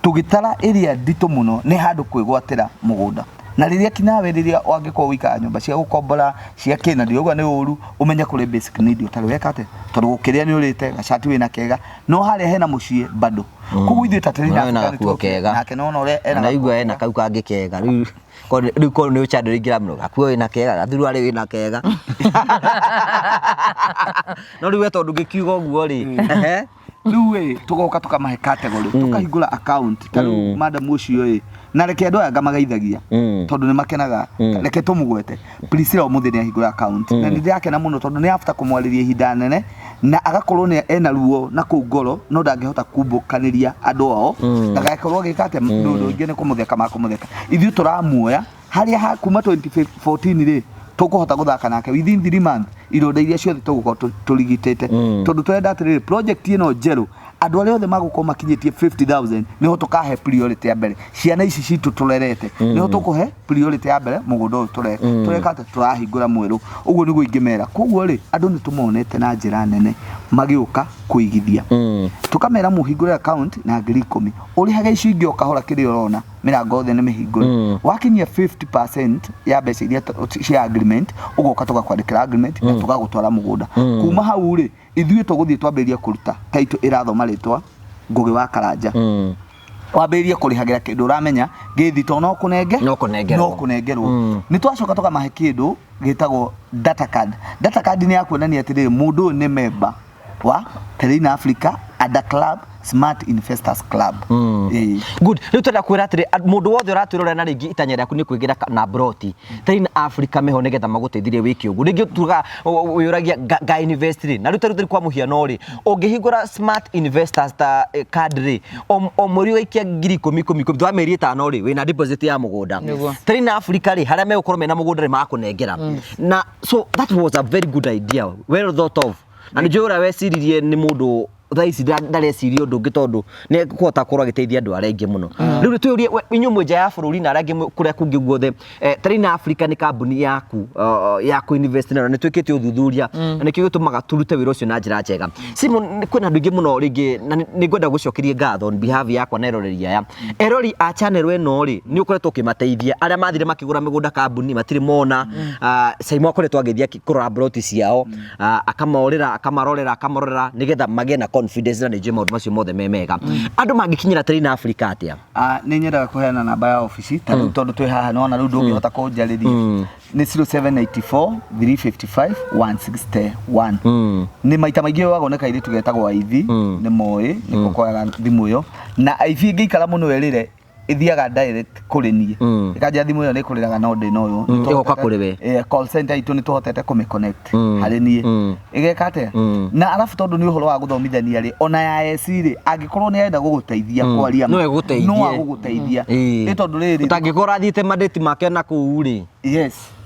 tũgĩtara ĩrĩa nditũ mũno nĩ handũ kwĩgwatĩra mũgũnda, na rĩrĩa kinawe rĩrĩa wangĩkorwo ũikaraga nyũmba cia gũkombora cia kĩ, na ndirauga nĩ ũru, ũmenye kũrĩ basic need ũtarĩ weka atĩa, tondũ gũkĩrĩa nĩ ũrĩte gacati wĩna kega, no harĩa hena mũciĩ bado. Koguo ithuĩ ta Terrain No wĩna Africa nĩ gakuo tuokire kega. nake nona ũrĩa ena Na igua gakuo ena kega. kau kangĩ kega rĩu rĩu korwo nĩ ũcandũ rĩingĩra mũno gakuo wĩna kega gathuruarĩ wĩna kega, no rĩu we tondũ ngĩkiuga ũguo rĩ, ehe. Rĩu ĩ, tũgoka tũkamahe category, tũkahingũra account ta rĩu madam ũcio ĩ, na reke andũ aya ngamageithagia tondũ nĩ makenaga, reke tũmũgwete Priscilla, ũmũthĩ nĩ ahingũra account na nĩ ndĩrakena mũno tondũ nĩ after kũmwarĩria ihinda nene. Na agakorwo nĩ ena ruo na kũu ngoro, no ndangĩhota kumbũkanĩria andũ ao, ndagakorwo agĩka atĩa, mũndũ ũngĩ nĩ kũmũtheka makũmũtheka. Ithuĩ tũramuoya harĩa ha kuma 2014 rĩ, tũkũhota gũthaka nake within 3 months, ironda iria ciothe tũgũkorwo tũrigitĩte, tondũ tũrenda atĩrĩrĩ, project ĩno njerũ, andũ arĩa othe magũkorwo makinyĩtie 50,000 nĩho tũkahe priority ya mbere. Ciana ici citũ tũrerete, nĩho tũkũhe priority ya mbere. Mũgũnda ũyũ tũreka atĩ tũrahingũra mwerũ, ũguo nĩguo ingĩmera. Koguo rĩ, andũ nĩ tũmonete na njĩra nene magĩũka kũigithia. Tũkamera mũhingũre account na 10,000, ũrĩhage icio ingĩ o kahora. Kĩrĩa ũrona, mĩrango yothe nĩ mĩhingũre. Wakinyia 50% ya mbeca iria cia agreement, ũgoka tũgakwandĩkĩra agreement na tũgagũtwara mũgũnda. Kuma hau rĩ, ithuĩ tũgũthiĩ twambĩrĩrie kũruta title ĩrathoma rĩtwa Ngũgĩ wa Karanja. Wambĩrĩrie kũrĩhagĩra kĩndũ ũramenya gĩthito no kũnenge. No kũnengerwo. No kũnengerwo. Nĩ twacoka tũkamahe kĩndũ gĩtagwo data card. Data card nĩ ya kuonania atĩrĩrĩ, mũndũ ũyũ nĩ member wa Terrain Africa Ada Club, Smart Investors Club. Ĩĩ. Good. Rĩu twenda kwĩra atĩrĩ, mũndũ wothe ũratwĩrorera, na rĩngĩ itanya rĩaku nĩ kwĩgĩra na broti, Terrain Africa meho nĩgetha magũteithĩrie wĩke ũguo. Rĩngĩ tuga wĩũragia nga invest rĩ, na rĩu ta rĩu kwa mũhiano rĩ, ũngĩhingũra Smart Investors ta card rĩ, o mweri ũgaikia 10,000 ikũmi ikũmi, thutha wa mĩeri 5 rĩ, wĩna deposit ya mũgũnda. Terrain Africa rĩ, harĩa megũkorwo mena mũgũnda rĩ, makũnengera. Na so that was a very good idea, well thought of, na nĩ njũĩ ũrĩa weciririe nĩ mũndũ thaa ici ndareciria ũndũ ũngĩ, tondũ nĩ ekũhota gũkorwo agĩteithia andũ arĩa aingĩ mũno. Rĩu nĩ twĩũrie inyuĩ mwĩ nja ya bũrũri na arĩa angĩ kũrĩa kũngĩ guothe, Terrain Africa nĩ kambuni yaku ya kũ-invest, na nĩ twĩkĩte ũthuthuria na nĩkĩo gĩtũmaga tũrute wĩra ũcio na njĩra njega. Simon, kwĩna andũ aingĩ mũno rĩngĩ, na nĩ ngwenda gũcokeria ngatho on behalf yakwa na eroreri aya, erori a channel ĩno rĩ, nĩ ũkoretwo ũkĩmateithia arĩa mathire makĩgũra mĩgũnda kambuni matirĩ mona. Simon akoretwo agĩthiĩ kũrora broti ciao, akamorĩra, akamarorera, akamarorera nĩgetha magĩe na confidence, na nĩ njũĩ maũndũ macio mothe me mega. Andũ mangĩkinyĩra Terrain Africa atĩa? Ah, nĩ nyendaga kũheana namba ya obici ta rĩu, tondũ twĩ haha nona rĩu ndũngĩhota kũnjarĩria, nĩ 0784 355 161. Nĩ maita maingĩ wagwo nĩ kairĩtu getagwo Aithi, nĩ moĩ nĩko koyaga thimũ ĩyo, na Aithi ĩngĩikara mũno ĩrĩre, ĩthiaga direct kũrĩ niĩ. Ĩkanjĩra thimũ ĩyo nĩ ĩkũrĩraga no ndĩ noyo. Ĩgoka kũrĩ we. Call center itũ nĩ tũhotete kũmĩ connect harĩ niĩ. Ĩgeka atĩa? Na arabu tondũ nĩ ũhoro wa gũthomithania rĩ, ona ya AC rĩ, angĩkorwo nĩ arenda gũgũteithia kwaria No ĩgũteithie. no agũgũteithia. Nĩ tondũ rĩrĩ, ũtangĩkorwo athiĩte mandĩti make na kũu rĩ,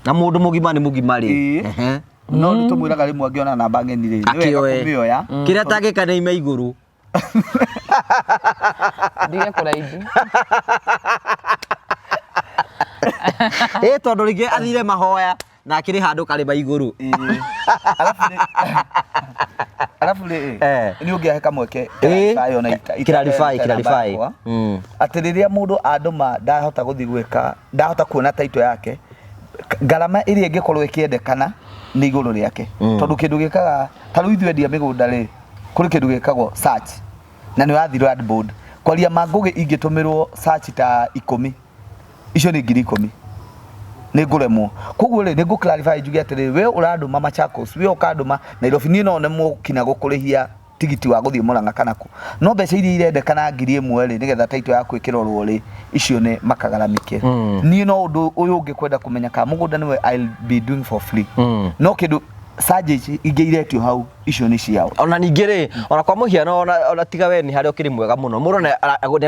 na mũndũ mũgima nĩ mũgima rĩ. No nĩ tũmwĩraga rĩmwe angĩona namba ng'eni rĩ, nĩ wega Akĩoe. kũmĩoya. Kĩrĩa atangĩka nĩ ime igũrũ. Ndige kũraithi. Ĩ tondũ rĩngĩ athire mahoya na akĩrĩ handũ karĩma igũrũ. Ĩĩ. Arabu rĩ, nĩ ũngĩahe kamweke clarify ona Clarify, ita- namba clarify. yakwa. Atĩ rĩrĩa mũndũ andũma ndahota gũthiĩ gwĩka, ndahota kuona title yake, ngarama ĩrĩa ĩngĩkorwo ĩkĩendekana nĩ igũrũ rĩake, tondũ kĩndũ gĩkaga ta rĩu ithuĩ endia mĩgũnda rĩ, kũrĩ kĩndũ gĩkagwo search na nĩ ũrathiĩ land board. Kwaria ma, Ngũgĩ, ingĩtũmĩrwo search ta 10, icio nĩ 10,000, nĩ ngũremwo. Koguo rĩ, nĩ ngũ clarify njuge atĩrĩrĩ, we ũrandũma Machakos, we ũkandũma Nairobi, niĩ no nemwo kinya gũkũrĩhia tigiti wa gũthiĩ Murang'a kana kũ, no mbeca iria irendekana 1000 rĩ, nĩgetha title yaku ĩkĩrorwo rĩ, icio nĩ makagaramike. Niĩ no ũndũ ũyũ ũngĩ kwenda kũmenya kana mũgũnda nĩwe I'll be doing for free, no kĩndũ charges ingĩ iretio hau, icio nĩ ciao. Ona ningĩ rĩ, ona kwa mũhiano, ona tiga we nĩ harĩa ũkĩrĩ mwega mũno, mũndũ nĩ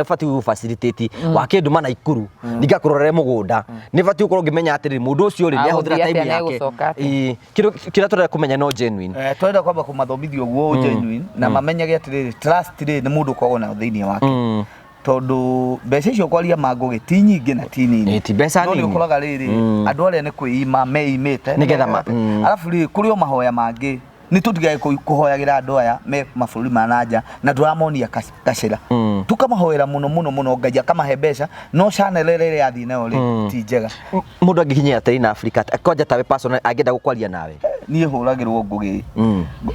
abatiĩ gũ facilitate wa kĩndũma Naikuru ningakũrorere mũgũnda, nĩ batiĩ gũkorwo ngĩmenya atĩrĩrĩ, mũndũ ũcio rĩ, nĩ ahũthĩra Agũthiĩ time atĩa, yake. nĩegũcoka atĩa. Ĩĩ, kĩndũ kĩrĩa tũrenda kũmenya no genuine. Twenda kwamba kũmathomithia ũguo genuine, na mamenyage atĩrĩrĩ, trust rĩ, nĩ mũndũ ũkoragwo nayo thĩinĩ wake, tondũ mbeca icio kwaria ma, Ngũgĩ, ti nyingĩ na ti nini. Ĩ, ti mbeca no nĩ nini. ũkoraga rĩrĩ, andũ arĩa nĩ kwĩima meimĩte Nĩgetha arabu rĩ, kũrĩ o mahoya mangĩ nĩ tũtigage kũhoyagĩra andũ aya me mabũrũri ma na nja na tũramonia gacĩra. Tũkamahoera mũno mũno mũno, Ngai akamahe mbeca, no channel ĩrĩa ĩrathiĩ nayo rĩ, ti njega. Mũndũ angĩkinyĩra Terrain Africa kwanja tawe personal angĩenda gũkwaria nawe? Niĩ hũragĩrwo, Ngũgĩ,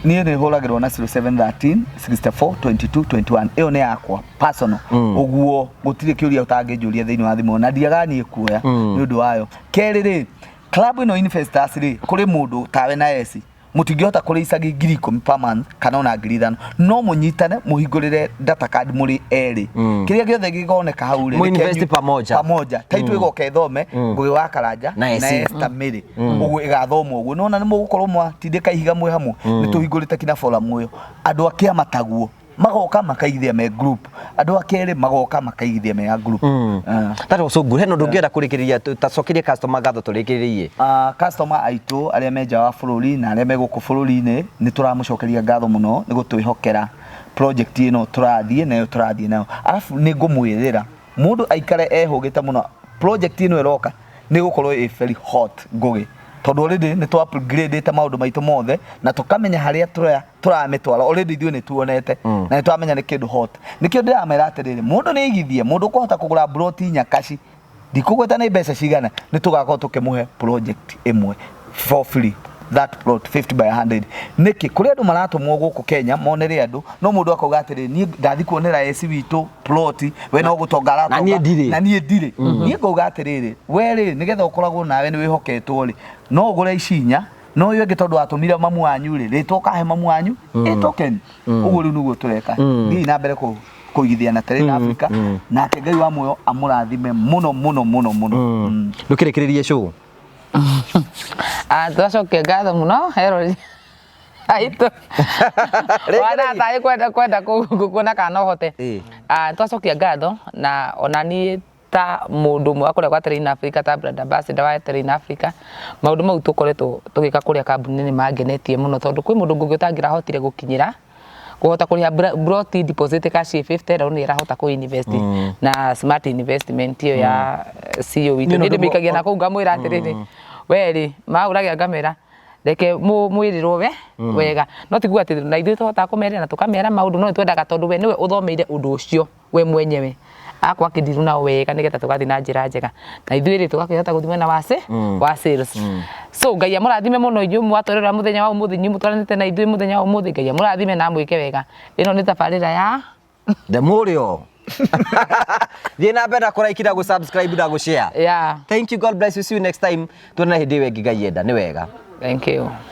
niĩ nĩ hũragĩrwo na 0713 64 22 21. Ĩyo nĩ yakwa personal. Ũguo gũtirĩ kĩũria ũtangĩnjũria thĩinĩ wa thimũ, na ndiaga niĩ kuoya nĩ ũndũ wayo. Kerĩ rĩ, club ĩno investors rĩ, kũrĩ mũndũ tawe na eci Mũtingĩhota kũrĩa icagi 10,000 per month kana ona 5,000, no mũnyitane mũhingũrĩre data card mũrĩ erĩ, kĩrĩa gĩothe gĩkoneka hau rĩ, Mũ invest pamoja. Pamoja. Title ĩgoka ĩthome Ngũgĩ wa Karanja na na SC. Esther Mary, ũguo ĩgathomwo ũguo. Nĩwona nĩ mũgũkorwo mwatindĩka ihiga mwĩ hamwe. Nĩ tũhingũrĩte kinya forum ĩyo, andũ a kĩama taguo magoka makaigithia me group, andũ a kerĩ magoka makaigithia me a group. Ah. That was so good. Hena ũndũ ũngĩenda kũrĩkĩrĩria, tacokerie customer ngatho tũrĩkĩrĩrie. Customer aitũ arĩa me nja wa bũrũri na arĩa me gũkũ bũrũri-inĩ, nĩ tũramũcokeria ngatho mũno nĩ gũtwĩhokera project ĩno tũrathiĩ nayo. Arabu nĩ ngũmwĩrĩra mũndũ aikare ehũgĩte mũno, project ĩno ĩroka nĩ gũkorwo ĩ very hot, Ngũgĩ, tondũ already nĩ tũ upgradĩte maũndũ maitũ mothe na tũkamenya harĩa tũramĩtwara. Already ithuĩ nĩ tuonete na nĩ twamenya nĩ kĩndũ hot. Nĩkĩo ndĩramera atĩrĩrĩ, mũndũ nĩ aigithie, mũndũ ũkũhota kũgũra plot Nyakaci, ndikũgweta nĩ mbeca cigana, nĩ tũgakorwo tũkĩmũhe project ĩmwe for free, that plot 50 by 100. Nĩkĩ kũrĩ andũ maratũmwo gũkũ Kenya monere andũ, no mũndũ akauga atĩrĩ, niĩ ndathi kuonera eci witũ plot, we no gũtonga aratonga, Na niĩ ndirĩ. Na niĩ ndirĩ. Niĩ ngauga atĩrĩrĩ, we rĩ, nĩgetha ũkoragwo nawe nĩ wĩhoketwo rĩ, no ũgũre ici inya, no ũyũ ũngĩ tondũ watũmire mamu wanyu rĩ, rĩtwa ũkahe mamu wanyu ĩ token. Ũguo rĩu nĩguo tũreka. Thiĩi na mbere kũigithia na Terrain Africa, nake Ngai wa muoyo amũrathime mũno mũno mũno mũno. Ndũkĩrĩkĩrĩrie show. Ah, twacokia ngatho mũno herori aitũ wana tarĩ kwenda kuona kana no hote. Ah, twacokia ngatho na ona niĩ ta mũndũ ũmwe wa kũrĩa gwa Terrain Africa, ta brand ambassador wa Terrain Africa, maũndũ mau tũkoretwo tũgĩka kũrĩa kambuni nĩ mangenetie mũno, tondũ kwĩ mũndũ Ngũgĩ ũtangĩrahotire gũkinyĩra kũhota kũrĩha plot deposit cash 50, rĩu nĩ ĩrahota kũ invest na smart investment ĩyo ya CEO witũ. Nĩ Niĩ ũndũ ndĩmĩikagia na kũu, ngamwĩra atĩrĩrĩ, we rĩ maũragia, ngamera reke mwĩrĩrwo we wega, no ti kuga atĩ na ithuĩ tũhotaga kũmerĩra na tũkamera maũndũ, no nĩ twendaga tondũ we nĩwe ũthomeire ũndũ ũcio we mwenyewe, akwa akĩndiru nao wega nĩgetha tũgathiĩ na njĩra njega, na ithuĩ rĩ tũgakĩhota gũthiĩ mwena wa sales. So Ngai amũrathime mũno inyuĩ mwatwerera mũthenya wa ũmũthĩ, inyuĩ mũtwaranĩte na ithuĩ mũthenya wa ũmũthĩ. Ngai amũrathime na amwĩke wega. Ĩno nĩ tabarĩra ya The Mũrĩo. Thiĩ na mbere na kũraiki na gũ-subscribe na gũ-share. Thank you, God bless you. See you next time. Tuonane hĩndĩ ĩyo ĩngĩ Ngai enda. Nĩ wega. Thank you.